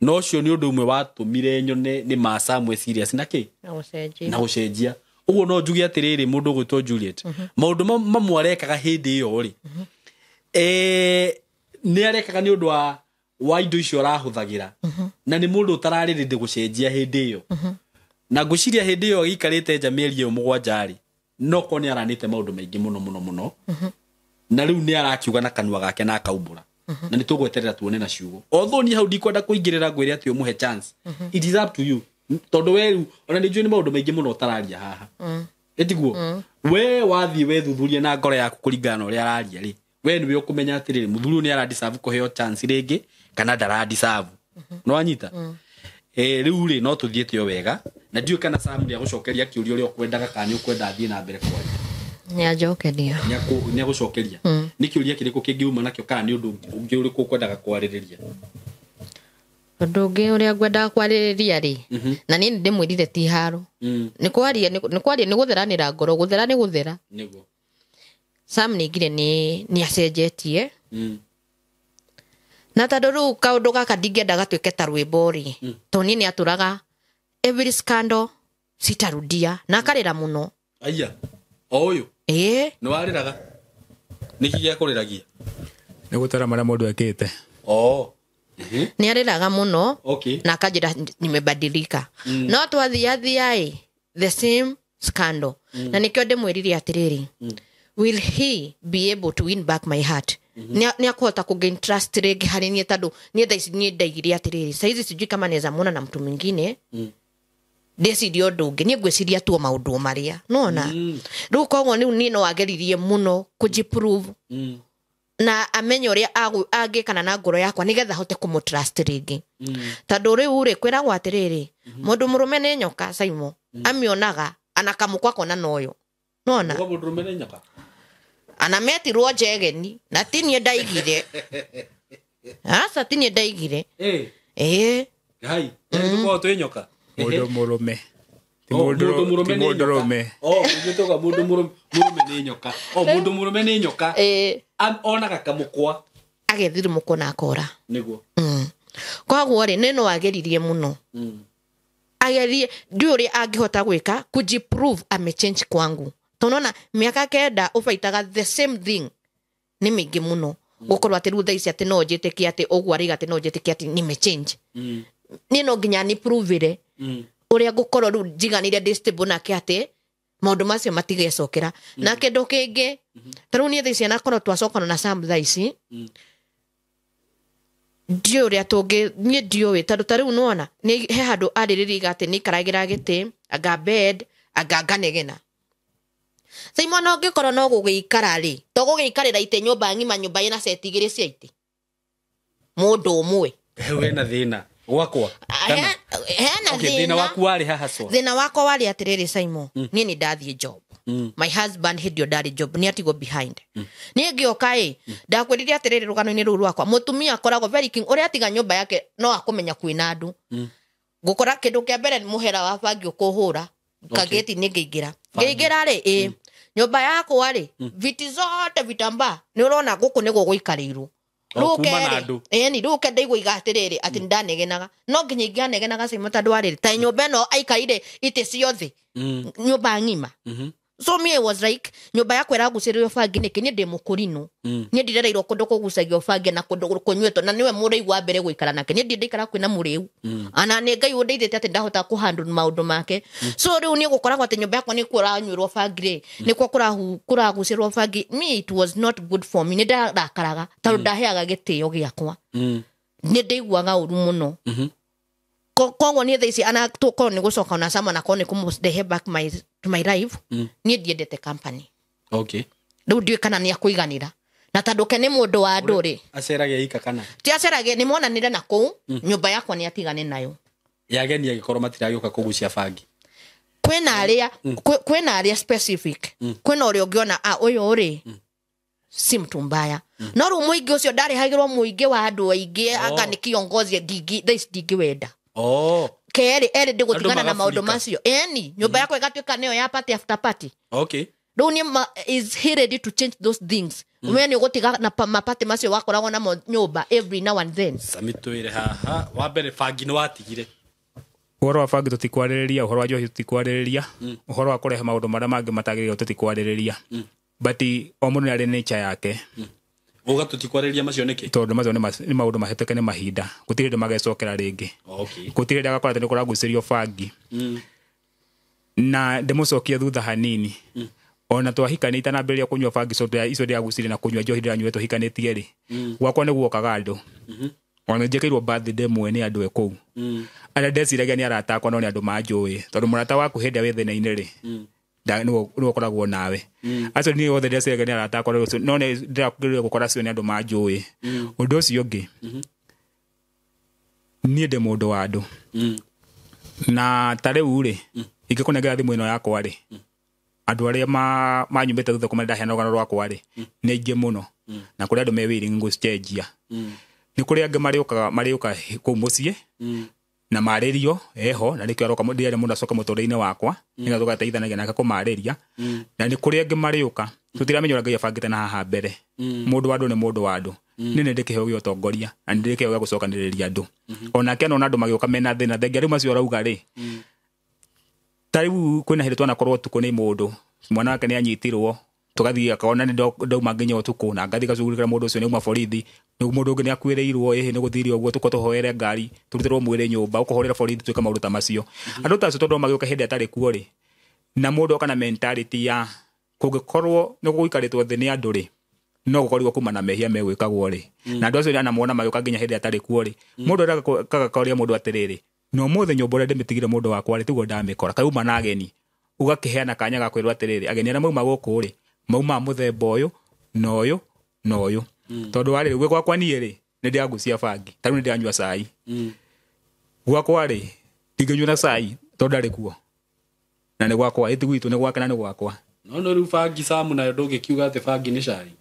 No ũcio nĩ ũndũ ũmwe watũmire nyone nĩ ma Sam serious na kĩ? Na gũcenjia. Na gũcenjia. Ũguo no njuge atĩrĩrĩ, mũndũ ũgwĩtwo Juliet, maũndũ mamwe arekaga hĩndĩ ĩyo rĩ, nĩ arekaga nĩ ũndũ wa indo icio arahũthagĩra, na nĩ mũndũ ũtararĩrĩria gũcenjia hĩndĩ ĩyo. Na ngwĩciria hĩndĩ ĩyo agĩikarĩte nja mĩeri ĩyo mũgwanja rĩ, no korwo nĩ aranĩte maũndũ maingĩ mũno mũno mũno, na rĩu nĩ arakiuga na kanua gake na akaumbũra. Na nĩ tũgweterera tuone na ciugo. Although niĩ hau ndikwenda kũingĩrĩra ngwĩre atĩ ũmũhe chance, it is up to you, tondũ we rĩu ona nĩ njũĩ nĩ maũndũ maingĩ mũno ũtararia haha. Ĩtiguo we wathiĩ wethuthurie na ngoro yaku kũringana na ũrĩa araria rĩ, we nĩwe ũkũmenya atĩrĩrĩ, mũthuri ũyũ nĩ aradeserve kũheo chance rĩngĩ kana ndaradeserve. No wanyita? Rĩu rĩ no tũthiĩte o wega, na ndiũĩ kana Sam nĩ agũcokeria kĩũria ũrĩa ũkwendaga kana nĩ ũkwenda athiĩ na mbere kwaria. Nĩ anjokeria. Nĩ agũcokeria. Nĩ kĩũria kĩrĩkũ kĩngiuma nakĩo kana nĩ ũndũ ũngĩ ũrĩkũ ũkwendaga kwarĩrĩria? Ũndũ ũngĩ ũrĩa ngwendaga kwarĩrĩria rĩ, na niĩ nĩndĩmwĩrire ti haro. Nĩ kwaria, nĩ kwaria, nĩ gũtheranĩra ngoro, gũthera nĩ gũthera. Nĩguo. Sam nĩaigire nĩ acenjetie. Na tondũ rĩu kaũndũ gaka ndingĩenda gatuĩke ta rwĩmbo rĩ, tondũ niĩ nĩatũraga every scandal sitarudia, na akarĩra mũno. Aya, o ũyũ? Ĩĩ. Nĩ warĩraga? Nĩkĩ gĩakũrĩragia? Nĩ gũtara marĩa mũndũ ekĩte. Nĩ arĩraga mũno, Okay. na akanjĩra nimebadilika. No twathiathia ĩ, the same scandal. Na nĩkĩo ndĩmwĩrire atĩrĩrĩ, will he be able to win back my heart? Nĩ akũhota kũ gain trust rĩngĩ harĩ niĩ, tondũ niĩ thaa ici niĩ ndaigire atĩrĩrĩ, saa hizi sijui kama naweza muona na mtu mwingine. Ndĩcirie ũndũ ũngĩ, niĩ ngwĩciria tu o maũndũ marĩa nona. Rĩu koguo rĩu niĩ no ageririe mũno kũjiprove, na amenye ũrĩa angĩkana na ngoro yakwa nĩgetha ahote kũmũtrust rĩngĩ. Tondũ rĩu rĩ, kwĩragwo atĩrĩrĩ, mũndũ mũrũme nĩ nyoka, Simon, amĩonaga ana kamũkwa akona noyo. Nona? Mũndũ mũrũme nĩ nyoka? Ana metirwo njegeni, na ti niĩ ndaigire. Aca, ti niĩ ndaigire. Ngai, nĩ tũkoragwo twĩ nyoka? Mũndũ mũrũme. Ti Mũndũ mũrũme nĩ mũndũ nyoka. mũrũme. Ũngĩtũga mũndũ mũrũme nĩ nyoka. Mũndũ mũrũme nĩ nyoka. Onaga kamũkwa. Agethire mũkwa na akora. Nĩguo. Koguo rĩ, nĩ no ageririe mũno. Agerie, ndiũĩ ũrĩa angĩhota gwĩka kujiprove amechange kwangu. Tondũ mĩaka 9 ũbaitaga the same thing nĩ mĩingĩ mũno. Gũkorwo atĩ rĩu thaa ici atĩ no njĩtĩkie atĩ ũguo arauga atĩ no njĩtĩkie atĩ nimechange. Niĩ no nginya niprove-ire ũrĩa ngũkorwo rĩu njiganĩire ndĩ stable nake atĩ maũndũ macio matigecokera. Na kĩndũ kĩngĩ, ta rĩu niĩ thaa ici anakorwo twacokana na Sam thaa ici, ndiũĩ ũrĩa tũngĩ, niĩ ndiũĩ, tondũ ta rĩu nĩwona, nĩ he handũ arĩrĩria atĩ nĩ aikaragĩra gĩtĩ, anga bed, Anga nganegena. Simon no ngĩkorwo no gũgĩikara rĩ, to gũgĩikarĩra itĩ nyũmba ng'ima, nyũmba ĩna seti igĩrĩ cia itĩ. Mũndũ ũmwe. Wena thĩna gwakwa. Hena thĩna. Thĩna waku warĩ haha so. Thĩna wakwa warĩ atĩrĩrĩ Simon, niĩ nĩ ndathiĩ job. My husband hĩndĩ ĩyo ndarĩ job, nĩ atigwo behind. Niĩ ngĩũka ĩ, ndakwĩrire atĩrĩrĩ rũgano-inĩ rũu rwakwa, mũtumia akoragwo very king, ũrĩa atiga nyũmba yake no akũmenya kwĩna andũ. Ngũkora kĩndũ kĩa mbere nĩ mũhera wa bangi ũkũhũra, kageti-inĩ ngĩingĩra. Ngĩingĩra rĩ, ĩ, nyũmba yakwa rĩ, viti zote vitambaa, nĩ ũrona gũkũ nĩguo gũikarĩirwo. Rĩu rĩu ndaigua iga atĩrĩrĩ atĩ nĩndanegenaga. No nginya ingĩanegenaga Simon tondũ wa rĩrĩ, ta nyũmba ĩno aikarire itĩ ciothe, nyũmba ng'ima. So me I was like, nyũmba yakwa ĩragucĩrĩrio bangi nĩkĩ? Niĩ ndĩ mũkũrinũ. Niĩ ndirereirwo kũndũ kũgucagio bangi na kũndũ kũnyuĩtwo, na nĩwe mũrĩu wa mbere gũikara nake. Niĩ ndirĩ ndaikara kwĩna mũrĩu. Ana nĩ Ngai ũndeithĩtie atĩ ndahota kũhandle maũndũ make. So rĩu niĩ gũkoragwo atĩ nyũmba yakwa nĩkuo ũranyuĩrwo bangi rĩ, nĩkuo kũragucĩrwo bangi. Me it was not good for me. Nĩ ndarakaraga tondũ ndaheaga gĩtĩo gĩakwa. Nĩ ndaiguaga ũru mũno. Koguo niĩ thaa ici ana tũkorwo nĩ gũcoka ona sama na korwo nĩ kũmũrehe back my to my life, niĩ ndiendete company. Okay. Rĩu ndiũĩ kana nĩ akũiganĩra. Na tondũ ke nĩ mũndũ wa andũ rĩ. Acerage ika kana? Ti acerage, nĩ monanire na kũu, nyũmba yakwa nĩ atigane nayo. Yageni agĩkorwo matiragĩũka kũgucia bangi. Kwĩna arĩa, kwĩna arĩa specific. Kwĩna ũrĩa ũngĩona, ũyũ rĩ, si mtu mbaya. No rĩu mũingĩ ũcio ndarehagĩrwo mũingĩ wa andũ aingĩ, anga nĩ kiongozi, thaa ici ndingĩwenda. Kerĩ, erĩ ndĩgũtigana na maũndũ macio. Eni, nyũmba yakwa ĩgatuĩka nĩyo ya party after party. Okay. Rĩu nĩ is he ready to change those things? We nĩ ũgũtiga na mapatĩ macio wakoragwo namo nyũmba every now and then. Sami twĩre haha, wa mbere bangi nĩ watigire. Ũhoro wa bangi tũtikwarĩrĩria, ũhoro wa njohi tũtikwarĩrĩria, ũhoro wa kũrehe maũndũ marĩa mangĩ matagĩrĩire tũtikwarĩrĩria. But o mũndũ nĩ arĩ nature yake. Uga tũtikwarĩrĩria macio nĩkĩ? Tondũ macio nĩ maũndũ mahĩtũke nĩ mahinda. Gũtirĩ hĩndĩ magecokera rĩngĩ. Okay. Gũtirĩ hĩndĩ agakora atĩ nĩ kũragucĩrio bangi. Na ndĩmũcokie thutha hanini. Ona twahikanĩte itanambĩrĩria kũnyua bangi icio ndĩragucirie na kũnyua njohi ndĩranyuire tũhikanĩtie rĩ. Gwakwa nĩ guokaga andũ. Ona njĩkĩirwo birthday ĩmwe nĩ andũ e kũu. Arĩa ndeciragia nĩ arata akwa no nĩ andũ manjũĩ. Tondũ mũrata waku hĩndĩ ĩrĩa wĩ thĩna-inĩ rĩ, nĩwe ũkoragwo nawe. Acio niĩ othe ndeciragia nĩ arata akwa no nĩ ndĩrakũgeria gũkora acio nĩ andũ manjũĩ. Ũndũ ũcio ũngĩ, niĩ ndĩ mũndũ wa andũ. Na ta rĩu rĩ, ingĩkũnengera thimũ ĩno yakwa rĩ, andũ arĩa manyumĩte thutha kuma ndaheana rũgano rwakwa rĩ, nĩ aingĩ mũno. Na kũrĩ andũ me willing gũcenjia. Nĩ kũrĩ angĩ marĩũka kũu mũciĩ, na marĩrio eho, na nĩkĩo aroka ndĩrenda mũndũ acoke mũtũrĩre-inĩ wakwa, nĩgetha tũgateithanagia nake kũmarĩria. Na nĩ kũrĩ angĩ marĩũka, tũtiramenya ũrĩa Ngai abangĩte na haha mbere. Mũndũ wa andũ nĩ mũndũ wa andũ. Niĩ nĩ ndĩ kĩheo gĩa ũtongoria, na nĩ ndĩ kĩheo gĩa gũcokanĩrĩria andũ. Onake anona andũ magĩũka mena thĩna, thengia rĩu macio arauga rĩ, ta rĩu kwĩna hĩndĩ twanakorwo ũtukũ nĩ mũndũ, mwana wake nĩ anyitirwo, tũgathiĩ akona nĩ ndauma nginya ũtukũ, na ngathiĩ ngacugurĩkĩra mũndũ ũcio nĩ auma borithi, mũndũ ũngĩ nĩ akuĩrĩirwo, ĩhĩ nĩ gũthire ũguo, tũkorwo tũhoere ngari, tũrutĩrwo mwĩrĩ nyũmba, ũkũhũrĩra borithi, twĩke maũndũ ta macio. Andũ ta acio tondũ magĩũka hĩndĩ atarĩ kuo rĩ, na mũndũ oka na mentality ya kũngĩkorwo nĩ gũikarĩtwo thĩ nĩ andũ rĩ, no gũkorirwo kuma na mehia megwĩkagwo rĩ. Na andũ acio anamona magĩũka nginya hĩndĩ atarĩ kuo rĩ, mũndũ akagoria mũndũ atĩrĩrĩ, no mũthĩ nyũmba ũrĩa ndĩmĩtigire mũndũ wakwa rĩ, tiguo ndamĩkora, kauma na ageni. Ũgakĩheana kanya ga kwĩrwo atĩrĩrĩ, ageni arĩa mauma gũkũ rĩ, mauma mũthemba ũyũ, na ũyũ, na ũyũ. Tondũ wa rĩrĩ, gwakwa niĩ rĩ, nĩ ndĩragucia bangi, ta rĩu nĩ ndĩranyua cai. Gwakwa rĩ, ndingĩnyua na cai tondũ ndarĩ kuo. Na nĩ gwakwa, ĩti gwitũ nĩ gwake na nĩ gwakwa. No no rĩu bangi Samu nayo ndũngĩkiuga atĩ bangi nĩ cai.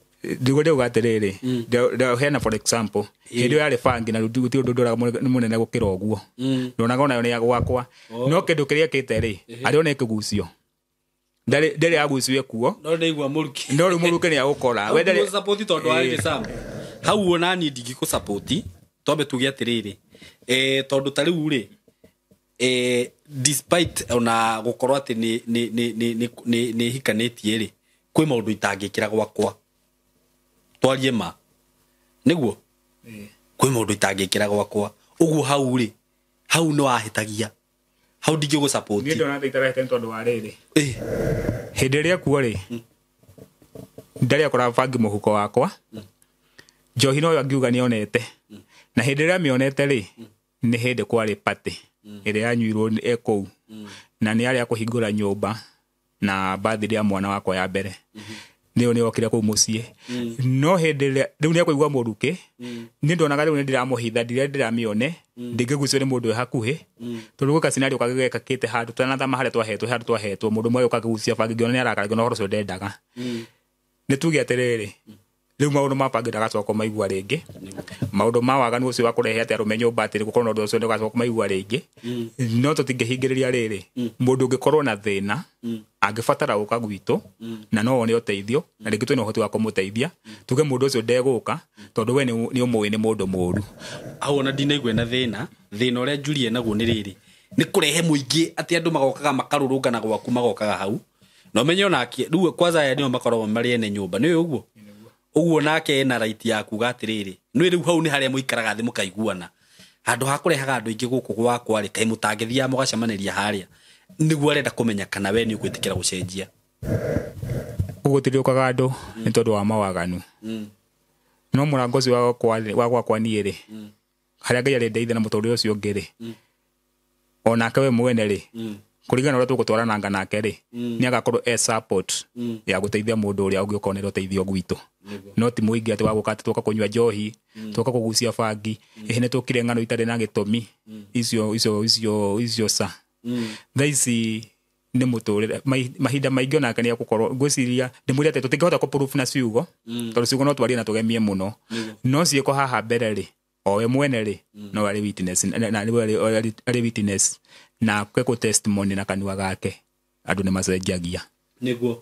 Ndiguo ndĩuga atĩrĩrĩ, ndaheana for example, hĩndĩ ĩyo yarĩ bangi na gũtirĩ ũndũ ndoraga mũnene gũkĩra ũguo. Ndonaga onayo nĩ ya gwakwa. No kĩndũ kĩrĩa ĩkĩte rĩ, arĩ ona ĩkĩgucio. Ndarĩ aguciwe kuo. No ndaigua mũruki. No rĩu mũruki nĩ agũkora. We ndarĩ support tondũ warĩ Sam. Hau ona niĩ ndingĩkũ support, twambe tuge atĩrĩrĩ. Tondũ ta rĩu rĩ, despite ona gũkorwo atĩ nĩ hikanĩtie rĩ, kwĩ maũndũ itangĩkĩra gwakwa. Twarie ma. Nĩguo? Kwĩ maũndũ itangĩkĩra gwakwa. Ũguo hau rĩ, hau nĩ wahĩtagia. Hau ndingĩgũ support. Niĩ ndona itarahĩtania tondũ wa rĩrĩ. Hĩndĩ ĩrĩa kuo rĩ, ndarĩ akora bangi mũhuko wakwa. Njohi noyo angiuga nĩonete. Na hĩndĩ ĩrĩa amĩonete rĩ, nĩ hĩndĩ kwarĩ party ĩrĩa yanyuirwo e kũu. Na nĩ arĩa kũhingũra nyũmba na birthday ya mwana wakwa ya mbere. Nĩyo nĩ okire kũu mũciĩ. No hĩndĩ ĩrĩa rĩu nĩ ekũigua mũrukĩ, nĩ ndonaga rĩu nĩ ndĩramũhitha, ndirĩa ndĩramĩone, ndingĩgucio nĩ mũndũ wĩ hakuhĩ. Tondũ gwĩ ka-scenario kangĩ gekĩkĩte handũ tũtanathama harĩa twahetwo, handũ twahetwo, mũndũ ũmwe agĩũka akĩgucia bangi, ngĩona nĩ arakara, ngĩona ũhoro ũcio ndendaga. Nĩ tuge atĩrĩrĩ, rĩu maũndũ ma bangi ndagacoka kũmaigua rĩngĩ. Maũndũ ma waganu ũcio wa kũrehe atĩ arũme nyũmba atĩ gũkorwo na ũndũ ũcio ndũgacoka kũmaigua rĩngĩ. No tũtingĩhingĩrĩria rĩrĩ, mũndũ ũngĩkorwo na thĩna, angĩbatara gũka gwitũ, na no one ũteithio, na rĩngĩ twĩna ũhoti wa kũmũteithia, tuge mũndũ ũcio ndegũka, tondũ we nĩ ũmũĩ nĩ mũndũ mũũru. Hau ona ndinaigua na thĩna, thĩna ũrĩa Julie naguo nĩ rĩrĩ, nĩ kũrehe mũingĩ atĩ andũ magokaga makarũrũngana gwaku magokaga hau. Na ũmenye onake, rĩu kwanza aya nĩo makoragwo marĩ ene nyũmba, nĩũĩ ũguo? Ũguo nake ena right ya kuga atĩrĩrĩ, nĩũĩ rĩu hau nĩ harĩa mũikaraga thĩ mũkaiguana. Handũ ha kũrehaga andũ aingĩ gũkũ gwakwa rĩ, kaĩ mũtangĩthiaga mũgacemanĩria harĩa. Nĩguo arenda kũmenya kana we nĩ ũgwĩtĩkĩra gũcenjia. Ũguo gũtirĩũkaga andũ nĩ tondũ wa mawaganu. No mũrango ũcio wa gwakwa niĩ rĩ, harĩa Ngai arĩndeithia na mũtũrĩre ũcio ũngĩ rĩ, onake we mwene rĩ, kũringana na ũrĩa tũgũtwarananga nake rĩ, nĩ agakorwo e support ya gũteithia mũndũ ũrĩa ũngĩũka onere ũteithio gwitũ. No ti mũingĩ atĩ wa gũka atĩ twoka kũnyua njohi, twoka kũgucia bangi, ĩhĩ nĩ tũkire ng'ano itarĩ na gĩtũmi, icio icio icio icio ca. Thaa ici nĩ mũtũrĩre, mahinda maingĩ onake nĩ egũkorwo, ngwĩciria ndĩmwĩre atĩ tũtingĩhota kũ-prove na ciugo, tondũ ciugo no twarie na tũgemie mũno. No ciĩko haha mbere rĩ, o we mwene rĩ, no arĩ witness, na nĩwe arĩ witness, na kwe kũ testimony na kanua gake, andũ nĩ macenjagia. Nĩguo.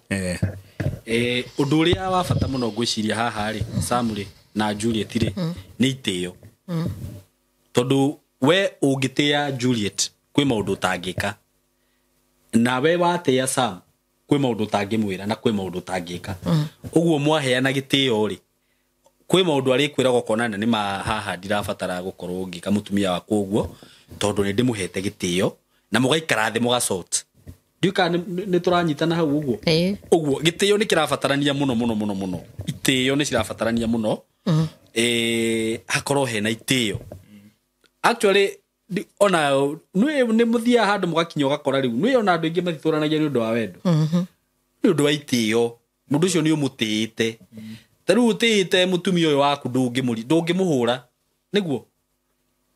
Ũndũ ũrĩa wa bata mũno ngwĩciria haha rĩ, Sam rĩ, na Juliet rĩ, nĩ itĩo. Tondũ we ũngĩtĩa Juliet, kwĩ maũndũ ũtangĩka. Na we watĩa Sam, kwĩ maũndũ ũtangĩmwĩra na kwĩ maũndũ ũtangĩka. Ũguo mwaheana gĩtĩo rĩ, kwĩ maũndũ arĩkwĩraga ũkona nĩ ma haha ndirabatara gũkorwo ngĩka mũtumia wakwa ũguo, tondũ nĩ ndĩmũhete gĩtĩo, na mũgaikara thĩ mũgasort. Ndiũĩ kana nĩ tũranyitana hau ũguo. Ũguo gĩtĩo nĩ kĩrabatarania mũno mũno mũno mũno. Itĩo nĩ cirabatarania mũno. Hakorwo hena itĩo. Actually, ona nĩ mũthiaga handũ mũgakinya ũgakora rĩu, nĩ ona andũ aingĩ matitũranagia nĩ ũndũ wa wendo. Nĩ ũndũ wa itĩo. Mũndũ ũcio nĩ ũmũtĩĩte. Ta rĩu ũtĩĩte mũtumia ũyũ waku ndũngĩmũhũra. Nĩguo?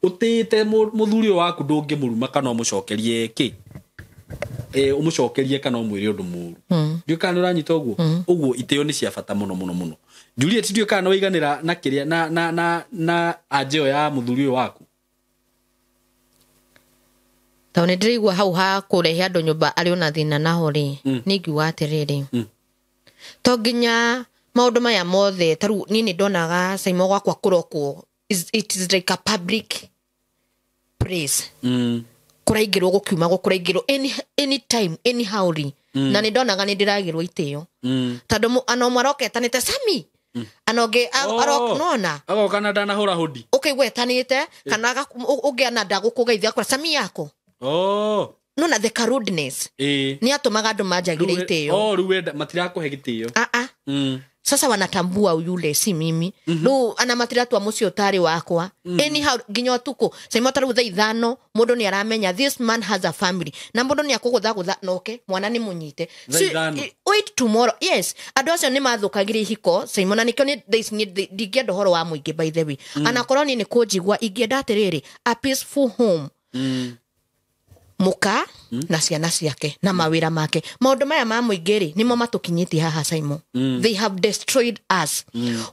Ũtĩĩte mũthuri ũyũ waku ndũngĩmũruma kana ũmũcokerie kĩ? Ũmũcokerie kana ũmwĩre ũndũ mũũru. Ndiũĩ kana nĩ ũranyita ũguo? Ũguo itĩo nĩ cia bata mũno mũno mũno. Juliet, ndiũĩ kana nĩ waiganĩra na kĩrĩa, na anja ĩyo ya mũthuri ũyũ waku? Tondũ nĩ ndĩraigua hau ha kũrehe andũ nyũmba arĩ ona thĩna naho rĩ, nĩ ingiuga atĩrĩrĩ, to nginya maũndũ maya mothe, ta rĩu niĩ nĩ ndonaga Saimo gwakwa kũrokwo, it is like a public place. Kũraingĩrwo gũkiumagwo, kũraingĩrwo anytime, anyhow rĩ. Na nĩ ndonaga nĩ ndĩragĩrwo itĩo. Tondũ ana ũmwe aroka etanĩte Sami. Ana ũngĩ aroka, nona? Agoka na ndanahũra hũndi. Ũkaigua etanĩte, kana ũngĩ ana ndagũkũgeithia, akora Sami yako. Nona the rudeness. Nĩ atũmaga andũ manjagĩre itĩo. Rĩu wenda matirakũhe gĩtĩo. Sasa wanatambua yule si mimi. Rĩu ana matiratua mũciĩ ũtarĩ wakwa. Anyhow nginya ũtukũ, Saimo ta rĩu thaa ithano, mũndũ nĩ aramenya this man has a family. Na mũndũ nĩ akũgũthagũtha noke, mwana nĩ mũnyite. Thaa ithano. Wait tomorrow. Yes, andũ acio nĩ mathũkagĩra ihiko, Saimo, na nĩkĩo nĩ thaa ici niĩ ndingĩenda ũhoro wa mũingĩ by the way. Anakorwo niĩ nĩ kũnjigua, ingĩenda atĩrĩrĩ, a peaceful home. Mũka na ciana ciake na mawĩra make. Maũndũ maya ma mũingĩ rĩ, nĩmo matũkinyĩtie haha Saimo. They have destroyed us.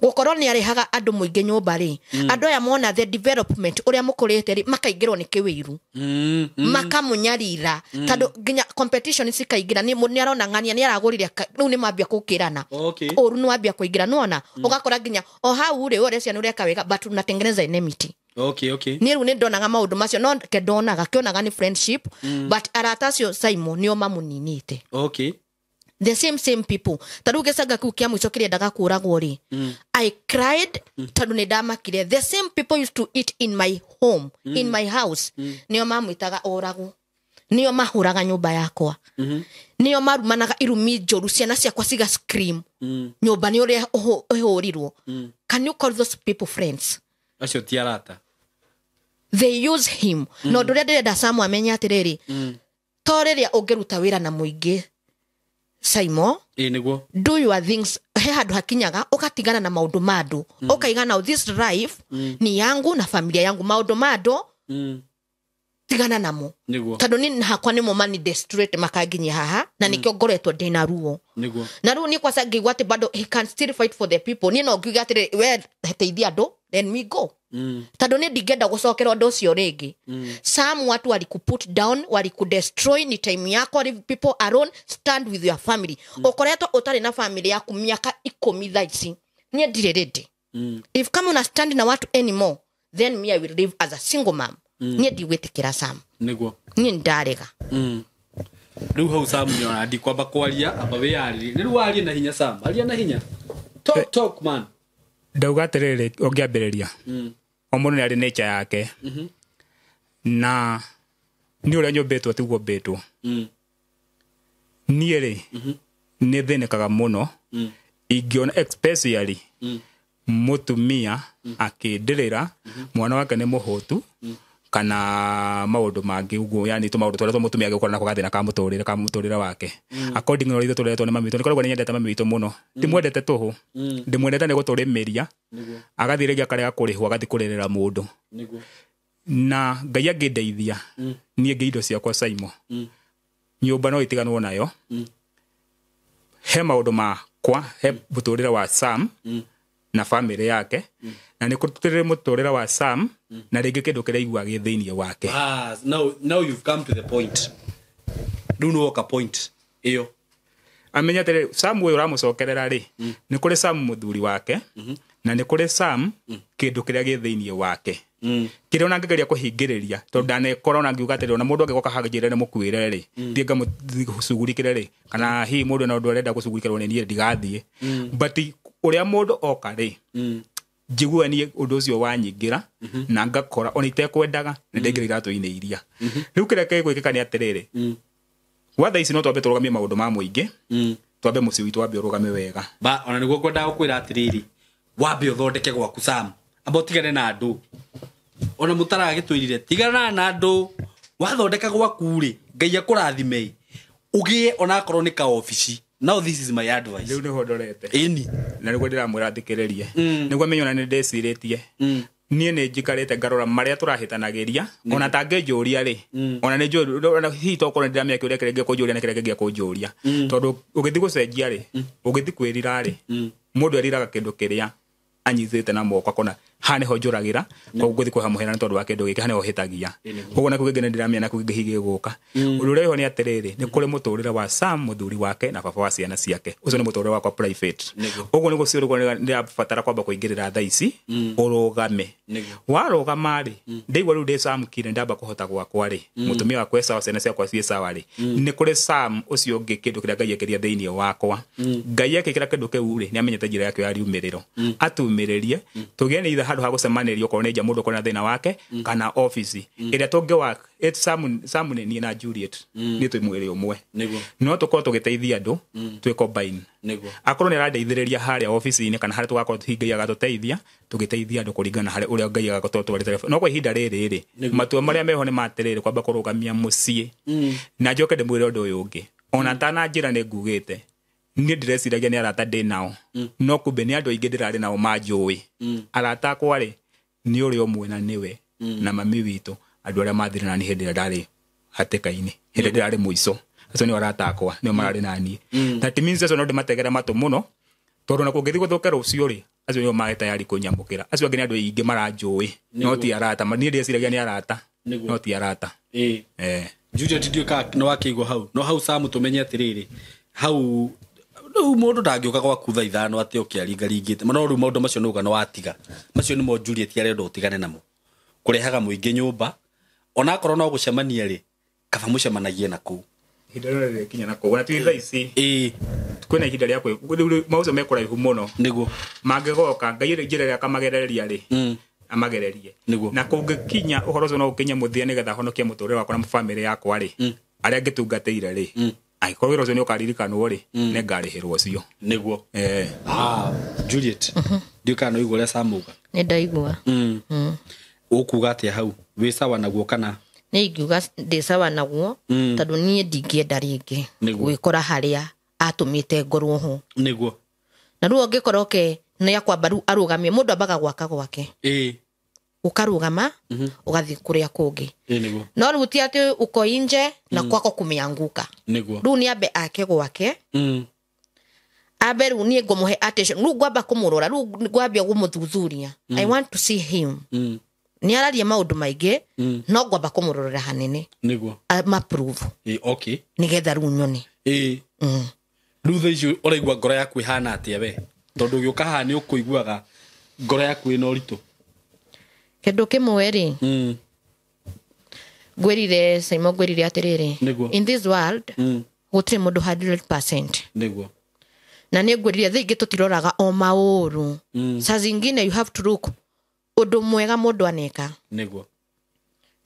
Gũkorwo nĩ arehaga andũ mũingĩ nyũmba rĩ, andũ aya mona the development ũrĩa mũkũrĩte rĩ, makaingĩrwo nĩ kĩwĩiru. Makamũnyarira. Tondũ nginya competition cikaingĩra, nĩ arona ng'ania, nĩ aragũrire rĩu nĩ mambia gũkĩrana. Ũru nĩ wambia kũingĩra, nĩwona? Ũgakora nginya o hau rĩ, ũrĩa ciana ũreka wega, but unatengeneza enmity. Niĩ rĩu nĩ ndonaga maũndũ macio, no ke ndonaga, kĩonaga nĩ friendship, but arata acio Saimo nĩo mamũninĩte. The same people. Ta rĩu gĩcanga kĩu kĩa mũico kĩrĩa endaga kũũragwo rĩ, I cried tondũ nĩ ndamakire. The same people used to eat in my home, in my house. Nĩo mamwĩtaga oragwo. Nĩo mahũraga nyũmba yakwa. Nĩo marumanaga irumi njũru, ciana ciakwa ciga scream. Nyũmba nĩ ũrĩa ĩhũrirwo. Can you call those people friends? Acio ti arata. They use him. No ũndũ ũrĩa ndĩrenda Sam amenye atĩrĩrĩ, To rĩrĩa ũngĩruta wĩra na mũingĩ Saimo, Ĩĩ nĩguo. Do your things. He handũ hakinyaga ũgatigana na maũndũ ma andũ, ũkaiga now this life ni yangu na familia yangu, maũndũ ma andũ tigana namo. Nĩguo. Tondũ ni hakwa nĩmo mani desperate makanginyia haha na nĩkĩo ngoretwo ndĩna ruo. Nĩguo. Na rĩu niĩ kwaca ngĩigua atĩ bado he can still fight for the people. Niĩ no ngiuge atĩrĩ, we teithia andũ, then we go, tondũ niĩ ndingĩenda gũcokera ũndũ ũcio rĩngĩ. Some watu walikuput down, walikudestroy. Ni time yako, leave people alone, stand with your family. Ũkoretwo ũtarĩ na family yaku mĩaka 10 thaa ici. Niĩ ndirĩ ready. If kama una stand na watu anymore, then me, I will live as a single mom. Niĩ ndigwĩtĩkĩra, Sam. Nĩguo. Niĩ ndarega. Rĩu hau Sam nĩ ndikwamba kwaria, amba wĩyarĩrie. Rĩu warie na hinya, Sam, aria na hinya. Talk, talk, man. Ndauga atĩrĩrĩ, ũngĩambĩrĩria, o mũndũ nĩ arĩ nature yake, na nĩ ũrĩa nyũmbĩtwo tiguo mbĩtwo. Niĩ rĩ, nĩ thĩnĩkaga mũno ingĩona especially mũtumia akĩndĩrĩra mwana wake nĩ mũhũtu kana maũndũ mangĩ ũguo, yani tũmaũndũ tũrĩa twa mũtumia angĩgũkora nako gathĩna ka mũtũrĩre wake, according na ũrĩa ithuĩ tũreretwo nĩ mami witũ. Nĩkoragwo nĩnyendete mami witũ mũno, ndimwendete tũhũ, ndĩmwendete nĩ gũtũrĩmĩria, agathiĩ rĩngĩ akarega kũrĩhwo, agathiĩ kũrĩrĩra mũndũ. Nĩguo. Na Ngai angĩndeithia niĩ ngĩ indo ciakwa, Saimo, nyũmba no itiganwo nayo. He maũndũ makwa, he mũtũrĩre wa Sam na family yake, na nĩ kũrĩ mũtũrĩre wa Sam na rĩngĩ kĩndũ kĩraigua gĩ thĩinĩ wake. Ah, now you've come to the point. Rĩu nĩ woka point ĩyo. Amenya atĩrĩ, Sam ũyũ ũramũcokerera rĩ, nĩ kũrĩ Sam mũthuri wake, na nĩ kũrĩ Sam kĩndũ kĩrĩa gĩ thĩinĩ wake, kĩrĩa ona ngĩgeria kũhingĩrĩria, tondũ ndanekora ona ngiuga atĩrĩ, ona mũndũ angĩgoka hanjĩre nĩ mũkuĩre rĩ, thiĩ ngamũcugurikĩre rĩ, kana hihi mũndũ na ũndũ arenda gũcugurikĩrwo nĩ niĩ, ndigathiĩ. But ũrĩa mũndũ oka rĩ, njiguaga niĩ ũndũ ũcio wanyingĩra na ngakora ona itekwendaga nĩ ndaingĩra iratũ-inĩ iria. Rĩu kĩrĩa gĩgwĩkĩka nĩ atĩrĩrĩ, gwa thaa ici no twambe tũrũgamie maũndũ ma mũingĩ, twambe mũciĩ witũ wambe ũrũgame wega. Ba ona nĩguo ngwendaga gũkwĩra atĩrĩrĩ, wambe ũthondeke gwaku, Sam, amba ũtigane na andũ. Ona mũtaragĩtwĩrire, tigana na andũ. Wathondeka gwaku rĩ, Ngai akũrathime, ũgĩe onakorwo nĩ ka obici. Now this is my advice. Rĩu nĩho ndorete. Ĩni. Na nĩguo ndĩramwĩra thikĩrĩrie, nĩguo amenye ona nĩ ndĩcirĩtie. Niĩ nĩ njikarĩte ngarora marĩa tũrahĩtanagĩria, ona tangĩnjũria rĩ, ona nĩ njũĩ ona hihi tokorwo nĩ ndĩramenya kĩũria kĩrĩa gĩkũnjũria na kĩrĩa kĩngĩkũnjũria, tondũ ũgĩthiĩ gũcenjia rĩ, ũgĩthiĩ kwĩrira rĩ, mũndũ eriraga kĩndũ kĩrĩa anyitĩte na moko, akona haha nĩho njũragĩra, koguo ngũthiĩ kwĩha mũhera nĩ tondũ wa kĩndũ gĩkĩ, haha nĩho hĩtagia. Koguo nakuo kĩngĩ nĩ ndĩramenya nakuo kĩngĩ hihi gĩgũka. Ũndũ ũrĩa wĩho nĩ atĩrĩrĩ, nĩ kũrĩ mũtũrĩre wa Sam mũthuri wake na baba wa ciana ciake. Ũcio nĩ mũtũrĩre wakwa private. Nĩguo. Ũguo nĩguo cio ndĩrabatara kwamba kũingĩrĩra thaa ici ũrũgame. Nĩguo. Warũgama rĩ, ndaigua rĩu ndĩ Sam kire, ndamba kũhota gwakwa rĩ, mũtumia wakwa e sawa, ciana ciakwa ciĩ sawa rĩ, nĩ kũrĩ Sam ũcio ũngĩ, kĩndũ kĩrĩa Ngai ekĩria thĩinĩ wakwa. Ngai akĩkĩra kĩndũ kĩu rĩ, nĩ amenyete njĩra yakĩo ya riumĩrĩro, atumĩrĩrie tũgĩe nĩ itha handũ ha gũcemanĩrio, okorwo nĩ nja mũndũ okorwo na thĩna wake kana obici ĩrĩa tũngĩ work. Sam, Sam nĩ niĩ na Juliet nĩ twĩ mwĩrĩ ũmwe. Nĩguo. No tũkorwo tũgĩteithia andũ twĩ combine. Nĩguo. Akorwo nĩ arandeithĩrĩria harĩa obici-inĩ kana harĩa tũgakorwo Ngai agatũteithia tũgĩteithia andũ kũringana na harĩa ũrĩa Ngai agakorwo twarĩte. No kwa ihinda rĩrĩ rĩ, matua marĩa meho nĩ matĩrĩrĩ, kwamba kũrũgamia mũciĩ. Na njoke ndĩmwĩre ũndũ ũyũ ũngĩ, ona tananjĩra nĩ ngugĩte niĩ ndĩreciragia nĩ arata ndĩ nao, no kumbe nĩ andũ aingĩ ndĩrarĩ nao manjũĩ. Arata akwa rĩ, nĩ ũrĩa ũmwe na nĩwe na mami witũ, andũ arĩa mathire nani hĩndĩ ĩrĩa ndarĩ hatĩka-inĩ, hĩndĩ ĩrĩa ndĩrarĩ mũico, acio nĩo arata akwa, nĩo mararĩ naniĩ. That means acio no ndĩmategere matũ mũno, tondũ na kũngĩthiĩ gũthũke rũciũ rĩ, acio nĩo marĩ tayari kũnyamũkĩra. Acio angĩ nĩ andũ aingĩ maranjũĩ, no ti arata. Niĩ ndĩreciragia nĩ arata, no ti arata. Ĩĩ. Eh. Juliet, ndiũĩ kana nĩ wakĩigua hau. No hau Sam tũmenye atĩrĩrĩ, hau rĩu mũndũ ndangĩũka gwaku thaa 5 atĩ oke aringaringĩte. No rĩu maũndũ macio nĩuga nĩ watiga, macio nĩmo Juliet arenda ũtigane namo, kũrehaga mũingĩ nyũmba. Onakorwo no gũcemania rĩ, kaba mũcemanagie na kũu. Ihinda rĩrĩa rĩkinya na kũu, na ti thaa ici. Ĩĩ. Kwĩna ihinda rĩa kwĩ rĩu maũcio me kũraihu mũno. Nĩguo. Mangĩgoka, Ngai rĩ, njĩra ĩrĩa akamagereria rĩ, amagererie. Nĩguo. Na kũngĩkinya ũhoro ũcio no ũkinye mũthia nĩgetha honokie mũtũrĩre wakwa na bamĩrĩ yakwa rĩ, arĩa ngĩtungatĩire rĩ, angĩkorwo wĩra ũcio nĩ ũkaririkanwo rĩ, nĩ ngarĩhĩrwo ũcio. Nĩguo. Eh. Ah, Juliet, ndiũĩ kana nĩ waigua ũrĩa Sam auga. Nĩ ndaigua. Ũkuga atĩa hau, wĩ sawa naguo kana? Nĩ ingiuga ndĩ sawa naguo, tondũ niĩ ndingĩenda rĩngĩ gwĩkora harĩa atũmĩte ngorwo ho. Nĩguo. Na rĩu ũngĩkorwo ke nĩ akwamba rĩu arũgamie, mũndũ ambaga gwaka gwake, ũkarũgama ũgathiĩ kũrĩa kũngĩ. Nĩguo. No rĩu ti atĩ uko inje na kwako kumeanguka. Nĩguo. Rĩu nĩ ambe ake gwake, ambe rĩu niĩ ngũmũhe attention, rĩu ngwamba kũmũrora, rĩu ngwambia kũmũthuthuria. I want to see him. Nĩ araria maũndũ maingĩ, no ngwamba kũmũrorera hanene. Nĩguo. Ma-prove. Okay. Nĩgetha rĩu nyone. Rĩu thaa ici ũraigua ngoro yaku ĩhana atĩa we? Tondũ ũgĩũka haha nĩ ũkũiguaga ngoro yaku ĩna ũritũ. Kĩndũ kĩmwe rĩ, ngwĩrire Saimo, ngwĩrire atĩrĩrĩ, Nĩguo. in this world gũtirĩ mũndũ 100%. Nĩguo. Na nĩ ngwĩrire thaa ingĩ tũtiroraga o maũru. Saa zingine you have to look ũndũ mwega mũndũ aneka. Nĩguo.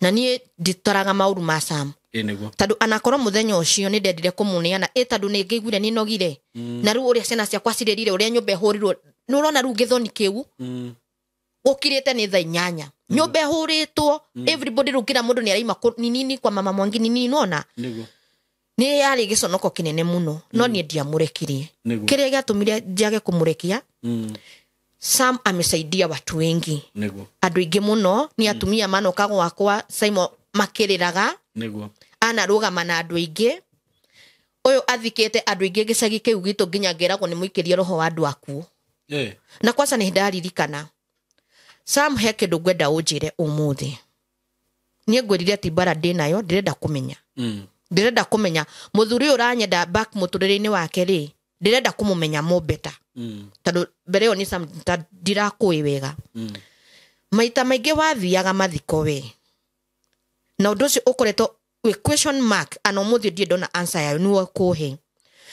Na niĩ nditoraga maũru ma Sam. Nĩguo. Tondũ anakorwo mũthenya ũcio nĩ ndendire kũmũneana, ĩ tondũ nĩ ngĩiguire nĩ nogire. Na rĩu ũrĩa ciana ciakwa cirĩrire, ũrĩa nyũmba ĩhũrirwo, nĩ ũrona rĩu gĩthoni kĩu gũkirĩte nĩ thaa 8. Nyũmba ĩhũrĩtwo, everybody rĩu kila mũndũ nĩ araima ni nini kwa mama Mwangi ni nini, nona. Nĩguo. Nĩ yarĩ gĩconoko kĩnene mũno, no niĩ ndiamũrekirie. Nĩguo. Kĩrĩa gĩatũmire njage kũmũrekia, Sam amesaidia watu wengi. Nĩguo. Andũ aingĩ mũno nĩ atumia manoka gwakwa Saimo makĩrĩraga. Nĩguo. Anarũgama na andũ aingĩ. Ũyũ athikĩte andũ aingĩ gĩcagi kĩu gitũ nginya ngeragwo nĩ mũikĩrie roho wa andũ akuũ. Na kwanza nĩ ndaririkana Sam, he kĩndũ ngwenda ũnjĩre ũmũthĩ. Niĩ ngwĩrire ti mbara ndĩ nayo, ndĩrenda kũmenya. Ndĩrenda kũmenya mũthuri ũyũ ũranyenda back mũtũrĩre-inĩ wake rĩ, ndĩrenda kũmũmenya more better. Tondũ mbere ĩyo nĩ Sam ndirakũĩ wega. Maita maingĩ wathiaga mathiko we. Na ũndũ ũcio ũkoretwo wĩ question mark, ana ũmũthĩ ndirĩ ndona answer yayo, nĩwe ũkũhe.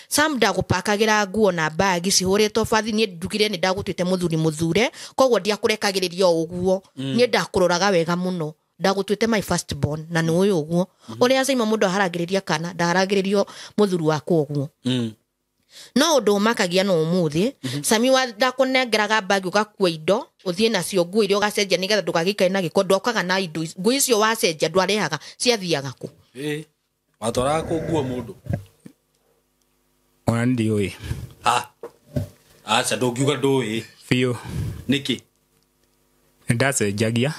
Sam ndagũpakagĩra nguo na bagi cihũrĩtwo bathi, niĩ ndugire nĩ ndagũtuĩte mũthuri mũthure, koguo ndiakũrekagĩrĩria o ũguo. Niĩ ndakũroraga wega mũno. Ndagũtuĩte my first born, na nĩ ũyũ ũguo. Ũrĩa Saimo mũndũ aharagĩrĩria kana, ndaharagĩrĩrio mũthuri wakwa ũguo. No ũndũ ũmakagia no ũmũthĩ, Sami wa ndakũnengeraga bagi ũgakua indo, ũthiĩ nacio nguo iria ũgacenjia nĩgetha ndũgagĩikare na gĩko, ndwokaga na indo ici. Nguo icio wacenjia ndwarehaga, ciathiaga kũ? Watwaraga kũ nguo mũndũ? Ona ndiũĩ. Aca, ndũngiuga ndũĩ. Biũ. Nĩkĩ? Nĩndacenjagia.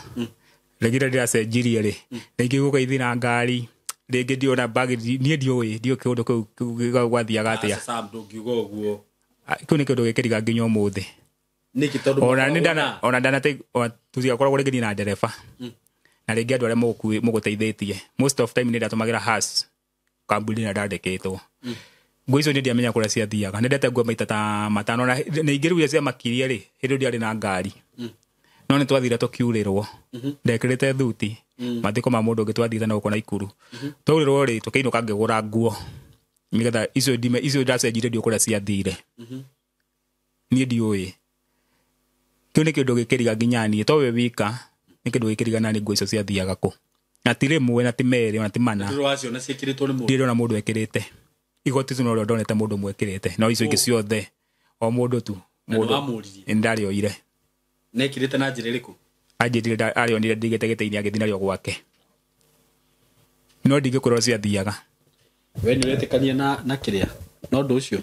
Rĩngĩ rĩrĩa ndĩracenjirie rĩ, rĩngĩ gũka ithi na ngari, rĩngĩ ndiona bagi, niĩ ndiũĩ, ndiũĩ kĩũndũ kĩu gwathiaga atĩa. Aca, Sam, ndũngiuga ũguo. Kĩu nĩ kĩũndũ gĩkĩriga nginya ũmũthĩ. Nĩkĩ? Tondũ Ona nĩ mũkoragwo ndana, na- ona ndana ona tũtigakoragwo rĩngĩ niĩ na ndereba. Na rĩngĩ andũ arĩa mũgũteithĩtie. Most of time nĩ ndatũmagĩra has kambuni ĩrĩa ndandĩkĩtwo. Nguo icio nĩ ndiamenya kũrĩa ciathiaga. Nĩ ndete nguo maita ta matano, na nĩ ingĩ rĩu iria ciamakirie rĩ, hĩndĩ ĩyo ndiarĩ na ngari. No nĩ twathire tũkiurĩrwo. Ndekĩrĩte thuti. Mathiko ma mũndũ ũngĩ twathire na gũkũ Naikuru. Twaurĩrwo rĩ, tũkĩinũka ngĩgũra nguo. Nĩgetha icio ndime, icio ndacenjirie ndiũĩ kũrĩa ciathire. Niĩ ndiũĩ. Kĩu nĩ kĩndũ gĩkĩriga nginya niĩ, to we wika, nĩ kĩndũ gĩkĩriga na nĩ nguo icio ciathiaga kũ. Na ti rĩmwe, na ti merĩ, na ti mana. Ndũrĩ waciona ciĩkĩrĩtwo nĩ mũndũ? Ndirĩ ndona mũndũ ekĩrĩte. Igoti tu no rĩo ndonete mũndũ ũmwe ekĩrĩte, no icio ingĩ ciothe o mũndũ tu. Na Mũndũ. nĩwamũririe? Nĩ ndarĩoire. Na ekĩrĩte na njĩra ĩrĩkũ? Anjĩrire arĩonire ndigĩte gĩtĩ-inĩ agĩthiĩ narĩo gwake. No ndingĩkwĩra ũrĩa ciathiaga. We nĩ ũretĩkania na kĩrĩa? Na ũndũ ũcio?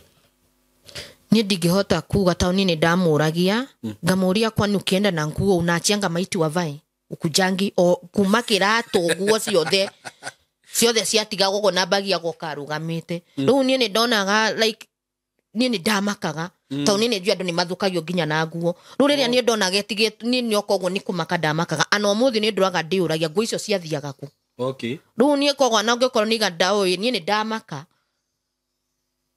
Niĩ ndingĩhota kuga tondũ niĩ nĩ ndamũragia, ngamũria kwani ukienda na nguo unachianga maiti wavae? Ukujangi o kuma kĩratũ nguo ciothe. Ciothe ciatigagwo ũguo na bagi agoka arũgamĩte. Rĩu niĩ nĩ ndonaga like niĩ nĩ ndamakaga. Tondũ niĩ nĩ njũĩ andũ nĩ mathũkagio nginya na nguo. Rĩu rĩrĩa niĩ ndonaga ĩtigĩtwo, niĩ nĩ oka ũguo nĩ kũmaka ndamakaga. Ana ũmũthĩ nĩ ndũraga ndĩũragia nguo icio ciathiaga kũ. Rĩu niĩ koguo ona ũngĩkorwo nĩ iga ndaũĩ, niĩ nĩ ndamaka.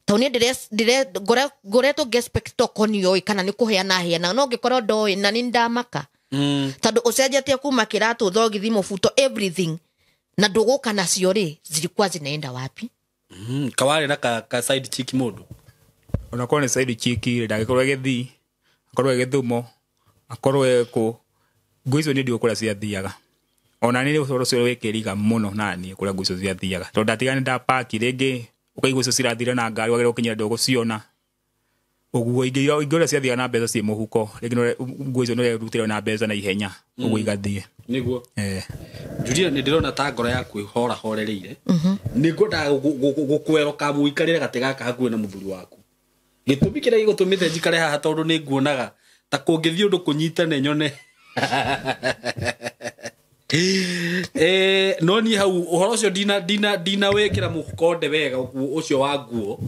Tondũ niĩ ngoretwo ngĩ-expect tokorwo nĩ oĩ kana nĩ kũheana aheanaga, no ũngĩkorwo ndoĩ na nĩ ndamaka. Tondũ ũcenjetie kuma kĩratũ, thogithi, mũbuto, everything. Na ndũgũka nacio rĩ, zilikuwa zinaenda wapi? Kawarĩ na ka side chick mũndũ? Ona korwo nĩ side chick rĩ, ndangĩkorwo e Gĩthii, akorwo e Gĩthumo, akorwo e kũ. Nguo icio nĩ ndiũĩ kũrĩa ciathiaga. Ona niĩ ũhoro ũcio wĩkĩriga mũno na niĩ kũrĩa nguo icio ciathiaga. Tondũ ndatiga nĩ ndapaki rĩngĩ, ũkaigua icio cirathire na ngari, wagĩrĩirwo gũkinyĩra ndũgũciona. Ũguo ingĩ ũrĩa ciathiaga na mbeca ciĩ mũhuko, rĩngĩ nguo icio nĩ ũrerutĩra na mbeca na ihenya, ũguo igathiĩ. Nĩguo. Julia, nĩ ndĩrona ta ngoro yaku ĩhorahorereire. Nĩ ngwendaga gũkweroka mũikarĩre gatĩ gaka hakuhĩ na mũthuri waku. Gĩtũmi kĩrĩa gĩgũtũmĩte njikare haha tondũ nĩ nguonaga ta kũngĩthiĩ ũndũ kũnyitane nyone. No niĩ hau ũhoro ũcio ndina wĩkĩra mũkonde wega ũcio wa nguo.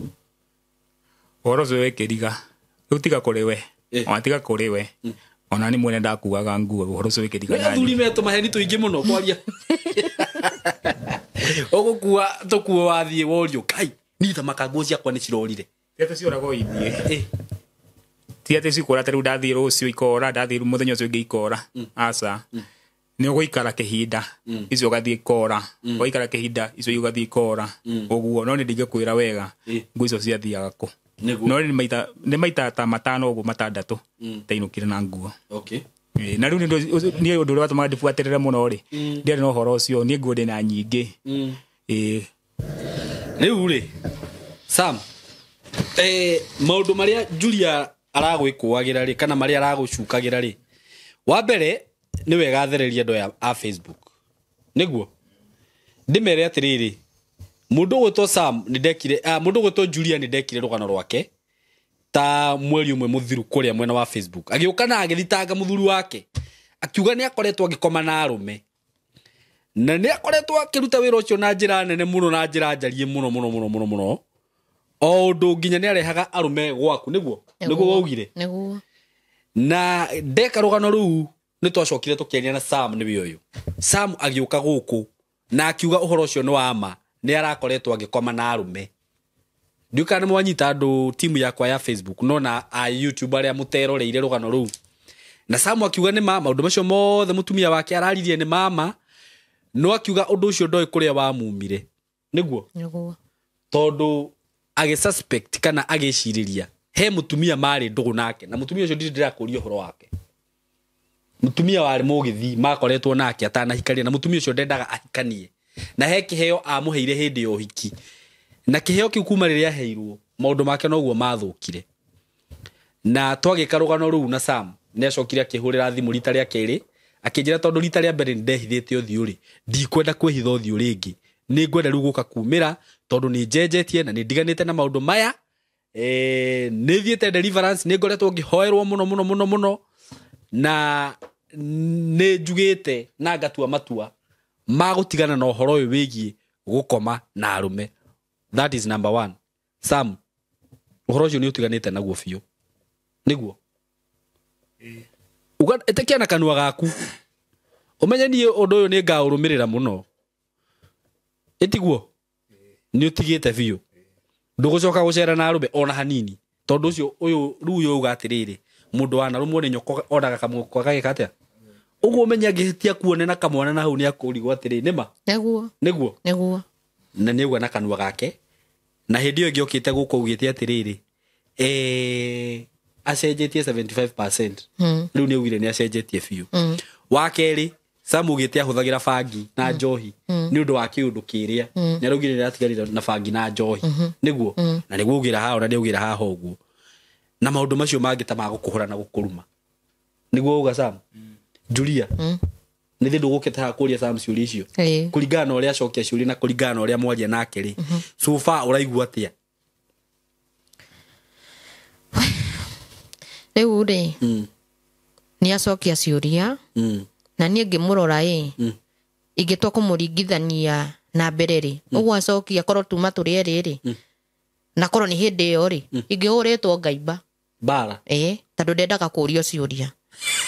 Ũhoro ũcio wĩkĩriga. Rĩu tiga kũrĩ we. Ona tiga kũrĩ we. Ona nĩ mwene ndakuaga nguo ũhoro ũcio wĩkĩriga nani. Athuri metũ maheni tũingĩ mũno kwaria. Ũgũkua tũkuo wathiĩ worio kai niĩ thamaka nguo ciakwa nĩ cirorire. Ti atĩ cioragwo ithiĩ. Ti atĩ cikũra ta rĩu ndathiĩ rũciũ ikora, ndathiĩ mũthenya ũcio ũngĩ ikora. Aca. Nĩ ũgũikara kĩhinda icio ũgathiĩ ikora, ũgaikara kĩhinda icio ũgathiĩ ikora. Ũguo no nĩ ndingĩkwĩra wega nguo icio ciathiaga kũ. No nĩ maita ta matano ũguo matandatũ ndainũkire na nguo. Okay. Na rĩu niĩ ũndũ ũrĩa watũmaga ndĩbuatĩrĩre mũno rĩ, ndiarĩ na ũhoro ũcio, niĩ nguo ndĩna nyingĩ. Rĩu rĩ Sam, maũndũ marĩa Julia aragwĩkũagĩra rĩ kana marĩa aragũcukagĩra rĩ, wa mbere nĩ wega thereria andũ aya a Facebook. Nĩguo ndĩmere atĩrĩrĩ, mũndũ ũgwĩtwo Sam nĩ ndekire, mũndũ ũgwĩtwo Julia nĩ ndekire rũgano rwake ta mweri ũmwe mũthiru kũrĩa mwena wa Facebook. Agĩũka na agĩthitanga mũthuri wake akiuga nĩ akoretwo agĩkoma na arũme na nĩ akoretwo akĩruta wĩra ũcio na njĩra nene mũno na njĩra njarie mũno mũno mũno mũno mũno, o ũndũ nginya nĩ arehaga arũme gwaku. Nĩguo nĩguo waugire. Nĩguo. Na ndeka rũgano rũu nĩ twacokire tũkĩaria na Sam nĩwe ũyũ. Sam agĩũka gũkũ na akiuga ũhoro ũcio nĩ wa ma, nĩ arakoretwo agĩkoma na arũme. Ndiũĩ kana nĩ mwanyita andũ timu yakwa ya Facebook no na a YouTube arĩa mũteroreire rũgano rũu. Na Sam akiuga nĩ ma, maũndũ macio mothe mũtumia wake araririe nĩ mama, no akiuga ũndũ ũcio ndoĩ kũrĩa wamumire. Nĩguo? Nĩguo. Tondũ agĩ suspect kana agĩcirĩria he mũtumia marĩ ndũgũ nake, na mũtumia ũcio ndirĩ ndĩrakũria ũhoro wake. Mũtumia warĩ mũgĩthi makoretwo nake atanahikania, na mũtumia ũcio ndendaga ahikanie, na he kĩheo amũheire hĩndĩ ya ũhiki, na kĩheo kĩu kuma rĩrĩa aheirwo maũndũ make noguo mathũkire. Na twagĩka rũgano rũu na Sam nĩ acokire akĩhũrĩra thimũ rita rĩa kerĩ akĩnjĩra tondũ rita rĩa mbere nĩ ndehithĩte ũthiũ rĩ, ndikwenda kwĩhitha ũthiũ rĩngĩ, nĩ ngwenda rĩu gũka kumĩra tondũ nĩ njenjetie na nĩ ndiganĩte na maũndũ maya. Nĩ thiĩte deliverance, nĩ ngoretwo ngĩhoerwo mũno mũno mũno mũno, na nĩ njugĩte na ngatua matua ma gũtigana na ũhoro ũyũ wĩgiĩ gũkoma na arũme. That is number one. Sam, ũhoro ũcio nĩ ũtiganĩte naguo biũ. Nĩguo? Uga ĩtĩkia na kanua gaku. Ũmenye niĩ ũndũ ũyũ nĩ ngaũrũmĩrĩra mũno. Ĩtiguo? Nĩ ũtigĩte biũ. Ndũgũcoka gũcera na arũme ona hanini. Tondũ ũcio ũyũ rĩu ũyũ uga atĩrĩrĩ, mũndũ wanarũmwo nĩ nyoko onaga kamũkwa gagĩka atĩa? Ũguo ũmenye angĩhĩtia kuone na kamwana na hau nĩ akũrigwo atĩrĩ, nĩ ma? Nĩguo. Nĩguo? Nĩguo. Na nĩ auga na kanua gake. Na hĩndĩ ĩyo ĩngĩ okĩte gũkũ augĩte atĩrĩrĩ, acenjetie 75%. Rĩu nĩ augire nĩ acenjetie biũ. Wa kerĩ, Sam augĩte ahũthagĩra bangi na njohi nĩ ũndũ wa kĩũndũ kĩrĩa. Nĩ araugire nĩ aratigarire na bangi na njohi. Nĩguo? Na nĩguo augĩra haha na nĩ augĩra haha ũguo. Na maũndũ macio mangĩ ta ma gũkũhũra na gũkũruma. Nĩguo auga Sam? Julia, nĩ thĩ ndũgũkĩte haha kũria Sam ciũria icio. Kũringana na ũrĩa acokia ciũria na kũringana na ũrĩa mwaria nake rĩ, so far ũraigua atĩa? Rĩu rĩ, nĩ acokia ciũria, na niĩ ngĩmũrora ĩ, ingĩtua kũmũringithania na mbere rĩ, ũguo acokia korwo tuma tũrĩ erĩ rĩ, na korwo nĩ hĩndĩ ĩyo rĩ, ingĩhũrĩtwo ngaimba. Bara. Tondũ ndendaga kũrio ciũria.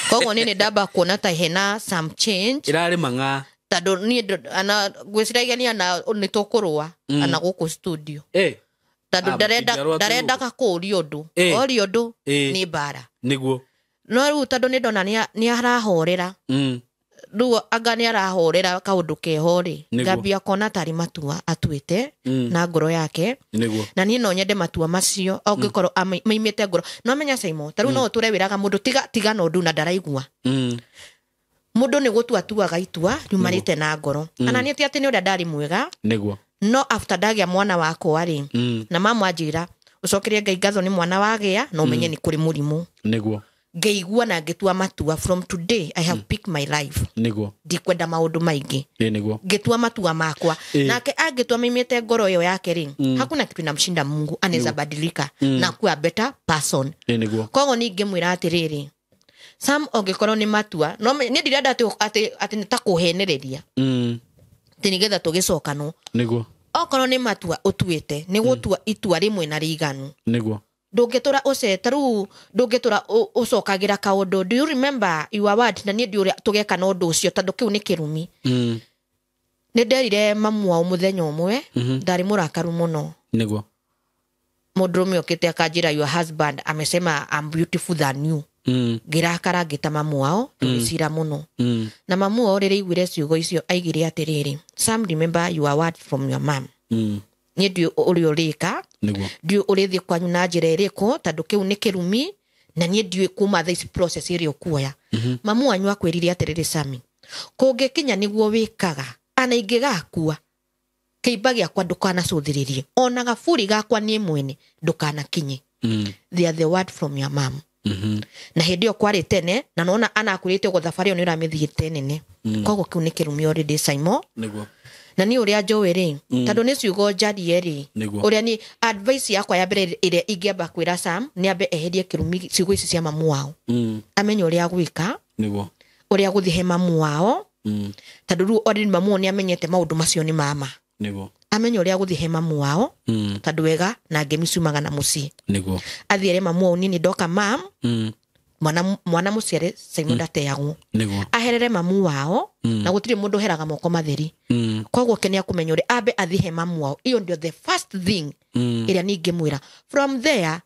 Koguo niĩ nĩ ndamba kuona ta hena some change. Ĩrarĩ mang'a. Tondũ niĩ ana ngwĩciragia niĩ ana nĩ tũkũrũa ana gũkũ studio. Tondũ ndarendaga kũũrio ũndũ. Orio ũndũ nĩ mbara. Nĩguo. No rĩu tondũ nĩ ndona nĩ arahorera. Rĩu anga nĩ arahorera kaũndũ keho rĩ, ngambia kuona tarĩ matua atuĩte na ngoro yake. Nĩguo. Na niĩ no nyende matua macio angĩkorwo maimĩte ngoro. No menya Simon, ta rĩu no ũtũre wĩraga mũndũ tiga na ũndũ na ndaraigua. Mũndũ nĩ gũtua atuaga itua riumanĩte na ngoro. Ana niĩ ti atĩ nĩ ũrĩa ndarĩ mwega. Nĩguo. No after ndagĩa mwana wakwa rĩ, na mama anjĩra Ũcokerie Ngai ngatho nĩ mwana wagĩa na ũmenye nĩ kũrĩ mũrimũ. Nĩguo. Ngĩigua na ngĩtua matua, from today I have picked my life. Nĩguo. Ndikwenda maũndũ maingĩ. Ĩ nĩguo. Ngĩtua matua makwa. Nake angĩtua maimĩte ngoro ĩyo yake rĩ, hakuna kitu inamshinda Mungu, anaweza badilika na kuwa better person. Ĩ nĩguo. Koguo ningĩmwĩra atĩrĩrĩ, Sam, ũngĩkorwo nĩ matua no niĩ ndirenda atĩ nĩ ta kũhenereria atĩ nĩgetha tũgĩcokanwo. Nĩguo. Okorwo nĩ matua ũtuĩte nĩ gũtua itua rĩmwe na rĩiganu. Nĩguo. Ndũngĩtũra ũceta rĩu, ndũngĩtũra ũcokagĩra kaũndũ. Do you remember your word? Na niĩ ndiũĩ ũrĩa tũgeka na ũndũ ũcio tondũ kĩu nĩ kĩrumi. Nĩ nderire mamu wao mũthenya ũmwe, ndarĩ mũrakaru mũno. Nĩguo. Mũndũrũme okĩte akanjĩra, your husband amesema I'm beautiful than you. Ngĩrakara ngĩta mamu wao, tũgĩcira mũno. Na mamu wao rĩrĩa aiguire ciugo icio aigire atĩrĩrĩ, Sam, remember your word from your mom. Niĩ ndiũĩ ũrĩa ũrĩka. Nĩguo. Ndiũĩ ũrĩthiĩ kwanyu na njĩra ĩrĩkũ tondũ kĩu nĩ kĩrumi na niĩ ndiũĩ kuma thaa ici process ĩrĩa ũkuoya. Mamu wanyu akwĩrire atĩrĩrĩ, Sami, kũngĩkinya nĩguo wĩkaga ana ingĩgakua kĩimba gĩakwa ndũkanacũthĩrĩrie ona gaburi gakwa niĩ mwene ndũkanakinye. They are the word from your mom. Na hĩndĩ ĩyo kwarĩ tene na nona anakwĩrĩte ũguo thabarĩ ĩyo nĩ ũramĩthiĩte nene. Koguo kĩu nĩ kĩrumi already, Simon. Nĩguo. Na niĩ ũrĩa njũĩ rĩ, tondũ nĩ ciugo njarie rĩ, Nĩguo. ũrĩa ni advice yakwa ya mbere ĩrĩa ingĩamba kwĩra Sam nĩ ambe eherie kĩrumi ciugo ici cia mamu wao. Amenye ũrĩa gwĩka. Nĩguo. Ũrĩa gũthiĩ he mamu wao. Tondũ rĩu already mamu wao nĩ amenyete maũndũ macio nĩ mama. Nĩguo. Amenye ũrĩa gũthiĩ he mamu wao. Tondũ wega na ngemi ciumaga na mũciĩ. Nĩguo. Athiĩ ere mamu wao, niĩ ndoka mam. Mwana mũciare Simon ndateagwo. Nĩguo. Aherere mamu wao na gũtirĩ mũndũ ũheraga moko matheri. Koguo ke nĩakũmenya ũrĩa ambe athiĩ he mamu wao. Iyo ndio the first thing ĩrĩa niĩ ingĩmwĩra. From there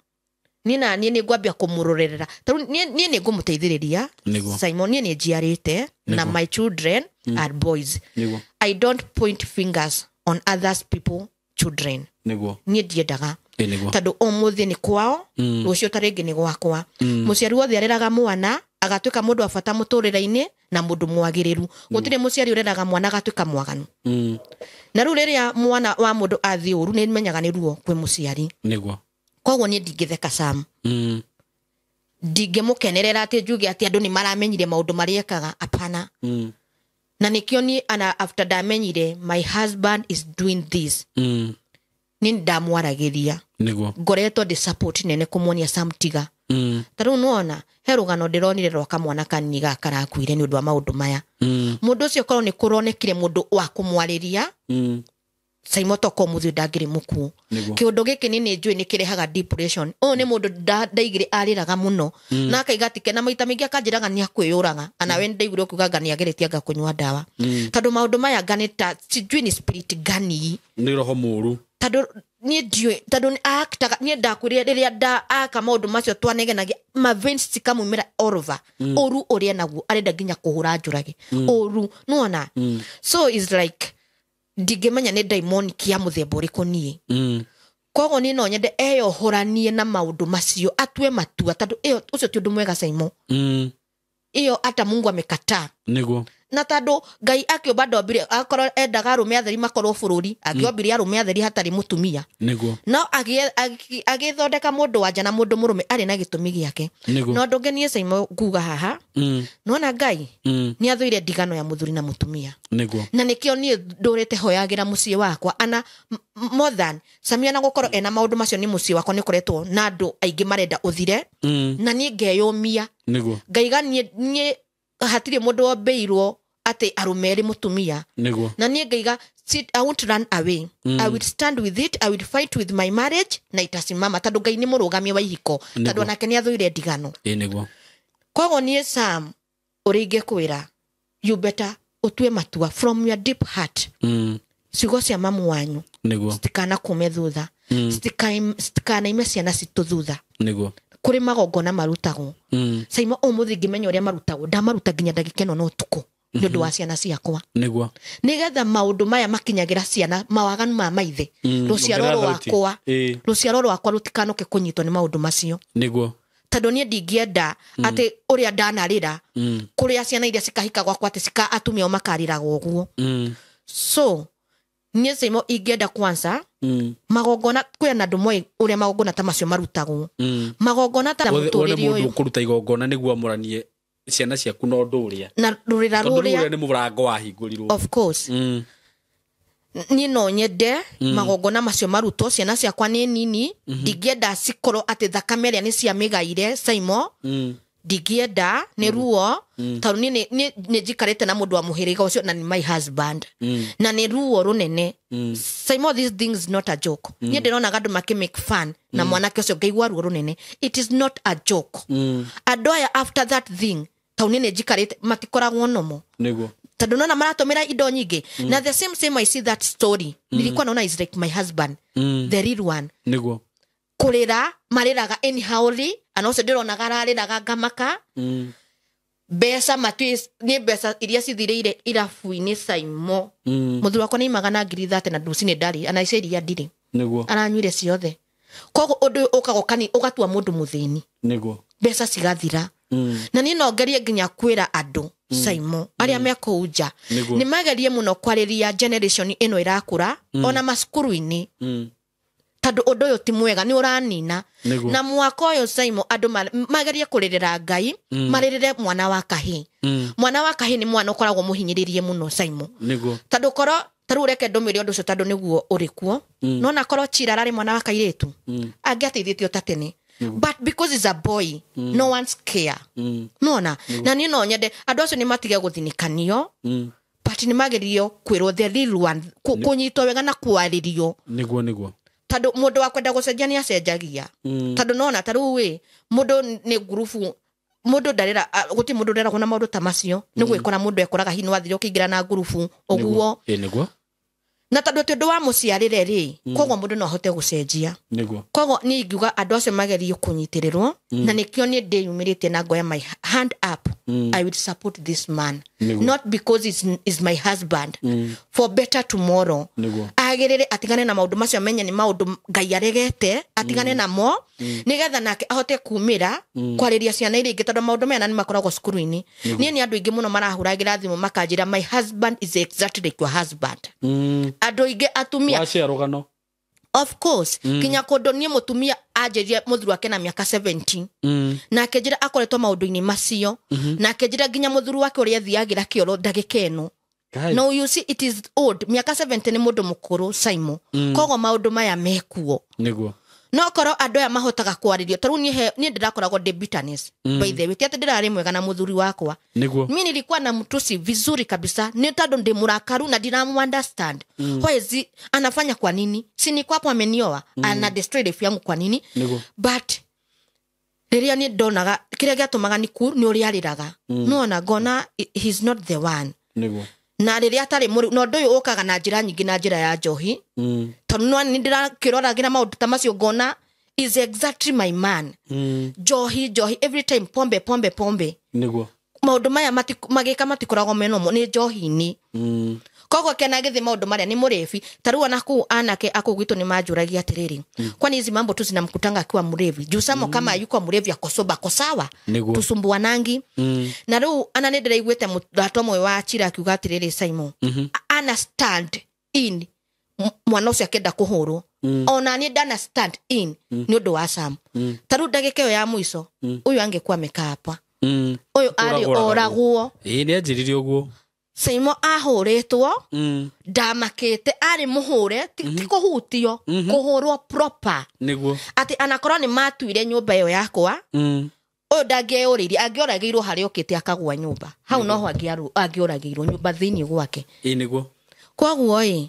niĩ na niĩ nĩngwambia kũmũrorerera. Tarĩu niĩ nĩngũmũteithĩrĩria. Nĩguo. Simon, niĩ nĩnjiarĩte na my children are boys. Nĩguo. I don't point fingers on others people children. Nĩguo. Niĩ ndiendaga. Ĩ nĩguo. Tondũ ũmũthĩ nĩ kwao, rũciũ ta rĩngĩ nĩ gwakwa. Mũciari wothe areraga mwana agatuĩka mũndũ wa bata mũtũrĩre-inĩ na mũndũ mwagĩrĩru. Gũtirĩ mũciari ũreraga mwana agatuĩka mwaganu. Na rĩu rĩrĩa mwana wa mũndũ athiĩ ũru nĩ menyaga nĩ ruo kwĩ mũciari. Nĩguo. Koguo niĩ ndingĩtheka Sam. Ndingĩmũkenerera atĩ njuge atĩ andũ nĩ maramenyire maũndũ marĩa ekaga, hapana. Na nĩkĩo niĩ ana after ndamenyire my husband is doing this. Niĩ ndamwaragĩria. Nĩguo. Ngoretwo ndĩ support nene kũmuonia Sam tiga. Ta rĩu nĩwona he rũgano ndĩronire rwa kamwana kanini gaka karakuire nĩ ũndũ wa maũndũ maya. Mũndũ ũcio korwo nĩ kũronekire mũndũ wa kũmwarĩria, Simon toko mũthĩ ndangĩrĩ mũkuũ. Nĩguo. Kĩũndũ gĩkĩ nĩ njũĩ nĩ kĩrehaga depression. Ũyũ nĩ mũndũ ndaigire arĩraga mũno. Na akaiga atĩ na maita maingĩ akanjĩraga nĩ akwĩyũraga. Ana we ndaiguire ũkiuga anga nĩ ageretie anga kũnyua ndawa. Tondũ maũndũ maya anga nĩ ta sijui ni spirit gani. Nĩ roho mũũru. Tondũ niĩ ndiũĩ, tondũ nĩ aktaga, niĩ ndakwĩrire rĩrĩa aka maũndũ macio twanegenagia, ma veins cikamumĩra all over. Ũru ũrĩa naguo arenda nginya kũhũra njũrage. Ũru, nĩwona? So it's like ndingĩmenya nĩ demonic ya mũthemba ũrĩkũ niĩ. Koguo niĩ no nyende eyohoranie na maũndũ macio, atue matua, tondũ ĩyo ũcio ti ũndũ mwega Simon. Ĩyo ata Mungu amekataa. Nĩguo. Na tondũ Ngai akĩũmba ndombire, akorwo endaga arũme atheri makorwo bũrũri, angĩombire arũme atheri hatarĩ mũtumia. Nĩguo. No agĩthondeka mũndũ wa nja na mũndũ mũrũme arĩ na gĩtũmi gĩake. Nĩguo. Na ũndũ ũngĩ niĩ Simon nguga haha, nĩwona Ngai nĩ athũire ndigano ya mũthuri na mũtumia. Nĩguo. Na nĩkĩo niĩ ndũrĩte hoyagĩra mũciĩ wakwa, ana more than Samia na gũkorwo ena maũndũ macio nĩ mũciĩ wakwa nĩ ũkoretwo na andũ aingĩ marenda ũthire. Na niĩ ngeyũmia. Nĩguo. Ngaiga niĩ hatirĩ mũndũ wombĩirwo atĩ arũme erĩ mũtumia. Nĩguo. Na niĩ ngaiga, I won't run away. I will stand with it. I will fight with my marriage na itasimama tondũ Ngai nĩ mũrũgamia wa ihiko. Tondũ onake nĩ athũire ndigano. Ĩ nĩguo. Koguo niĩ Sam, ũrĩa ingĩkwĩra, you better ũtue matua from your deep heart. Ciugo cia mamu wanyu. Nĩguo. Citikanakume thutha. Citikanaime ciana citũ thutha. Nĩguo. Kũrĩ magongona marutagwo. Simon ũmũthĩ ngĩmenya ũrĩa marutagwo, ndamaruta nginya ndagĩka ĩno na ũtukũ nĩ ũndũ wa ciana ciakwa. Nĩguo. Nĩgetha maũndũ maya makinyagĩra ciana, mawaganu ma maithe. Rũciaro Ongerera thauti. rwakwa. Rũciaro rwakwa rũtikanoke kũnyitwo nĩ maũndũ macio. Nĩguo. Tondũ niĩ ndingĩenda atĩ ũrĩa ndanarĩra, kũrĩa ciana iria cikahika gwakwa atĩ atumia ao makarĩraga ũguo. So, Niĩ Saimo ingĩenda kwanza magongona kwĩna andũ moĩ ũrĩa magongona ta macio marutagwo. Magongona ta Wone mũtũrĩre mũndũ ũyũ ũkũruta igongona nĩguo amũranie ciana ciaku na ũndũ ũrĩa na rũrĩra tondũ rĩu rũrĩa ũrĩa nĩ mũrango wahingũrirwo. Of course. Niĩ no nyende magongona macio marutwo. Ciana ciakwa nĩ nini, ndingĩenda cikorwo atĩ thakame ĩrĩa nĩ ciamĩgaire Saimo. Ndingĩenda nĩ ruo, tondũ niĩ nĩ njikarĩte na mũndũ wa mũhĩrĩga ũcio na nĩ my husband, na nĩ ruo rũnene. Saimo, this thing is not a joke. Niĩ ndĩronaga andũ makĩ make fun na mwanake ũcio, ngaigua ruo rũnene. It is not a joke. Andũ aya after that thing, tondũ niĩ nĩ njikarĩte, matikoragwo nomo Nĩguo. tondũ nona maratũmĩra indo nyingĩ. Na the same same I see that story, nilikuwa naona is like my husband, the real one. Nĩguo. Kũrĩra marĩraga anyhowly, ana ũcio ndĩronaga ararĩraga ngamaka. Mbeca matuĩ nĩ mbeca iria cithirĩire irabu-inĩ Saimo. Mũthuri wakwa nĩ imaga na 30,000 na nducinĩ ndarĩ ana icio iria ndirĩ. Nĩguo. Aranyuire ciothe. Koguo ũndũ ũyũ ũkaga ũgatua mũndũ mũthĩni. Nĩguo. Mbeca cigathira. Na niĩ no ngerie nginya kwĩra andũ Saimo arĩa me kũu nja, Nĩguo. nĩ magerie mũno kwarĩria generation ĩno ĩrakũra ona macukuru-inĩ, tondũ ũndũ ũyũ ti mwega, nĩ ũranina. Nĩguo. Na mwaka ũyũ Saimo, andũ magerie kũrĩrĩra Ngai, marĩrĩre mwana wa kahĩĩ. Mwana wa kahĩĩ nĩ mwana ũkoragwo mũhinyĩrĩrie mũno Saimo. Nĩguo. Tondũ korwo tarĩu reke ndũmĩre ũndũ ũcio, tondũ nĩguo ũrĩ kuo, nona korwo Chira ararĩ mwana wa kairĩtu, angĩateithĩtio ta tene, but because he's a boy, no one's care. Nona na niĩ no nyende andũ acio nĩ matige gũthinĩkanio, but nĩ magerio kwĩrwo the real one, kũnyitwo wega na kwarĩrio. Nĩguo, nĩguo. Tondũ mũndũ wa kwenda gũcenjia nĩ acenjagia. Tondũ nona ta rĩu ĩ mũndũ nĩ ngurubu, mũndũ ndarĩra, gũtirĩ mũndũ ũreragwo na maũndũ ta macio, nĩ gwĩkora mũndũ ekoraga hihi nĩwathire ũkĩingĩra na ngurubu ũguo. Ĩ nĩguo. Na tondũ ti ũndũ wa mũciarĩre rĩ, koguo mũndũ no ahote gũcenjia. Nĩguo. Koguo niĩ ingiuga andũ acio magerie kũnyitĩrĩrwo, na nĩkĩo niĩ ndĩyumĩrĩtie na ngoya my hand up. I will support this man. Nĩguo. Not because it's my husband, for better tomorrow. Nĩguo. Agĩrĩre atigane na maũndũ macio, amenye nĩ maũndũ Ngai aregete, atigane namo nĩgetha nake ahote kumĩra kwarĩria ciana iria ingĩ, tondũ maũndũ maya na nĩ makoragwo cukuru-inĩ. Niĩ nĩ andũ aingĩ mũno marahũragĩra thimũ makanjĩra, "My husband is exactly like your husband." Andũ aingĩ atumia. Wacĩa rũgano. Of course. Kinya kũndũ niĩ mũtumia anjĩrie mũthuri wake na mĩaka 70, na akĩnjĩra akoretwo maũndũ-inĩ macio, na akĩnjĩra nginya mũthuri wake ũrĩa athiagĩra kĩoro ndagĩka ĩno. Kai. No, you see, it is old. Mĩaka 70 nĩ mũndũ mũkũrũ Saimo. Koguo maũndũ maya mekuo. Nĩguo. No korwo andũ aya mahotaga kwarĩrio, tarĩu niĩ ndĩrakoragwo ndĩ bitterness, by the way, ti atĩ ndĩrarĩ mwega na mũthuri wakwa. Nĩguo. Mi nilikuwa na mtusi vizuri kabisa, ni tondũ ndĩ mũrakaru na ndiramu understand. Why is he, anafanya kwa nini? Si niko hapo amenioa, ana destroy life yangu kwa nini? Nĩguo. But rĩrĩa niĩ ndonaga kĩrĩa gĩatũmaga nĩ ku nĩ ũrĩa arĩraga, nona ngona he's not the one. Nĩguo. Na rĩrĩa atarĩ mũrĩu, na ũndũ ũyũ ũkaga na njĩra nyingĩ, na njĩra ya njohi, tondũ no nĩ ndĩrakĩroragĩra maũndũ ta macio ngona is exactly my man. Njohi, njohi every time, pombe, pombe, pombe. Nĩguo. Maũndũ maya magĩka matikoragwo menomo nĩ njohi-inĩ. Koguo kena gĩthĩ maũndũ marĩa nĩ mũrebi. Ta rĩu ona kũu anake akũu gwitũ nĩ manjũragia atĩrĩrĩ, kwani hizi mambo tu zinamkutanga akiwa mrevi? Juu Samo kama yuko mrevi ako sober, ako sawa. Nĩguo. Tusumbuanangi. Na rĩu ana nĩ ndĩraiguĩte mũrata ũmwe wa Chira akiuga atĩrĩrĩ, Simon, ana stand in mwana ũcio akĩenda kũhũrwo, ona niĩ ndana stand in nĩ ũndũ wa Sam. Ta rĩu ndagĩka ĩyo ya mũico ũyũ angĩkuwa amekaa hapa, ũyũ arĩ Ũragwo. oragwo. Ĩĩ nĩ anjĩrire ũguo. Saimo ahũrĩtwo, ndamakĩte arĩ mũhũre, ti kũhutio, kũhũrwo proper. Nĩguo. Atĩ anakorwo nĩ matuire nyũmba ĩyo yakwa, ũyũ ndangĩeyũrĩirie, angĩoragĩirwo harĩa okĩte akagwa nyũmba hau noho angĩoragĩirwo nyũmba thĩinĩ gwake. Ĩĩ nĩguo. Koguo ĩ,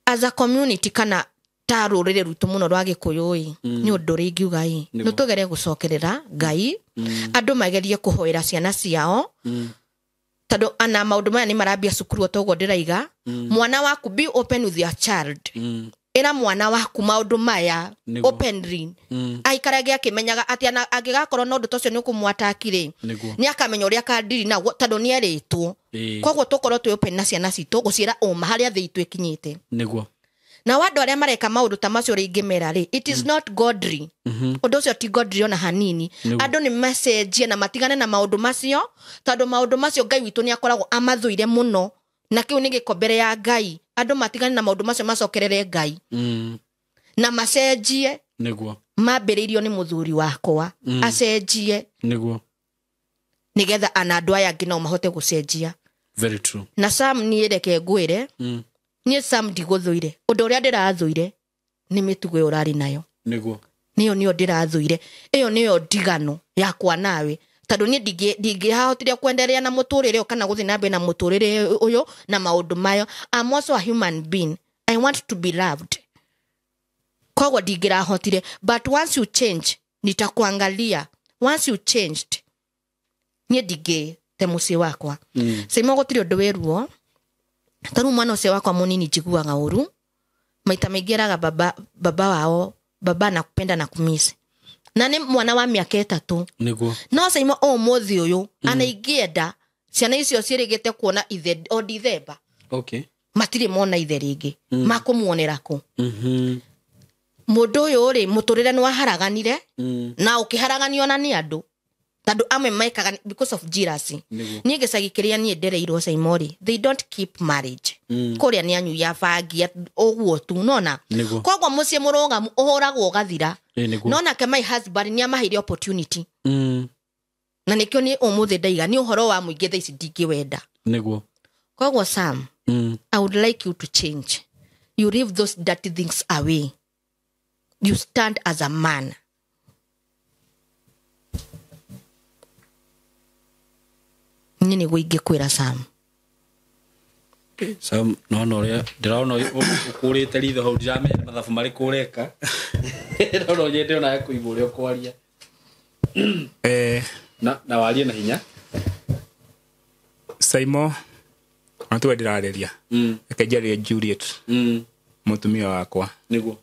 as a community kana ta rũrĩrĩ rwitũ mũno rwa gĩkũyũ ĩ, nĩ ũndũ ũrĩa ingiuga ĩ, nĩ tũgerie gũcokerera Ngai, andũ magerie kũhoera ciana ciao, tondũ ana maũndũ maya nĩ marambia cukuru o toguo ndĩraiga. Mwana waku, be open with your child. Ĩra mwana waku maũndũ maya Nĩguo. openly, aikarage akĩmenyaga atĩ ana angĩgakorwo na ũndũ ta ũcio nĩ ũkũmwataki rĩ, Nĩguo. nĩ akamenya ũrĩa akandiri naguo tondũ nĩ erĩtwo. Ĩĩ. Koguo tũkorwo twĩ open na ciana citũ gũciĩra ũma harĩa thĩ itũ ĩkinyĩte. Nĩguo. Na andũ arĩa mareka maũndũ ta macio ũrĩa ingĩmera rĩ, it is not godly. Ũndũ ũcio ti godly ona hanini. Andũ nĩ macenjie na matigane na maũndũ macio, tondũ maũndũ macio Ngai witũ nĩ akoragwo amathũire mũno, na kĩu nĩ gĩko mbere ya Ngai. Andũ matigane na maũndũ macio macokerere Ngai. Na macenjie. Nĩguo. Mambĩrĩirio nĩ mũthuri wakwa. Acenjie. Nĩguo. Nĩgetha ana andũ aya angĩ no mahote gũcenjia. Very true. Na Sam niĩ reke ngwĩre. Niĩ Sam ndigũthũire. Ũndũ ũrĩa ndĩrathũire nĩ mĩtugo ĩyo ũrarĩ nayo. Nĩguo. Nĩyo nĩyo ndĩrathũire. Ĩyo nĩyo ndigano yakwa nawe. Tondũ niĩ ndingĩhotire kwenderea na mũtũrĩre ũyũ kana gũthiĩ na mbere na mũtũrĩre ũyũ na maũndũ mayo. I'm also a human being. I want to be loved. Koguo ndingĩrahotire. But once you change, nitakuangalia. Once you changed, niĩ ndingĩte mũciĩ wakwa. Saimo gũtirĩ ũndũ wĩ ruo. Ta rĩu mwana ũcio wakwa mũnini njiguaga ũru. Maita maingĩ eraga baba wao, baba nakupenda na kumisi. Na nĩ mwana wa mĩaka 3. Nĩguo. No Saimo ũmũthĩ ũyũ, ana ingĩenda ciana icio ciĩrĩgĩte kuona ithe o Dithemba. Okay. Matirĩ mona ithe rĩngĩ. Makũmuonera kũ? Mũndũ ũyũ rĩ, mũtũrĩre nĩ waharaganire, na ũkĩharaganio na nĩ andũ. Tondũ amwe mekaga because of jealousy. Niĩ gĩcagi kĩrĩa niĩ ndereirwo Saimo rĩ, they don't keep marriage. Kũrĩa nĩ anyui a bangi, ũguo tu, nona? Koguo mũciĩ mũrũgamu ũhũragwo ũgathira. No nake my husband nĩ amaheire opportunity. Na nĩkĩo niĩ ũmũthĩ ndaiga nĩ ũhoro wa mũingĩ thaa ici ndingĩwenda. Nĩguo. Koguo Sam, I would like you to change. You leave those dirty things away. You stand as a man. Niĩ nĩguo ingĩkwĩra Sam. Sam, no ũrĩa ndĩrona ũkũrĩte ritho hau ndiramenya mathabu marĩkũ ũreka. No nyende onawe kũigua ũrĩa ũkwaria. Na warie na hinya. Saimo, ona tiwe ndĩrarĩria. Reke njarĩrie Juliet. Mũtumia wakwa. Nĩguo.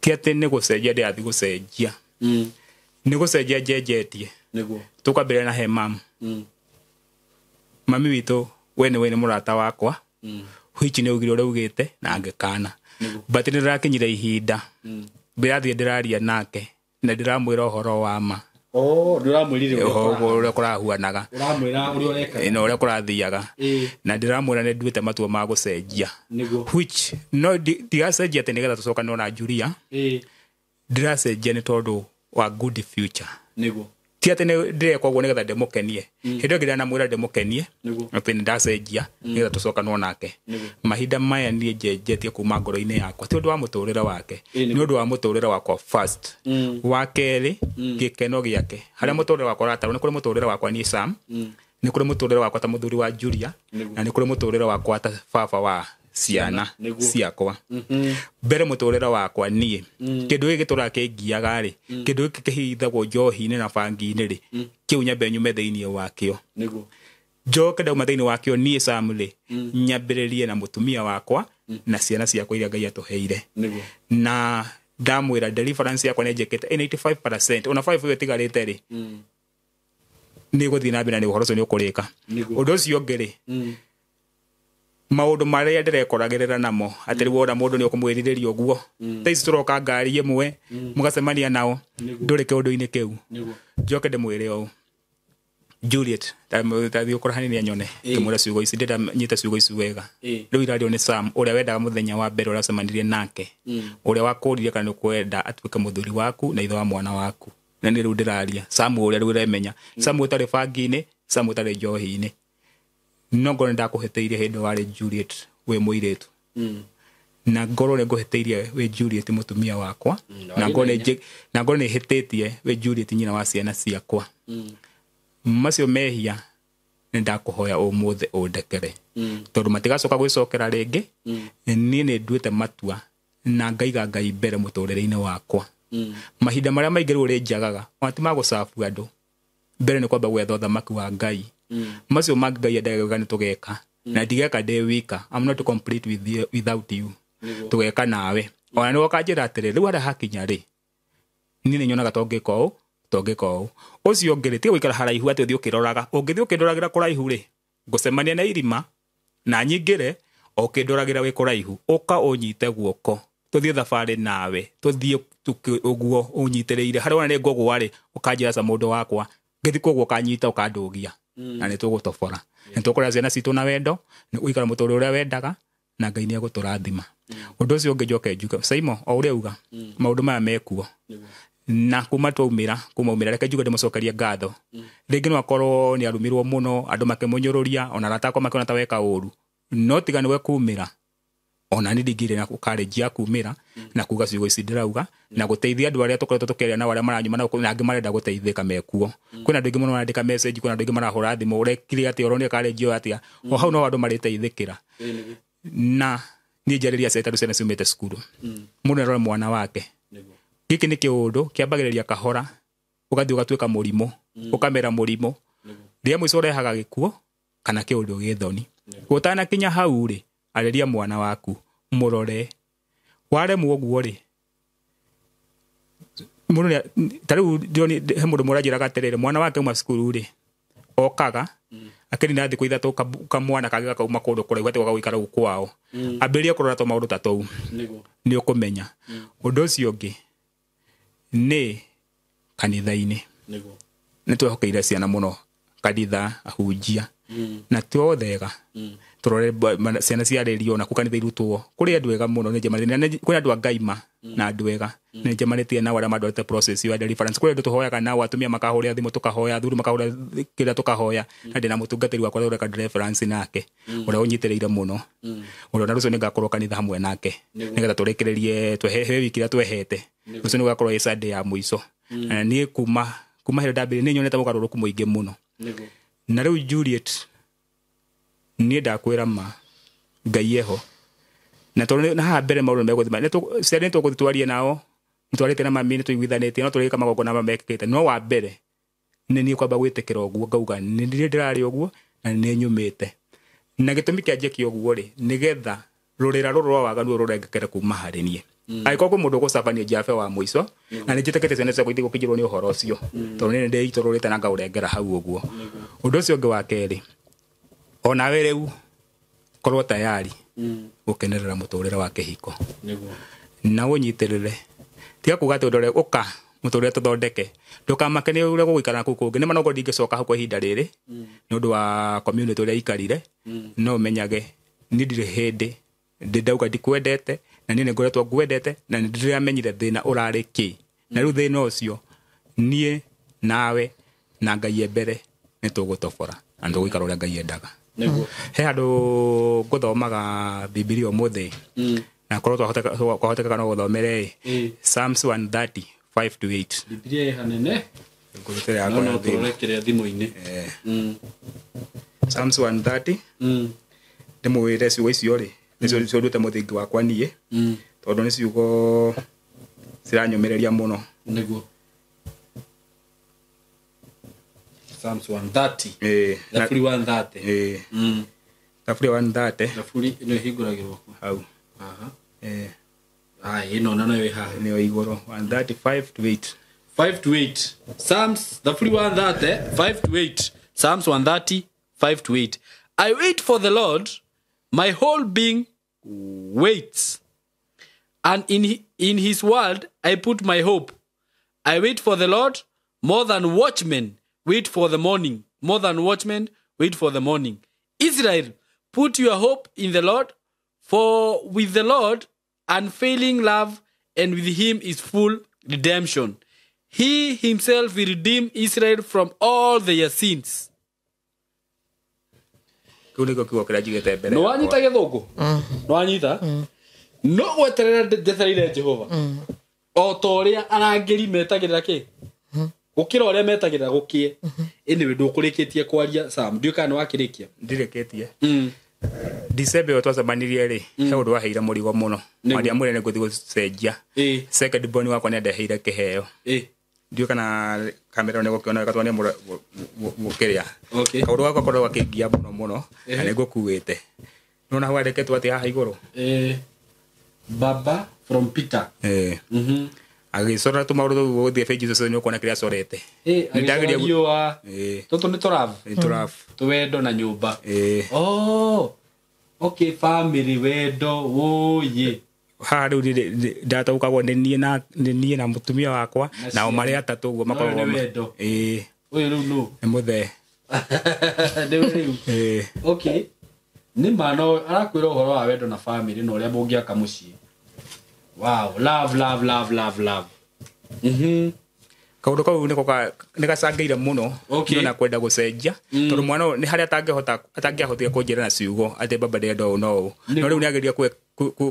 Ti atĩ nĩ gũcenjia ndĩrathiĩ gũcenjia. Nĩ gũcenjia njenjetie. Nĩguo. Tũkwambĩrĩria na he mam. Mami witũ we nĩ mũrata wakwa. Which nĩ augire ũrĩa augĩte na ngĩkana. But nĩ ndĩrakinyire ihinda. Ndĩrathiĩ ndĩraria nake na ndĩramwĩra ũhoro wa ma. Oh, ndĩramwĩrire ũrĩa kũrahuanaga. Ũramwĩra ũrĩa ũrekaga. Na ũrĩa kũrathiaga. Na ndĩramwĩra nĩ nduĩte matua ma gũcenjia. Nĩguo. Which no ndigacenjia atĩ nĩgetha tũcokanĩrwo na Julia. Ndĩracenjia nĩ tondũ wa good future. Nĩguo. Ti atĩ ndĩreka ũguo nĩgetha ndĩmũkenie. Hĩndĩ ĩyo ndĩramwĩra ndĩmũkenie, atĩ nĩ ndacenjia nĩgetha tũcokanwo nake. Mahinda maya niĩ njenjetie kuma ngoro-inĩ yakwa, ti ũndũ wa mũtũrĩre wake, nĩ ũndũ wa mũtũrĩre wakwa first. Wa kerĩ, gĩkeno gĩake. Harĩa mũtũrĩre wakwa ũratarwo, nĩ kũrĩ mũtũrĩre wakwa niĩ Sam, nĩ kũrĩ mũtũrĩre wakwa ta mũthuri wa Julia, na nĩ kũrĩ mũtũrĩre wakwa ta baba wa ciana ciakwa. Mbere mũtũrĩre wakwa niĩ, kĩndũ gĩkĩ gĩtũraga kĩngiaga rĩ, kĩndũ gĩkĩ kĩhithagwo njohi-inĩ na bangi-inĩ rĩ, kĩu nyambe nyume thĩinĩ wakĩo. Nĩguo. Njoke ndauma thĩinĩ wakĩo niĩ Sam rĩ, nyambĩrĩrie na mũtumia wakwa na ciana ciakwa iria Ngai atũheire. Nĩguo. Na ndamwĩra deliverance yakwa nĩ njĩkĩte 85%, ona 5 ĩyo ĩtigarĩte rĩ, nĩ gũthiĩ na mbere na ũhoro ũcio nĩ ũkũrĩka. Ũndũ ũcio ũngĩ rĩ, maũndũ marĩa ndĩrekoragĩrĩra namo atĩ rĩu wona mũndũ nĩ ũkũmwĩrirĩria ũguo, thaa ici tũroka ngari ĩmwe mũgacemania nao, ndũrĩ kĩũndũ-inĩ kĩu. Njoke ndĩmwĩre ũũ, Juliet, tathiĩ ũkũra hanini anyone, ngĩmwĩra ciugo ici, ndĩrenda nyite ciugo ici wega. Rĩu irario nĩ Sam ũrĩa wendaga mũthenya wa mbere ũrĩa wacemanirie nake, ũrĩa wakũririe kana nĩ ũkwenda atuĩke mũthuri waku na ithe wa mwana waku. Na nĩ rĩu ndĩraria Sam ũrĩa rĩu ũremenya, Sam ũtarĩ bangi-inĩ, Sam ũtarĩ njohi-inĩ. No ngorwo nĩ ndakũhĩtĩirie hĩndĩ warĩ Juliet wĩ mũirĩtu. Na ngorwo nĩ ngũhĩtĩirie wĩ Juliet mũtumia wakwa, na ngorwo nĩ hĩtĩtie wĩ Juliet nyina wa ciana ciakwa. Macio mehia nĩ ndakũhoya ũmũthĩ ũndekere. Tondũ matigacoka gwĩcokera rĩngĩ. Niĩ nĩ nduĩte matua na ngaiga Ngai mbere mũtũrĩre-inĩ wakwa. Mahinda marĩa maingĩ rĩu ũrĩnjagaga, ona ti ma gũcabu andũ. Mbere nĩ kwamba gwetha ũthamaki wa Ngai. Macio mangĩ Ngai endaga nĩ tũgeka. Na ndigeka ndĩ wika. I'm not complete with you, without you. Tũgeka nawe. Ona nĩ woka njĩra atĩrĩ, rĩu harĩa hakinya rĩ, niĩ nĩ nyonaga tongĩka ũũ, tongĩka ũũ. Ũcio ũngĩ rĩ, tiga gũikara haraihu atĩ ũthiĩ ũkĩroraga. Ũngĩthiĩ ũkĩndoragĩra kũraihu rĩ, ngũcemania na irima na nyingĩre ũkĩndoragĩra wĩ kũraihu. Ũka ũnyite guoko, tũthiĩ thabarĩ nawe, tũthiĩ ũguo ũnyitĩrĩire. Harĩa wona nĩ ngũgũa rĩ, ũkanjĩra ca mũndũ wakwa, ngĩthiĩ kũgũa ũkanyita ũkandũgia. Na nĩ tũgũtobora. Nĩ tũkũrera ciana citũ na wendo, nĩ ũikara mũtũrĩre ũrĩa wendaga, Na Ngai nĩ egũtũrathima. Ũndũ ũcio ũngĩ njoke njuge Saimo o ũrĩa uga maũndũ maya mekuo na kuma twaumĩra kuma umĩra reke njuge ndĩmũcokerie ngatho. Rĩngĩ no akorwo nĩ arumirwo mũno andũ makĩmũnyũrũria ona arata akwa makĩona ta weka ũru, no tiga nĩwe kumĩra ona niĩ ndingĩrĩ na courage ya kumĩra na kuga ciugo ici ndĩrauga na gũteithia andũ arĩa tũkoretwo tũkĩaria nao arĩa maranyuma na angĩ marenda gũteithĩka mekuo. Kwĩna andũ aingĩ mũno marandĩka message, kwĩna andũ aingĩ marahũra thimũ ũrekire atĩa, ũronire courage ĩyo atĩa, o hau no andũ marĩteithĩkĩra. Na niĩ njarĩria ciana tondũ ciana ciumĩte cukuru, mũndũ nĩarore mwana wake. Gĩkĩ nĩ kĩũndũ kĩambagĩrĩria kahora ũgathiĩ ũgatuĩka mũrimũ, ũkamera mũrimũ, rĩrĩa mũico ũrehaga gĩkuũ kana kĩũndũ gĩ thoni. Ũtanakinya hau rĩ, arĩria mwana waku mũrore, waremwo ũguo rĩ, mũndũ ta rĩu he mũndũ mũranjĩraga atĩrĩrĩ, mwana wake auma cukuru rĩ, okaga akĩrina thikũ ithatũ kamwana kangĩ gakauma kũndũ kũraihu atĩ goka gũikara gũkũ kwao, ambĩrĩrie kũrora tũmaũndũ ta tũu nĩ ũkũmenya. Ũndũ ũcio ũngĩ nĩ kanitha-inĩ, nĩ twehokeire ciana mũno kanitha, ahunjia na tuothega turore ciana ciarĩrio na kũ kanitha irutwo kũrĩ andũ ega mũno, nĩ kũrĩ andũ a Ngai ma na andũ ega nĩ njemanĩtie nao arĩa mandwarĩte process ya deliverance. Kũrĩ andũ tũhoyaga nao, atumia makahũrĩra thimũ tũkahoya, athuri makahũrĩra kĩrĩa tũkahoya, na ndĩna mũtungatĩri wakwa ũrĩa ũreka deliverance nake ũrĩa ũnyitĩrĩire mũno, ũrĩa ona rũciũ nĩngakorwo kanitha hamwe nake nĩgetha tũrĩkĩrĩrie twehe wiki ĩrĩa twehete, rũciũ nĩgũgakorwo ĩ Sunday ya mũico. Na niĩ kuma hĩndĩ ndambĩrĩria nĩ nyonete ũgarũrũku mũingĩ mũno. Na rĩu Juliet niĩ ndakwĩra ma Ngai eho, na tondũ na haha mbere maũndũ nĩmegũthiĩ, ciana nĩtũgũthiĩ twarie nao, nĩtwarĩte na mami, nĩtũiguithanĩtie, no tũrĩka magongona maya mekĩkĩte, no wa mbere nĩ niĩ kwamba gwĩtĩkĩra ũguo ngauga nĩ niĩ ndĩrarĩ ũguo na nĩ nyumĩte. Na gĩtũmi kĩa njĩke ũguo rĩ, nĩgetha rũrĩra rũrũ rwa waganu rũrengekere kuma harĩ niĩ. Angĩkorwo kwĩ mũndũ ũgũcabania njabe wa mũico, na nĩ njĩtĩkĩtie ciana ciakwa itigũkinyĩrwo nĩ ũhoro ũcio, tondũ niĩ nĩndĩitũrũrĩte na ngaũrengera hau ũguo. Ũndũ ũcio ũngĩ wa kerĩ, onawe rĩu korwo tayari gũkenerera mũtũrĩre wa kĩhiko na ũnyitĩrĩre, tiga kuga atĩ ũndore ũka mũtũrĩre tũthondeke, ndũkamake nĩ ũrĩa gũgũikara kũu kũngĩ, nĩ ma no ndingĩcoka hau kwa ihinda rĩrĩ nĩ ũndũ wa community ũrĩa ikarire, no ũmenyage niĩ ndirĩ hĩndĩ ndĩ ndauga ndikwendete, na niĩ nĩngoretwo ngwendete, na nĩ ndĩramenyire thĩna ũrarĩ kĩ, na rĩu thĩna ũcio niĩ nawe na Ngai e mbere nĩ tũgũtobora na nĩtũgũikara ũrĩa Ngai endaga. He handũ ngũthomaga Bibilia ũmũthĩ, na korwo kwahoteka no gũthomere ĩ Psalms 130 5-8. Bibilia ĩ hanene ngũrutĩre yakwa no tũrore kĩrĩa thimũ-inĩ. Psalms 130 ndĩmwĩre ciugo icio rĩ nĩcio ciũndute mũthingi wakwa niĩ, tondũ nĩ ciugo ciranyũmĩrĩria mũno. Nĩguo Psalms 130 Thaburi 130 Thaburi 130 Thaburi ĩno ĩhingũragĩrwo kũ hau. Aha. Ĩno na nayo ĩ haha nĩyo igũrũ 135-8 5-8 Psalms Thaburi 130 5-8 Psalms 130 5-8. I wait for the Lord, my whole being waits, and in his word I put my hope. I wait for the Lord more than watchmen wait for the morning, more than watchmen wait for the morning. Israel, put your hope in the Lord, for with the Lord unfailing love, and with him is full redemption. He himself will redeem Israel from all their sins. Kĩu nĩkĩo kiugo kĩrĩa njigĩte mbere. No wanyita gĩthũngũ? No wanyita? No gweterera njetereire Jehova. O ta ũrĩa arangĩri metagĩrĩra kĩ? Gũkĩra ũrĩa metagĩrĩra gũkĩe. Anyway, ndũkũrĩkĩtie kwaria Sam, ndiũĩ kana nĩwakĩrĩkia. Ndirĩkĩtie. December ĩyo twacemanirie rĩ, he ũndũ waheire mũrigo mũno. Ndiamwĩrire nĩ ngũthiĩ gũcenjia. Second born wakwa nĩandeheire kĩheo. Ndiũĩ kana kamera nĩ gũkĩona wega tondũ nĩ mũkĩrĩa. Kaũndũ gakwa koragwo gakĩngia mũno mũno, na nĩngũkuĩte. Nĩwona hau handĩkĩtwo atĩ haha igũrũ? Baba from Peter. Agĩcora tũmaũndũ tũu gũthiĩ bengi icio nĩ ũkuona kĩrĩa acorete. Agĩcora riũa. Tũtũ nĩ tũrabu. Nĩ tũrabu. Tũwendo na nyũmba. Oh, okay, family wendo wũyĩ. Haha rĩu ndataũkagwo nĩ niĩ na mũtumia wakwa nao marĩ atatũ ũguo makoragwo. Nĩ wendo. Ũyũ rĩu nũ? Nĩ mũthee. Nĩ rĩu. Okay. Nĩ ma no arakwĩra ũhoro wa wendo na family na ũrĩa mũngĩaka mũciĩ. Wow, love love love love love. Kaũndũ kau nĩko nĩ gacangĩire mũno. Okay. Na kwenda gũcenjia tondũ mwana ũyũ nĩ harĩa atangĩahotire kũnjĩra na ciugo atĩ baba ndĩrenda ũũ no ũũ, no rĩu nĩageria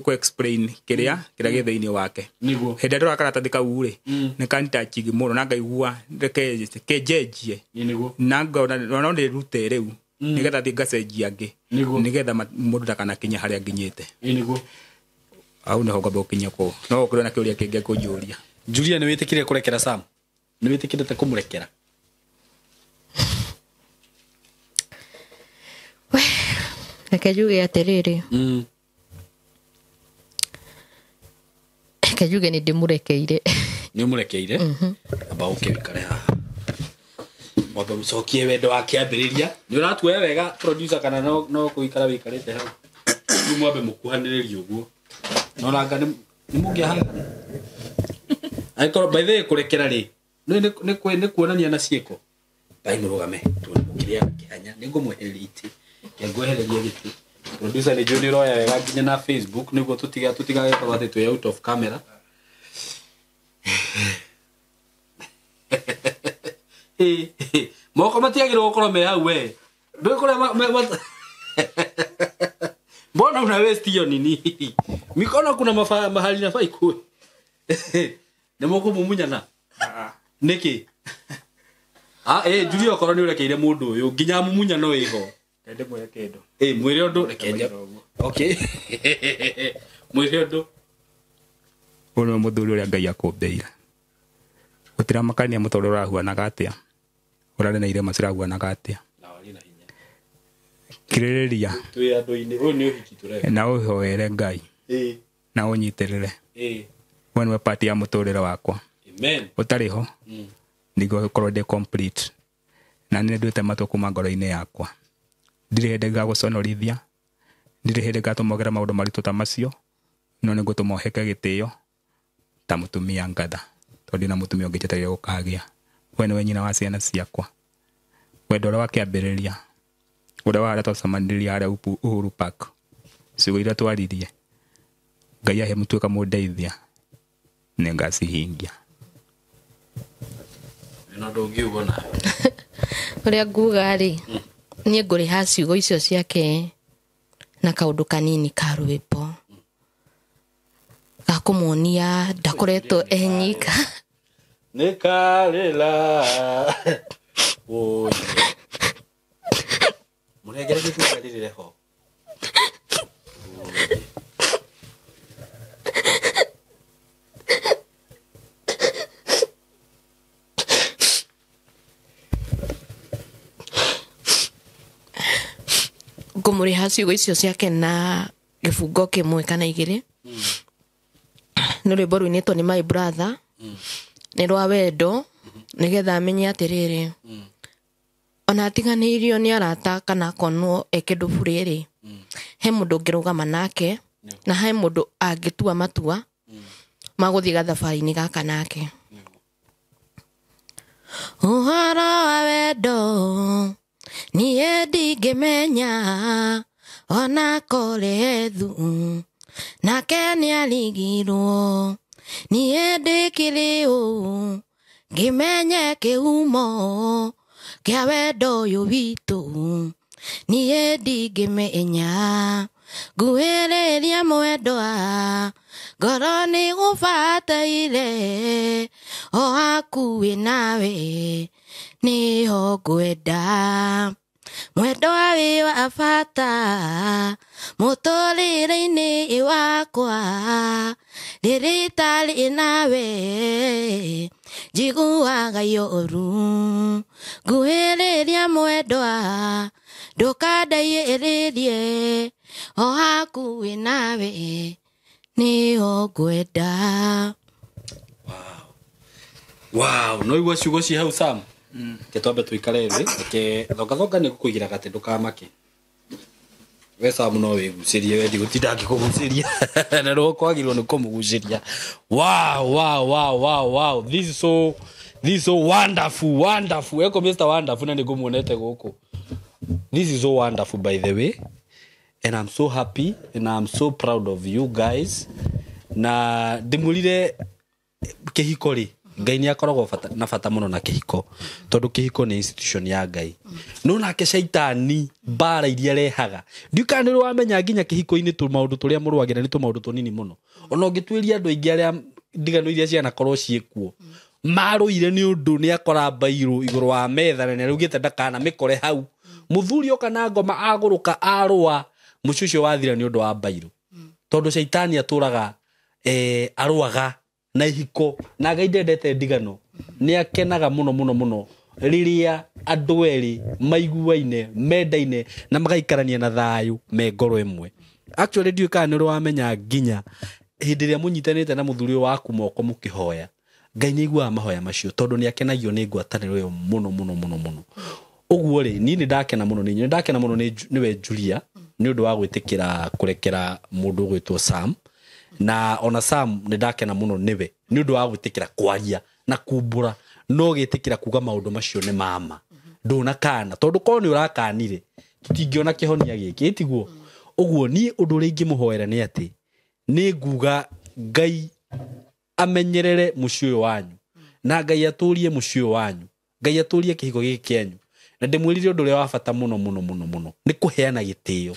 ku explain kĩrĩa kĩrĩa gĩ thĩinĩ wake. Nĩguo. Hĩndĩ ĩrĩa ndora karatathi kau rĩ, nĩ kanitachigi mũno na ngaigua reke kenjenjie Nĩguo. na ngona no ndĩrute rĩu nĩgetha thiĩ ngacenjia angĩ Nĩguo. nĩgetha mũndũ ndakanakinye harĩa nginyĩte. Nĩguo. Hau nĩho ngwamba gũkinya kũu, no gũkorwo na kĩũria kĩngĩ kũnjũria. Julia, nĩ wĩtĩkĩrire kũrekera Sam? Nĩ wĩtĩkĩrĩte kũmũrekera? We, reke njuge atĩrĩrĩ, reke njuge nĩ ndĩmũrekeire. Nĩ ũmũrekeire? Amba ũke wĩikare haha, wambe ũcokie wendo wa kĩambĩrĩria. Nĩ ũratuoya wega producer, kana no kũikara wĩikarĩte hau? Rĩu mwambe mũkuhanĩrĩrie ũguo, no nanga nĩ mũngĩahana angĩkorwo by the way kũrekera rĩ nĩ kuonania na ciĩko. Bai mũrũgame tuone mũkĩrĩa kĩhanya. Nĩ ngũmwehereria itĩ, ke ngwehereria gĩtĩ. Producer, nĩ njũĩ nĩ ũroya wega nginya na Facebook nĩguo tũtigagĩkorwo atĩ twĩ out of camera. Moko matiagĩrĩirwo gũkorwo me hau we. Ndũĩ kũrĩa mbona una waste hiyo nini? Mikono kuna mahali nafaa ikuwe. Nĩ mũkũmumunyana nĩkĩ? Julia, okorwo nĩ ũrekeire mũndũ ũyũ nginya mumunyano wĩho. Ndĩmwĩre kĩndũ. Mwĩre ũndũ, reke okay, mwĩre ũndũ. Ũyũ nĩwe mũthuri ũrĩa Ngai akũmbĩire. Gũtiramakania mũtũrĩre ũrahuanaga atĩa, ũrarĩ na irema cirahuanaga atĩa. Na warĩ na hinya. Kirĩrĩria. Twĩ andũ-inĩ, ũyũ nĩ ũhiki tũreka. Na ũhoere Ngai na ũnyitĩrĩre. We nĩwe part ya mũtũrĩre wakwa. Amen. Ũtarĩ ho nĩngũkorwo ndĩ complete, na nĩ nduĩte matua kuma ngoro-inĩ yakwa. Ndirĩ hĩndĩ ngagũconorithia, ndirĩ hĩndĩ ngatũma ũgere maũndũ maritũ ta macio, no nĩ ngũtũma ũheke gĩtĩo ta mũtumia ngatha, tondũ ndina mũtumia ũngĩ njetereire gũkagĩa. We nĩwe nyina wa ciana ciakwa. Wendo ũrĩa wakĩambĩrĩria, ũrĩa wa harĩa twacemanirie harĩa Uhuru Park, ciugo iria twaririe, Ngai ahe mũtuĩka mũndeithia, nĩ ngacihingia. Wĩna ũndũ ũngiuga nawe? Ũrĩa nguga rĩ, niĩ ngũrĩha ciugo icio ciake na kaũndũ kanini ka rwĩmbo ga kũmuonia ndakoretwo enyika. Nĩ karĩra. Oi. Mũrengere gĩtĩ rĩrĩ ho. Ngũmũrĩha ciugo icio ciake na gĩbungo kĩmwe kana igĩrĩ. Nĩ rwĩmbo rũinĩtwo nĩ my brother. Nĩ rwa wendo, nĩgetha amenye atĩrĩrĩ, ona atiganĩirio nĩ arata kana akonwo e kĩndũ burĩ rĩ, he mũndũ ũngĩrũgama nake, na he mũndũ angĩtua matua ma gũthiĩ gathabarĩ-inĩ gaka nake. Ũhoro wa wendo niĩ ndingĩmenya, ona kũrĩ thu nake nĩarigirwo. Niĩ ndĩkĩrĩ ũũ ngĩmenye kĩhumo kĩa wendo ũyũ witũ, niĩ ndingĩmenya. Nguhĩrĩria mwendwa, ngoro nĩgũbataire, o hakuhĩ nawe nĩho ngwenda. Mwendwa wĩ wa bata mũtũrĩre-inĩ wakwa, rĩrĩ itarĩ nawe njiguaga ũru. Nguhĩrĩria mwendwa, ndũkandaiyĩrĩrie, o hakuhĩ nawe nĩho ngwenda. Wow, no igua ciugo ci hau Sam. Reke twambe tũikare thĩ, reke thongathonga nĩ ngũkũigĩra gatĩ ndũkamake. We Sam no wĩgucĩrie, we ndigũtinda ngĩkũgucĩria. Na nĩwe kwagĩrĩirwo nĩ kũmũgucĩria. Wow, wow, wow, wow, wow. This is so wonderful, wonderful. Eko Mr. Wonderful na nĩngũmuonete gũkũ. This is so wonderful by the way. And I'm so happy and I'm so proud of you guys. Na ndĩmwĩrire kĩhiko rĩ, Ngai nĩ akoragwo na bata mũno na kĩhiko, tondũ kĩhiko nĩ institution ya Ngai. No nake caitani mbara iria rehaga, ndiũ kana nĩ wamenya nginya kĩhiko-inĩ tũmaũndũ tũrĩa mũrũagĩra nĩ tũmaũndũ tũnini mũno. Ona ũngĩtuĩria andũ aingĩ arĩa ndigano iria cianakorwo ciĩkuo marũire nĩ ũndũ nĩ akora mbairũ igũrũ wa metha na nĩ araugĩte ndakana mĩkore hau, mũthuri oka na ngoma agũrũka arũa, mũciĩ ũcio wathira nĩ ũndũ wa mbairũ, tondũ caitani atũraga arũaga na ihiko, na Ngai ndendete ndigano. Nĩ akenaga mũno mũno mũno rĩrĩa andũ erĩ maiguaine, mendaine na magaikarania na thayũ me ngoro ĩmwe. Actually ndiũĩ kana nĩ ũrĩ wamenya nginya hĩndĩ ĩrĩa mũnyitanĩte na mũthuri ũyũ waku moko mũkĩhoya, Ngai nĩ aiguaga mahoya macio, tondũ nĩ akenagio nĩ ngwatanĩro ĩyo mũno mũno mũno mũno. Ũguo rĩ, niĩ nĩ ndakena mũno nĩ inyuĩ, nĩ ndakena mũno nĩwe Julia nĩ ũndũ wa gwĩtĩkĩra kũrekera mũndũ ũgwĩtwo Sam, na ona Sam nĩ ndakena mũno nĩwe nĩ ũndũ wa gwĩtĩkĩra kwaria na kumbũra, no gĩtĩkĩra kuga maũndũ macio nĩ mama ndũnakana, tondũ korwo nĩ ũrakanire tũtingĩona kĩhonia gĩkĩ, ĩtiguo? Ũguo niĩ ũndũ ũrĩa ingĩmũhoera nĩ atĩ nĩ nguga Ngai amenyerere mũciĩ ũyũ wanyu, na Ngai atũrie mũciĩ ũyũ wanyu, Ngai atũrie kĩhiko gĩkĩ kĩanyu. Na ndĩmwĩrire ũndũ ũrĩa wa bata mũno mũno mũno mũno nĩ kũheana gĩtĩo.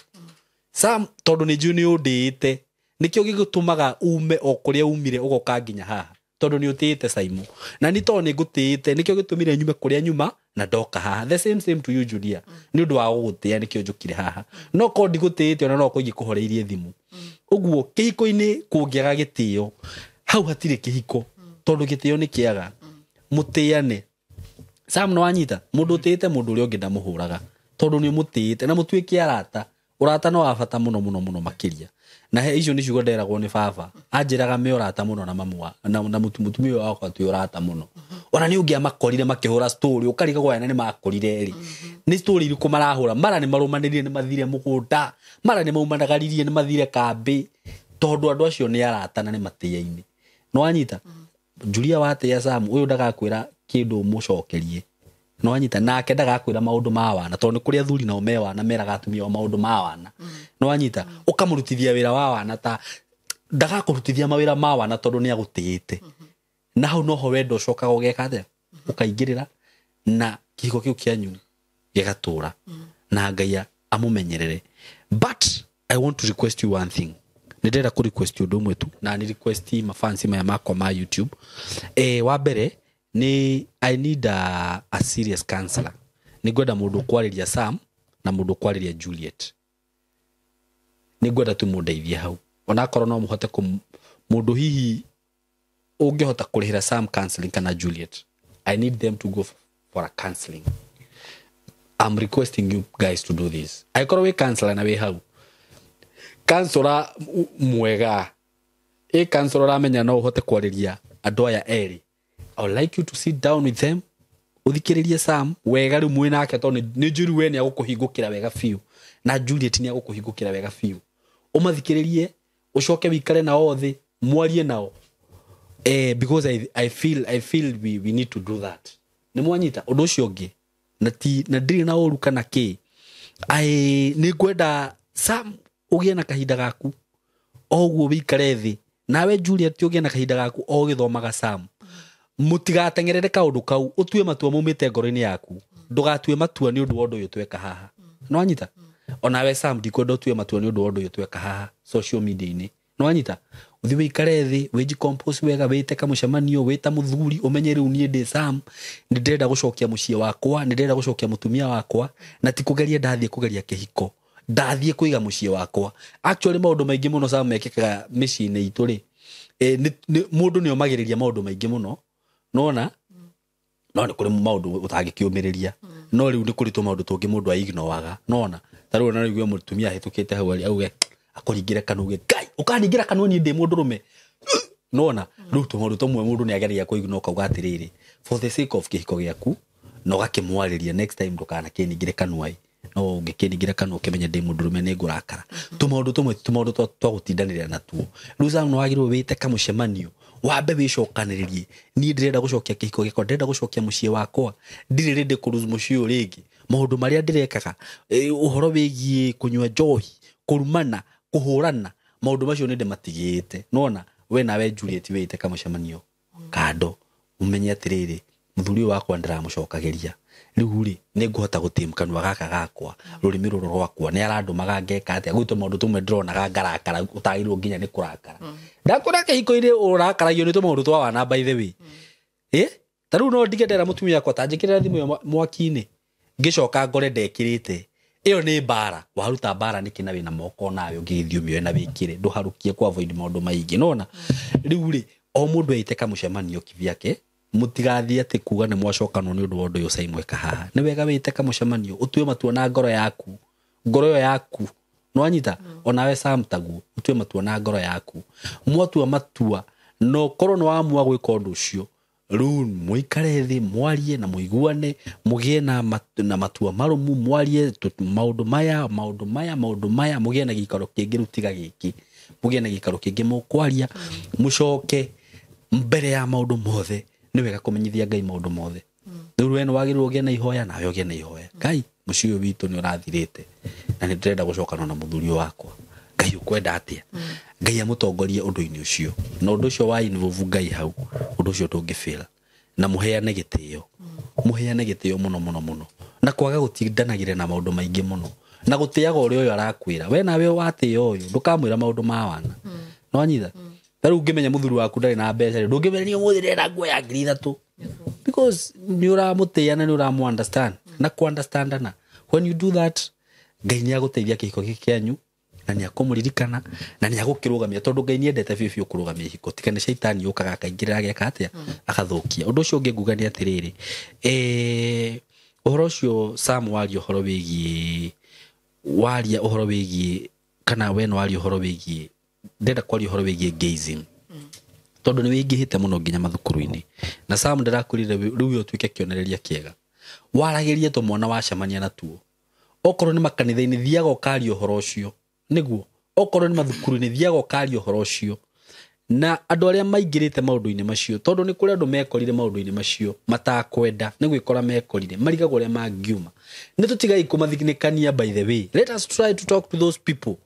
Sam, tondũ nĩ njũĩ nĩ ũndĩĩte, nĩkĩo gĩgũtũmaga ume o kũrĩa umire ũgoka nginya haha, tondũ nĩ ũtĩĩte Saimo, na nĩ tondũ nĩ ngũtĩĩte nĩkĩo gĩtũmire nyume kũrĩa nyuma na ndoka haha. The same same to you Julia, nĩ ũndũ wa gũgũtĩa nĩkĩo njũkire haha, no korwo ndigũtĩĩte ona no korwo ingĩkũhoreirie thimũ. Ũguo kĩhiko-inĩ kũngĩaga gĩtĩo, hau hatirĩ kĩhiko, tondũ gĩtĩo nĩ kĩaga. Mũtĩane. Sam, nĩ wanyita? Mũndũ ũtĩĩte mũndũ ũrĩa ũngĩ ndamũhũraga, tondũ nĩ ũmũtĩĩte, na mũtuĩke arata. Ũrata no wa bata mũno mũno mũno makĩria. Na he icio nĩ ciugo nderagwo nĩ baba, anjĩraga me ũrata mũno na mamu wa, na mũtumia ũyũ wakwa twĩ ũrata mũno. Ona nĩ ũngĩamakorire makĩhũra story, ũkarigagwo aya nĩ makorire rĩ, nĩ story irĩkũ marahũra, mara nĩ marũmanĩrire nĩ mathire mũgũnda, mara nĩ maumanagaririe nĩ mathire kambĩ, tondũ andũ acio nĩ arata na nĩ matĩaine. Nĩ wanyita? Julia watĩa Sam, ũyũ ndagakwĩra kĩndũ ũmũcokerie. Nĩ wanyita? Nake ndagakwĩra maũndũ ma wana, tondũ nĩ kũrĩ athuri nao me wana meraga atumia ao maũndũ ma wana. Nĩ wanyita? Ũkamũrutithia wĩra wa wana, ta ndagakũrutithia mawĩra ma wana tondũ nĩ agũtĩĩte. Na hau noho wendo ũcokaga ũgeka atĩa? Ũkaingĩrĩra na kĩhiko kĩu kĩanyu gĩgatũra, na Ngai amũmenyerere. But I want to request you one thing. Nĩ ndĩrenda kũ request ũndũ ũmwe tu, na nĩ request mafansi maya makwa ma YouTube. Wa mbere nĩ I need a serious counselor. Nĩ ngwenda mũndũ ũkwarĩria Sam na mũndũ ũkwarĩria Juliet. Nĩ ngwenda tu mũndeithie hau, onakorwo no mũhote mũndũ hihi ũngĩhota kũrĩhĩra Sam counseling kana Juliet. I need them to go for a counseling. I'm requesting you guys to do this. Angĩkorwo wĩ counselor na wĩ hau, counselor mwega, ĩ counselor ũramenya no ũhote kwarĩria andũ aya erĩ, I would like you to sit down with them, ũthikĩrĩrie Sam wega rĩu mwĩ nake, tondũ nĩ njũĩ we nĩ agũkũhingũkĩra wega biũ, na Juliet nĩ agũkũhingũkĩra wega biũ. Ũmathikĩrĩrie, ũcoke wĩikare nao thĩ, mwarie nao. Because I feel we need to do that. Nĩ mwanyita ũndũ ũcio ũngĩ, na ti na ndirĩ na ũru kana kĩ. Nĩ ngwenda Sam ũgĩe na kahinda gaku o ũguo wĩikare thĩ, nawe Juliet ũgĩe na kahinda gaku o ũgĩthomaga Sam. Mũtigateng'erere kaũndũ kau, ũtue matua maumĩte ngoro-inĩ yaku, ndũgatue matua nĩ ũndũ wa ũndũ ũyũ tweka haha. Nĩ wanyita? Onawe Sam, ndikwenda ũtue matua nĩ ũndũ wa ũndũ ũyũ tweka haha social media-inĩ. Nĩ wanyita? Ũthiĩ wĩikare thĩ, wĩji-compose wega, wĩte kamũcemanio, wĩta mũthuri, ũmenye rĩu niĩ ndĩ Sam, nĩ ndĩrenda gũcokia mũciĩ wakwa, nĩ ndĩrenda gũcokia mũtumia wakwa, na ti kũgeria ndathiĩ kũgeria kĩhiko, ndathiĩ kũiga mũciĩ wakwa. Actually maũndũ maingĩ mũno Sam mekĩkaga mĩciĩ-inĩ itũ rĩ, mũndũ nĩ omagĩrĩria maũndũ maingĩ mũno, nona no nĩ kũrĩ maũndũ ũtangĩkĩũmĩrĩria, no rĩu nĩ kũrĩ tũmaũndũ tũngĩ mũndũ aignoaga, nona ta rĩu ona rĩu mũtumia ahĩtũkĩte hau auge akũringĩre kanua, uge Ngai ũkaningĩra kanua niĩ ndĩ mũndũrũme, nona rĩu tũmaũndũ tũmwe mũndũ nĩ ageragia kũignore, ũkauga atĩrĩrĩ, for the sake of kĩhiko gĩaku, na ũgakĩmwarĩria next time ndũkanakĩningĩre kanua ĩ, no ũngĩkĩningĩra kanua ũkĩmenye ndĩ mũndũrũme nĩ ngũrakara. Tũmaũndũ tũmwe ti tũmaũndũ twa gũtindanĩrĩra natuo. Rĩu Sam, nĩ wagĩrĩirwo wĩte kamũcemanio, wambe wĩcokanĩrĩrie, niĩ ndĩrenda gũcokia kĩhiko gĩakwa, ndĩrenda gũcokia mũciĩ wakwa, ndirĩ rĩndĩ kũlose mũciĩ ũyũ rĩngĩ, maũndũ marĩa ndĩrekaga, ũhoro wĩgiĩ kũnyua njohi, Kũrumana, kũhũrana, maũndũ macio nĩ ndĩmatigĩte. Nona we nawe Juliet wĩte kamũcemanio kando, ũmenye atĩrĩrĩ, mũthuri ũyũ wakwa ndĩramũcokagĩria rĩu rĩ, nĩ ngũhota gũtĩm kanua gaka gakwa, rũrĩmĩ rũrũ rwakwa nĩ arandũmaga ngeka atĩa. Gwĩ tũmaũndũ tũmwe ndĩronaga ngarakara, ũtagĩrĩirwo nginya nĩ kũrakara. Ndakũra kĩhiko-inĩ ũrakaragio nĩ tũmaũndũ twa wana, by the way. Ta rĩu no ndige ndera mũtumia wakwa ta njĩkĩrĩra thimũ ĩyo mwaki-inĩ, ngĩcoka ngore ndekĩrĩte. Ĩyo nĩ mbara. Waruta mbara nĩkĩ na wĩna moko nawe ũngĩgĩthiĩ ũmĩoe na wĩkĩre, ndũharũkie ku avoid maũndũ maingĩ. Nona rĩu rĩ, o mũndũ eite kamũcemanio kivyake, mũtigathiĩ atĩ kuga nĩ mwacokanwo nĩ ũndũ wa ũndũ ũyũ caimweka haha. Nĩ wega wĩte kamũcemanio, ũtue matua na ngoro yaku, ngoro ĩyo yaku nĩwanyita. Onawe Sam taguo, ũtue matua na ngoro yaku. Mwatua matua na ũkorwo nĩ wamua gwĩka ũndũ ũcio, rĩu mũikare thĩ mwarie na mũiguane, mũgĩe na matua marũmu, mwarie maũndũ maya, maũndũ maya, maũndũ maya, mũgĩe na gĩikaro kĩngĩ. Rĩu tiga gĩkĩ, mũgĩe na gĩikaro kĩngĩ mũkwaria, mũcoke mbere ya maũndũ mothe nĩ wega kũmenyithia Ngai maũndũ mothe. Rĩu we nĩ wagĩrĩirwo ũgĩe na ihoya, nawe ũgĩe na ihoya. Ngai, mũciĩ ũyũ witũ nĩ ũrathirĩte na nĩ ndĩrenda gũcokana na mũthuri ũyũ wakwa. Ngai ũkwenda atĩa? Ngai amũtongorie ũndũ-inĩ ũcio, na ũndũ ũcio wa involve Ngai hau, ũndũ ũcio ndũngĩfail. Na mũheane gĩtĩo, mũheane gĩtĩo mũno mũno mũno, na kwaga gũtindanagĩra na maũndũ maingĩ mũno, na gũtĩaga ũrĩa ũyũ arakwĩra. We nawe watĩĩa ũyũ, ndũkamwĩra maũndũ ma wana. Nĩwanyita? Ta rĩu ũngĩmenya mũthuri waku ndarĩ na mbeca rĩ, ndũngĩmenya niĩ ũmũthĩ ndĩrenda nguo ya 3,000, because nĩ ũramũtĩĩa na nĩ ũramũ understand na ku understandana. When you do that, Ngai nĩ agũteithia kĩhiko gĩkĩ kĩanyu, na nĩ akũmũririkana na nĩ agũkĩrũgamia, tondũ Ngai nĩ endete biũ biũ kũrũgamia ihiko, tiga nĩ caitani yũkaga akaingĩrĩra ageka atĩa, agathũkia. Ũndũ ũcio ũngĩ nguga nĩ atĩrĩrĩ, ũhoro ũcio Sam waria ũhoro wĩgiĩ, waria ũhoro wĩgiĩ, kana we no waria ũhoro wĩgiĩ, ndĩrenda kwaria ũhoro wĩgiĩ gayism, tondũ nĩ wĩingĩhĩte mũno nginya mathukuru-inĩ. Na Sam, ndĩrakwĩrire rĩu we ũtuĩke kĩonereria kĩega, waragĩrie tũmwana wacemania natuo. Okorwo nĩ makanitha-inĩ, thiaga ũkaria ũhoro ũcio, nĩguo okorwo nĩ mathukuru-inĩ, thiaga ũkaria ũhoro ũcio na andũ arĩa maingĩrĩte maũndũ-inĩ macio, tondũ nĩ kũrĩ andũ mekorire maũndũ-inĩ macio matakwenda, nĩ gwĩkora mekorire, marigagwo ũrĩa mangiuma. Nĩ tũtigai kũmathinĩkania. By the way, let us try to talk to those people.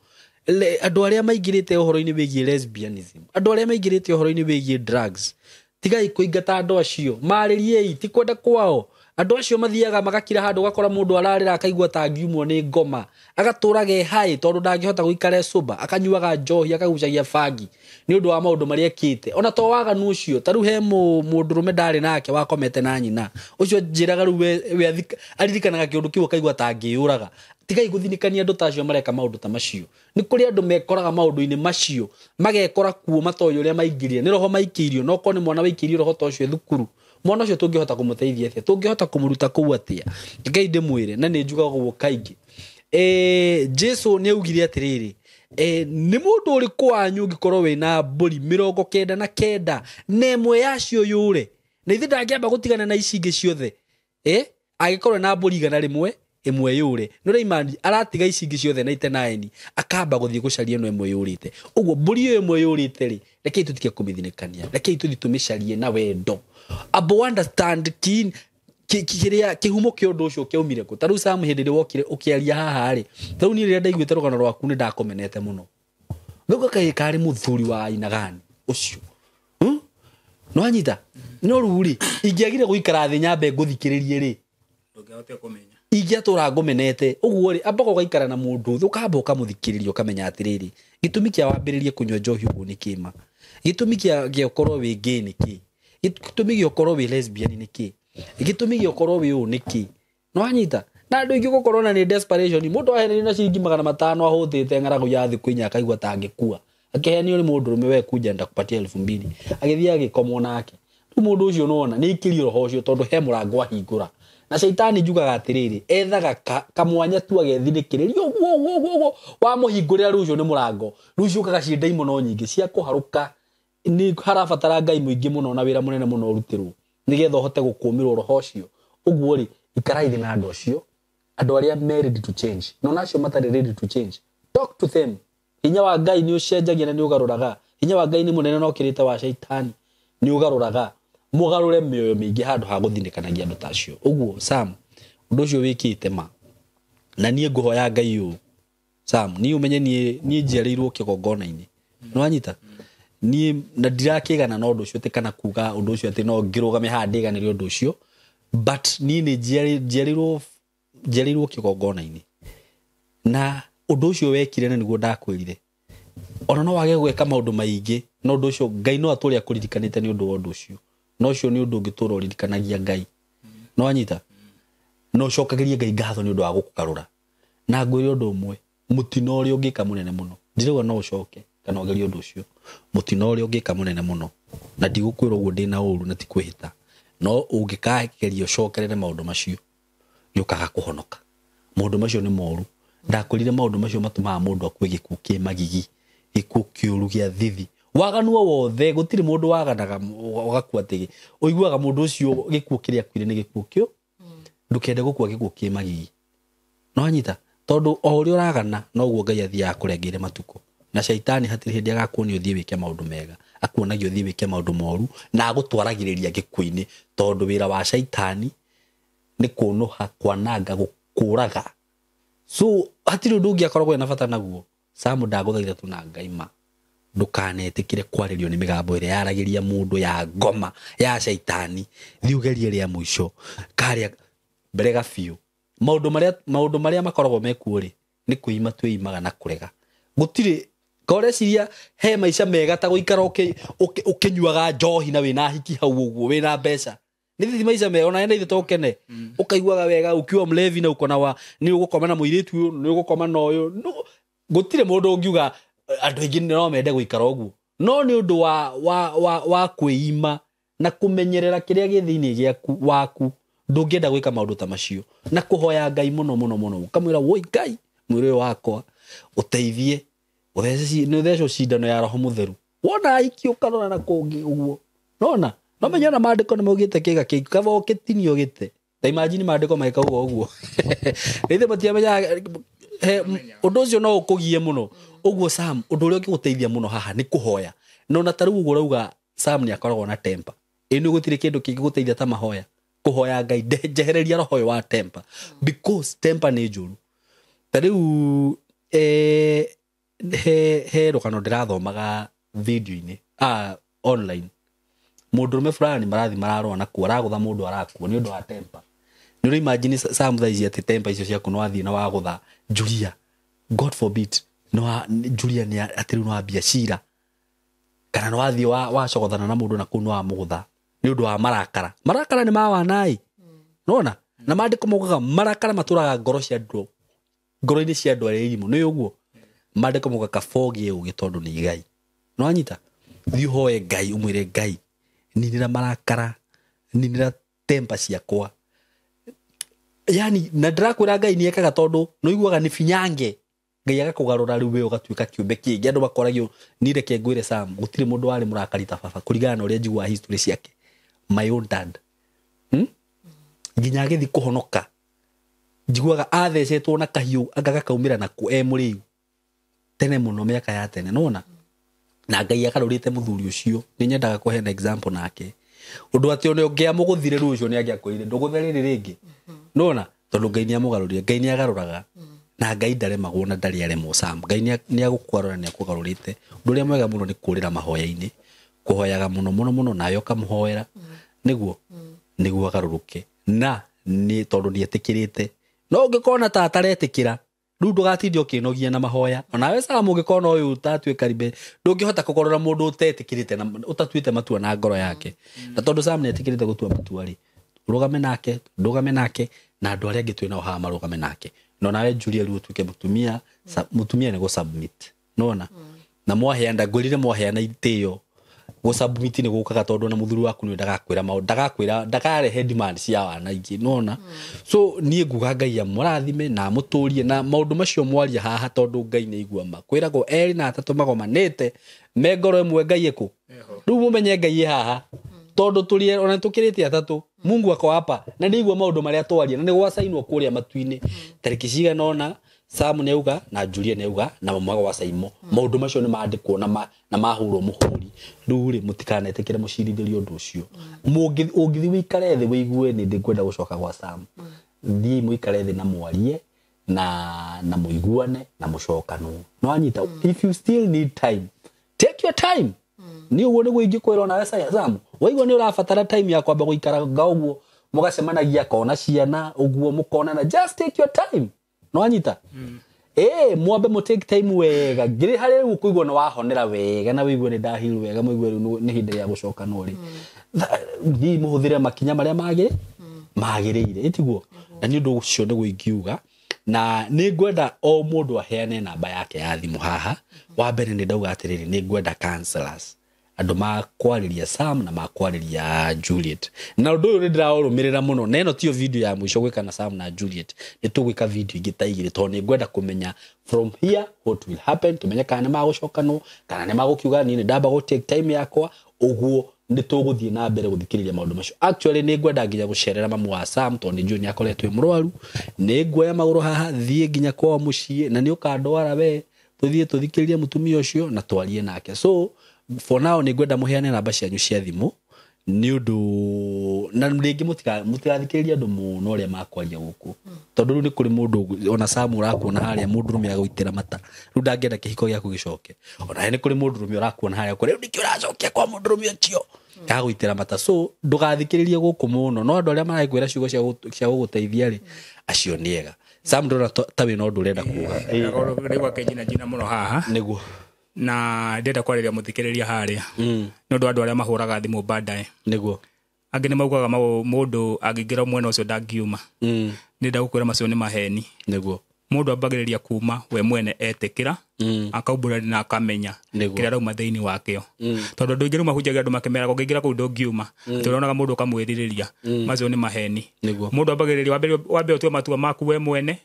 Andũ arĩa maingĩrĩte ũhoro-inĩ wĩgiĩ lesbianism, andũ arĩa maingĩrĩte ũhoro-inĩ wĩgiĩ drugs, tigai kũingata andũ acio, marĩriei, ti kwenda kwao. Andũ acio mathiaga magakira handũ, ũgakora mũndũ ararĩra akaigua ta angiumwo nĩ ngoma, agatũraga e high tondũ ndangĩhota gũikara e sober, akanyuaga njohi, akagucagia bangi nĩ ũndũ wa maũndũ marĩa ekĩte. Ona to waganu ũcio, ta rĩu he mũndũrũme ndarĩ nake wakomete na nyina ũcio, njĩraga rĩu we aririkanaga kĩũndũ kĩu akaigua ta angĩyũraga. Tigai gũthinĩkania andũ ta acio mareka maũndũ ta macio. Nĩ kũrĩ andũ mekoraga maũndũ-inĩ macio, magekora kuo matoĩ ũrĩa maingĩrire, nĩ roho maikĩirio. No korwo nĩ mwana waikĩirio roho ta ũcio thukuru, mwana ũcio tũngĩhota kũmũteithia atĩa? Tũngĩhota kũmũruta kũu atĩa? Ngai ndĩmwĩre, na nĩ njugaga ũguo kaingĩ, Jesu nĩ augire atĩrĩrĩ, nĩ mũndũ ũrĩkũ wanyu ũngĩkorwo wĩna mbũri 99 na ĩmwe yacio yũre, na ithe ndangĩamba gũtigana na ici ingĩ ciothe? Angĩkorwo na mbũri 100, ĩmwe yũre, nĩ ũraimani aratiga ici ingĩ ciothe 99, akamba gũthiĩ gũcaria ĩno ĩmwe yũrĩte. Ũguo mbũri ĩyo ĩmwe yũrĩte rĩ, rekei tũtige kũmĩthinĩkania, rekei tũthiĩ tũmĩcarie na wendo, abo understand kĩrĩa kĩhumo kĩa ũndũ ũcio kĩaumire kũ. Ta rĩu Sam, hĩndĩ ĩrĩa wokire ũkĩaria haha rĩ, ta rĩu niĩ rĩrĩa ndaiguĩte rũgano rwaku nĩ ndakũmenete mũno, ngauga kaĩ karĩ mũthuri wa aina gani ũcio? Nĩwanyita? No rĩu rĩ, ingĩagire gũikara thĩ nyambe ngũthikĩrĩrie rĩ, ndũngĩahotire kũmenya. Ingĩatũra ngũmenete ũguo rĩ, ambaga ũgaikara na mũndũ, ũkamba ũkamũthikĩrĩria, ũkamenya atĩrĩrĩ, gĩtũmi kĩa wambĩrĩrie kũnyua njohi ũguo nĩ kĩma, gĩtũmi kĩa ũkorwo wĩ gay nĩ kĩ, gĩtũmi gĩa ũkorwo wĩ lesbian nĩ kĩ, gĩtũmi gĩa ũkorwo wĩ ũũ nĩ kĩ. Nĩwanyita? Na andũ aingĩ gũkorwo na nĩ desperation. Mũndũ aheanio na ciringi 500 ahũthĩte ng'aragu ya thikũ 4, akaigua ta angĩkua. Akĩheanio nĩ mũndũ ũrũme, we kuja ndakupatia 2,000, agĩthiĩ agĩkomwo nake. Rĩu mũndũ ũcio nĩwona nĩ aikĩrio roho ũcio, tondũ he mũrango ahingũra. Na caitani njugaga atĩrĩrĩ, ethaga kamwanya tu agethinĩkĩrĩria ũguo ũguo ũguo ũguo, wamũhingũrĩra rĩu ũcio nĩ mũrango. Rĩu ciũkaga ciĩ ndaimono nyingĩ cia kũharũka. Nĩ harabatara Ngai mũingĩ mũno na wĩra mũnene mũno ũrutĩrwo nĩgetha ũhote gũkũmĩrwo roho ũcio. Ũguo rĩ, ikarai thĩ na andũ acio, andũ arĩa me ready to change, na ona acio matarĩ ready to change, talk to them. Hinya wa Ngai nĩ ũcenjagia na nĩ ũgarũraga. Hinya wa Ngai nĩ mũnene na ũkĩrĩte wa caitani, nĩ ũgarũraga. Mũgarũre mĩoyo mĩingĩ handũ ha gũthinĩkanagia andũ ta acio. Ũguo Sam, ũndũ ũcio wĩkĩte ma, na niĩ ngũhoya Ngai ũũ. Sam niĩ ũmenye niĩ njiarĩirwo kĩgongona-inĩ nĩwanyita niĩ na ndirakĩgana na ũndũ ũcio atĩ kana kuga ũndũ ũcio atĩ no ngĩrũgame haha ndĩganĩre ũndũ ũcio but niĩ nĩ njiarĩirwo kĩgongona-inĩ na ũndũ ũcio wekire na nĩguo ndakwĩrire ona no wage gwĩka maũndũ maingĩ no ũndũ ũcio Ngai no atũre akũririkanĩte nĩ ũndũ wa ũndũ ũcio no ũcio nĩ ũndũ ũngĩtũra ũririkanagia Ngai no wanyita no ũcokagĩrie Ngai ngatho nĩ ũndũ wa gũkũgarũra na ngwĩre ũndũ ũmwe mũtino ũrĩa ũngĩka mũnene mũno ndirauga no ũcoke kana ũgerie ũndũ ũcio mũtino ũrĩa ũngĩka mũnene mũno na ndigũkwĩra ũguo ndĩna ũru na ti kwĩhĩta no ũngĩkageria ũcokerere maũndũ macio nĩ ũkaga kũhonoka maũndũ macio nĩ moru ndakwĩrire maũndũ macio matũmaga mũndũ akue gĩkuũ kĩ magigi gĩkuũ kĩũru gĩa thithi waganu o wothe gũtirĩ mũndũ waganaga ũgakua atĩ ũiguaga mũndũ ũcio gĩkuũ kĩrĩa akuire nĩ gĩkuũ kĩu ndũkende gũkua gĩkuũ kĩ magigi no wanyita tondũ o ũrĩa ũragana noguo Ngai athiaga kũrengeire matukũ na shaitani hatirĩ hĩndĩ agakuonia ũthiĩ wĩke maũndũ mega akuonagia ũthiĩ wĩke maũndũ moru na agũtwaragĩrĩria gĩkuũ-inĩ tondũ wĩra wa shaitani nĩ kũnũha kwananga gũkũraga so hatirĩ ũndũ ũngĩ akoragwo ena bata naguo Sam ndagũthaitha tu na Ngai ma ndũkanetĩkĩre kwarĩrio nĩ mĩgambo ĩrĩa yaragĩria mũndũ ya ngoma ya shaitani thiĩ ũgerie rĩa mũico karĩa mbere ga biũ maũndũ marĩa makoragwo mekuo rĩ nĩ kwĩima twĩimaga na kũrega gũtirĩ koreciria he maica mega ta gũikara ũkĩnyuaga njohi na wĩna hiki hau ũguo wĩna mbeca nĩ thithi maica mega ona ena ithe to ũkene ũkaiguaga wega ukiwa mlevi na ukona wa nĩ ũgũkoma na mũirĩtu ũyũ nĩ ũgũkoma na ũyũ gũtirĩ mũndũ ũngiuga andũ aingĩ no mende gũikara ũguo no nĩ ũndũ wa kwĩima na kũmenyerera kĩrĩa gĩ thĩinĩ gĩaku waku ndũngĩenda gwĩka maũndũ ta macio na kũhoya Ngai mũno mũno mũno ũkamwĩra woi Ngai mwĩrĩ ũyũ wakwa ũteithie nĩ ũthecwo cindano ya roho mũtheru wona aiki ũkarora na kũngĩ ũguo nona no menya ona maandĩko nĩ maugĩte kĩga kĩngĩ kaba ũkĩtinio gĩte ta imagine maandĩko magĩkauga ũguo ithe matiamenyaga ũndũ ũcio no ũkũgie mũno ũguo Sam ũndũ ũrĩa ũngĩgũteithia mũno haha nĩ kũhoya na ona ta rĩu ũguo ũrauga Sam nĩ akoragwo na temper ĩ nĩ gũtirĩ kĩndũ kĩngĩgũteithia ta mahoya kũhoya Ngai njehereria roho ũyũ wa temper because temper nĩ njũru ta rĩu he rũgano ndĩrathomaga video-inĩ online mũndũrũme fulani marathi mararũa na kuo aragũtha mũndũ arakua nĩ ũndũ wa temper nĩ ũrĩ imagine Sam thaa ici atĩ temper icio ciaku no wathiĩ na wagũtha Julia God forbid no Julia nĩ atĩ rĩu no wambia cira kana no wathiĩ wacogothana na mũndũ na kũu no wamũgũtha nĩ ũndũ wa marakara marakara nĩ ma wanaĩ nona na maandĩko maugaga marakara matũraga ngoro cia andũ ngoro-inĩ cia andũ arĩa irimũ nĩ ũguo maandĩko maugaga kabogie ũgĩ tondũ nĩ igai no wanyita thiĩ ũhoe Ngai ũmwĩre Ngai ninĩra marakara ninĩra temper ciakwa yani na ndĩrakwĩra Ngai nĩ ekaga tondũ nĩ ũiguaga nĩ binyange Ngai agakũgarũra rĩu we ũgatuĩka kĩũmbe kĩngĩ andũ makoragio niĩ reke ngwĩre Sam gũtirĩ mũndũ warĩ mũrakari ta baba kũringana na ũrĩa njiguaga history ciake my own dad nginya agĩthiĩ kũhonoka njiguaga athecetwo na kahiũ anga gakaumĩra nakuo e mũrĩu tene mũno mĩaka ya tene nona na Ngai agarũrĩte mũthuri ũcio nĩ nyendaga kũheana example nake ũndũ atĩ ona ũngĩamũgũthire rĩu ũcio nĩ angĩakwĩrire ndũgũthe rĩrĩ rĩngĩ nona tondũ Ngai nĩ amũgarũrire Ngai nĩ agarũraga na Ngai ndaremagwo na ndarĩ aremwo Sam Ngai nĩ agũkũgarũra nĩ akũgarũrĩte ũndũ ũrĩa mwega mũno nĩ kũrĩra mahoya-inĩ kũhoyaga mũno mũno mũno nawe ũkamũhoera nĩguo agarũrũke na nĩ tondũ nĩ etĩkĩrĩte no ũngĩkona ta ataretĩkĩra rĩu ndũgatinde ũkĩnogia na mahoya onawe Sam ũngĩkona ũyũ ũtatuĩka ribe ndũngĩhota kũgarũra mũndũ ũtetĩkĩrĩte na ũtatuĩte matua na ngoro yake na tondũ Sam nĩ etĩkĩrĩte gũtua matua rĩ rũgame nake ndũgame nake na andũ arĩa angĩ twĩ nao haha marũgame nake no nawe Julia rĩu ũtuĩke mũtumia mũtumia nĩ gũ-submit nona na mwaheana ngwĩrire mwaheana itĩo gũ-submit nĩ gũkaga tondũ na mũthuri waku nĩ ndagakwĩra maũndũ ndagakwĩra ndakarehe demand cia wana ingĩ nona so niĩ nguga Ngai amũrathime na amũtũrie na maũndũ macio mwaria haha tondũ Ngai nĩ aigua ma kwĩragwo erĩ na atatũ magomanĩte me ngoro ĩmwe Ngai ĩkũ rĩu mũmenye Ngai ĩ haha tondũ tũrĩ ona tũkĩrĩte atatũ Mungu ako hapa na nĩ aigua maũndũ marĩa twaria na nĩ gwacainwo kũrĩa matu-inĩ tarĩki cigana ũna Sam nĩ auga na Julia nĩ auga na mama wa Saimo maũndũ macio nĩ mandĩkwo na mahũrwo mũhũri rĩu rĩ mũtikanetĩkĩre mũcirithĩrio ũndũ ũcio ũngĩthiĩ wĩikare thĩ wĩigue nĩ ndĩkwenda gũcoka gwa Sam thiĩ mũikare thĩ na mwarie na mũiguane na mũcokanwo. No anyita, if you still need time, take your time. Nĩ ũguo nĩguo ingĩkwĩra onawe Sam, waigua nĩ ũrabatara time ya kwamba gũikara ũguo, mũgacemanagia kona ciana ũguo mũkonana, just take your time. No anyita, mwambe mu take time wega ngiri harĩa rĩu kũigua nĩ wahonera wega na wĩigue nĩ ndahiru wega, mũigue rĩu nĩ hĩndĩ ya gũcokanwo rĩ, thiĩ mũhũthĩre makinya marĩa magĩrĩire, ĩtiguo. Na nĩ ũndũ ũcio nĩguo ingiuga, na nĩ ngwenda o mũndũ aheane namba yake ya thimũ haha. Wa mbere nĩ ndauga atĩrĩrĩ, nĩ ngwenda counselors, andũ makwarĩria Sam na makwarĩria Juliet. Na ũndũ ũyũ nĩ ndĩraũrũmĩrĩra mũno, na ĩno tiyo video ya mũico gwĩka na Sam na Juliet, nĩ tũgwĩka video ingĩ ta igĩrĩ, tondũ nĩ ngwenda kũmenya from here what will happen, tũmenye kana nĩ magũcokanwo kana nĩ magũkiuga niĩ nĩ ndamba gũ take time yakwa. Ũguo nĩ tũgũthiĩ na mbere gũthikĩrĩria maũndũ macio. Actually nĩ ngwenda nginya gũcerera mamu wa Sam, tondũ nĩ njũĩ nĩ akoretwo e mũrwaru. Nĩ nguoya magũrũ haha thiĩ nginya kwao mũciĩ, na nĩ ũkandwara we, tũthiĩ tũthikĩrĩrie mũtumia ũcio na twarie nake. So for now nĩ ngwenda mũheane namba cianyu cia thimũ, nĩ ũndũ na rĩngĩ mũtigathikĩrĩrie andũ mũno ũrĩa makwaria gũkũ, tondũ rĩu nĩ kũrĩ mũndũ ona Sam ũrakuona harĩa mũndũrũme agũitĩra mata, rĩu ndangĩenda kĩhiko gĩaku gĩcoke. Ona nĩ kũrĩ mũndũrũme ũrakuona harĩa rĩu nĩkĩo ũracokia kwa mũndũrũme ũcio agũitĩra mata. So ndũgathikĩrĩrie gũkũ mũno, no andũ arĩa marakwĩra ciugo cia gũgũteithia rĩ, acio nĩ ega. Sam, ndona ta wĩna ũndũ ũrenda kuga. Rĩu akĩnjina njina mũno haha nĩguo, na ndĩrenda kwarĩria mũthikĩrĩria harĩa nĩ ũndũ wa andũ arĩa mahũraga thimũ baadaye. Nĩguo, angĩ nĩ maugaga mũndũ angĩingĩra mwena ũcio ndangiuma. Ndĩrenda gũkwĩra macio nĩ maheni. Nĩguo, mũndũ ambagĩrĩria kuma we mwene etĩkĩra, akaumbũra na akamenya kĩrĩa arauma thĩinĩ wakĩo. Tondũ andũ aingĩ rĩu mahunjagia andũ makĩmeraga ũngĩingĩra kũu ndũngiuma, tũronaga mũndũ ũkamwĩrirĩria, macio nĩ maheni. Mũndũ ambagĩrĩria wambe ũtue matua maku we mwene,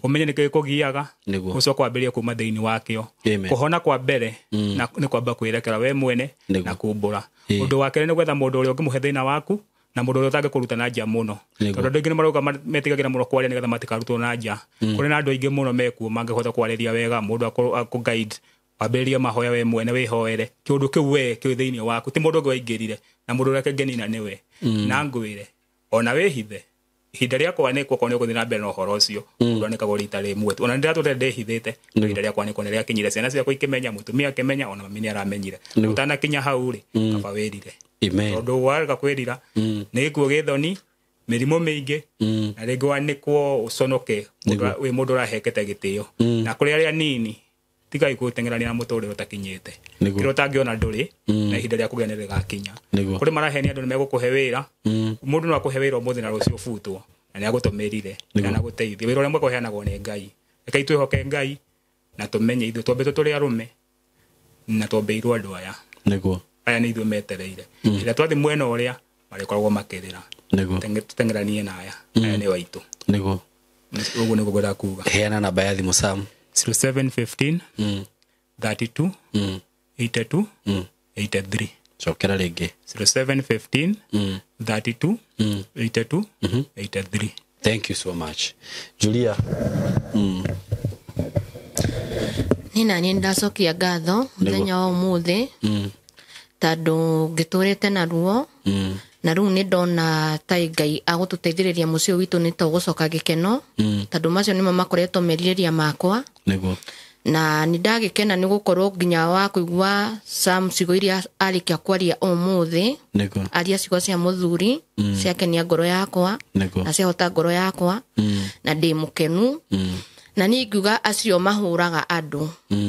ũmenye nĩkĩ gĩkũgiaga, ũcoke wambĩrĩrie kuma thĩinĩ wakĩo. Kũhona kwa mbere nĩ kwamba kwĩrekera we mwene na kumbũra. Ũndũ wa kerĩ nĩ gwetha mũndũ ũrĩa ũngĩmũhe thĩna waku, na mũndũ ũrĩa ũtangĩkũruta na nja mũno, tondũ andũ aingĩ nĩ marauga metigagĩra mũno kwaria nĩgetha matikarutwo na nja. Kũrĩ na andũ aingĩ mũno mekuo mangĩhota kwarĩria wega, mũndũ akũ guide, wambĩrĩrie mahoya we mwene, wĩhoere kĩũndũ kĩu we kĩ thĩinĩ waku, ti mũndũ ũngĩ waingĩrire, na mũndũ ũrĩa kĩngenina nĩwe. Na ngwĩre ona wĩhithe ihinda rĩa kwanĩkwo korwo nĩ ũgũthiĩ na mbere na ũhoro ũcio, ũndũ anĩkagwo rita rĩmwe tu. Ona nĩ ndĩratũrire ndĩhithĩte, ihinda rĩa kwanĩkwo nĩ rĩakinyire, ciana ciakwa ikĩmenya, mũtumia akĩmenya, ona mami nĩ aramenyire. Ũtanakinya hau rĩ, kaba wĩrire. Tondũ warega kwĩrira nĩ gĩkuũ gĩthoni, mĩrimũ mĩingĩ, na rĩngĩ wanĩkwo ũconoke wĩ mũndũ ũrahekete gĩtĩo. Na kũrĩ arĩa nini, tigai gũteng'erania na mũtũrĩre ũtakinyĩte, kĩrĩa ũtangĩona ndũrĩ, na ihinda rĩa kũgĩa nĩ rĩgakinya. Kũrĩ marahenia andũ nĩ megũkũhe wĩra, mũndũ no akũhe wĩra ũmũthĩ na rũciũ ũbutwo, na nĩ agũtũmĩrire na agũteithie. Wĩra ũrĩa mwega ũheanagwo nĩ Ngai. Rekei twĩhoke Ngai na tũmenye ithuĩ twambĩtwo tũrĩ arũme na twambĩirwo andũ aya. Nĩguo, aya nĩ ithuĩ metereire. Rĩrĩa twathiĩ mwena ũrĩa marĩkoragwo makĩrĩra, tũteng'eranie na aya, aya nĩ waitũ. Nĩguo, ũguo nĩguo ngwendaga kuga. Heana namba ya thimũ Sam. 0715 32 82 83. Cokera rĩngĩ. 0715 32 82 83. Thank you so much Julia. Nĩ naniĩ ndacokia ngatho mũthenya wa ũmũthĩ, tondũ ngĩtũrĩte na ruo, na rĩu nĩ ndona ta Ngai agũtũteithĩrĩria mũciĩ witũ nĩ tũgũcoka gĩkeno, tondũ macio nĩmo makoretwo merirĩria makwa. Nĩguo, na nĩ ndagĩkena nĩ gũkorwo nginya wa kũigua Sam ciugo iria arĩkia kwaria ũmũthĩ. Nĩguo, aria ciugo cia mũthuri ciakenia ngoro yakwa, na ciahota ngoro yakwa, na ndĩ mũkenu. Na niĩ ingiuga acio mahũraga andũ,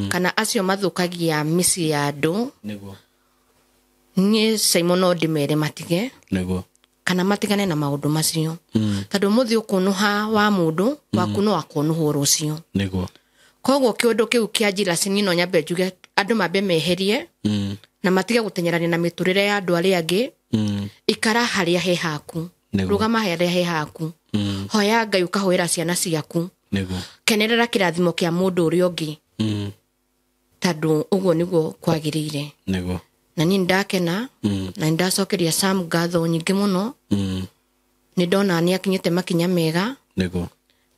kana acio mathũkagia mĩciĩ ya andũ, nĩguo, niĩ Simon no ndĩmere matige, nĩguo, kana matigane na maũndũ macio, tondũ mũthĩ ũkũnũha wa mũndũ waku no akonũhwo rũciũ. Nĩguo, koguo kĩũndũ kĩu kĩa njiracini no nyambe njuge andũ mambe meherie, na matige gũteng'erania na mĩtũrĩre ya andũ arĩa angĩ. Ikara harĩa he haku, rũgama harĩa he haku, hoya Ngai ũkahoera ciana ciaku, nĩguo, kenerera kĩrathimo kĩa mũndũ ũrĩa ũngĩ, tondũ ũguo nĩguo kwagĩrĩire. Nĩguo, na niĩ ndakena, na nĩndacokeria Sam ngatho nyingĩ mũno. Nĩ ndona nĩ akinyĩte makinya mega. Nĩguo,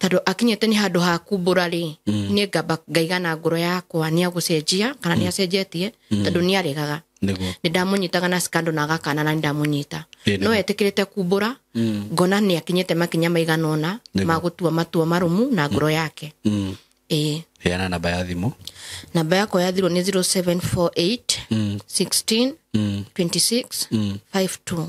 Tondũ akinyĩte nĩ handũ ha kumbũra rĩ, niĩ ngamba ngaigana ngoro yakwa nĩ agũcenjia kana nĩ acenjetie, tondũ nĩ aregaga. Nĩguo. Nĩ ndamũnyitaga na scandal na agakana na nĩ ndamũnyita. Ĩĩ, No nĩguo. etĩkĩrĩte kumbũra, ngona nĩ akinyĩte makinya maigana ũna Nĩguo. ma gũtua matua marũmu na ngoro yake. Ĩĩ. Heana namba ya thimũ. Namba yakwa ya thirũ nĩ 0748 16 26 52.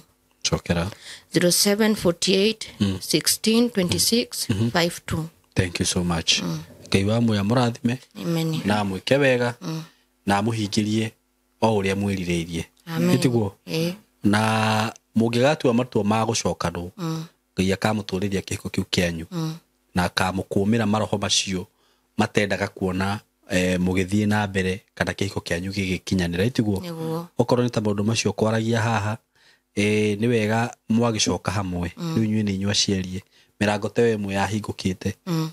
Cokera. 0748 16 26 52. Thank you so much. Ngai wa muya mũrathime Amen. na mwĩke wega na amũhingĩrie o ũrĩa mwĩrirĩirie. Amen. Ĩtiguo? Ĩĩ. Na mũngĩgatua matua ma gũcokanwo, Ngai akamũtũrĩria kĩhiko kĩu kĩanyu na akamũkũmĩra maroho macio matendaga kuona mũgĩthiĩ na mbere kana kĩhiko kĩanyu gĩgĩkinyanĩra. Ĩtiguo? Nĩguo. Okorwo nĩ ta maũndũ macio kwaragia haha, nĩ wega mwagĩcoka hamwe. Rĩu inyuĩ nĩ inyuĩ aciarie mĩrango ta ĩyo ĩmwe yahingũkĩte,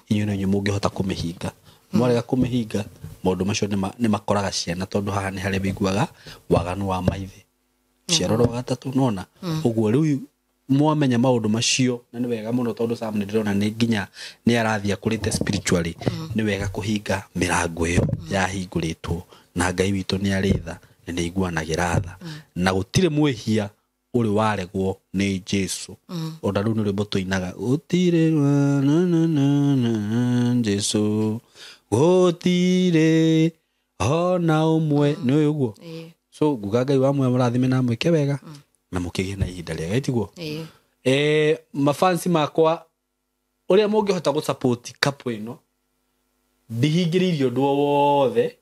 inyuĩ no inyuĩ mũngĩhota kũmĩhinga. Mwarega kũmĩhinga, maũndũ macio nĩ makoraga ciana, tondũ haha nĩ harĩa wĩiguaga waganu wa maithe ciaro rwa gatatũ nona ũguo. Rĩu mwamenya maũndũ macio, na nĩ wega mũno tondũ Sam nĩ ndĩrona nĩ nginya nĩ arathiĩ akũrĩte spiritually. Nĩ wega kũhinga mĩrango ĩyo yahingũrĩtwo, na Ngai witũ nĩ arĩ tha na nĩ aiguanagĩra tha, na gũtirĩ mwĩhia ũrĩ waregwo nĩ Jesu. Ona rĩu nĩ rwĩmbo tũinaga, gũtirĩ na, na, na, na, Jesu gũtirĩ ona ũmwe. Nĩ ũyũ ũguo. Ĩĩ. So nguga Ngai wa muoyo mũrathime na mwĩke wega na mũkĩgĩe na ihinda rĩega. Ĩtiguo? Ĩĩ. Mafansi makwa, ũrĩa mũngĩhota gũsupport couple ĩno, ndihingĩrĩirie ũndũ o wothe,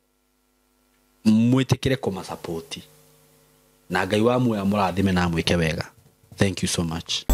mwĩtĩkĩre kũmasupport, na Ngai wa muoyo mũrathime na mwĩke wega. Thank you so much.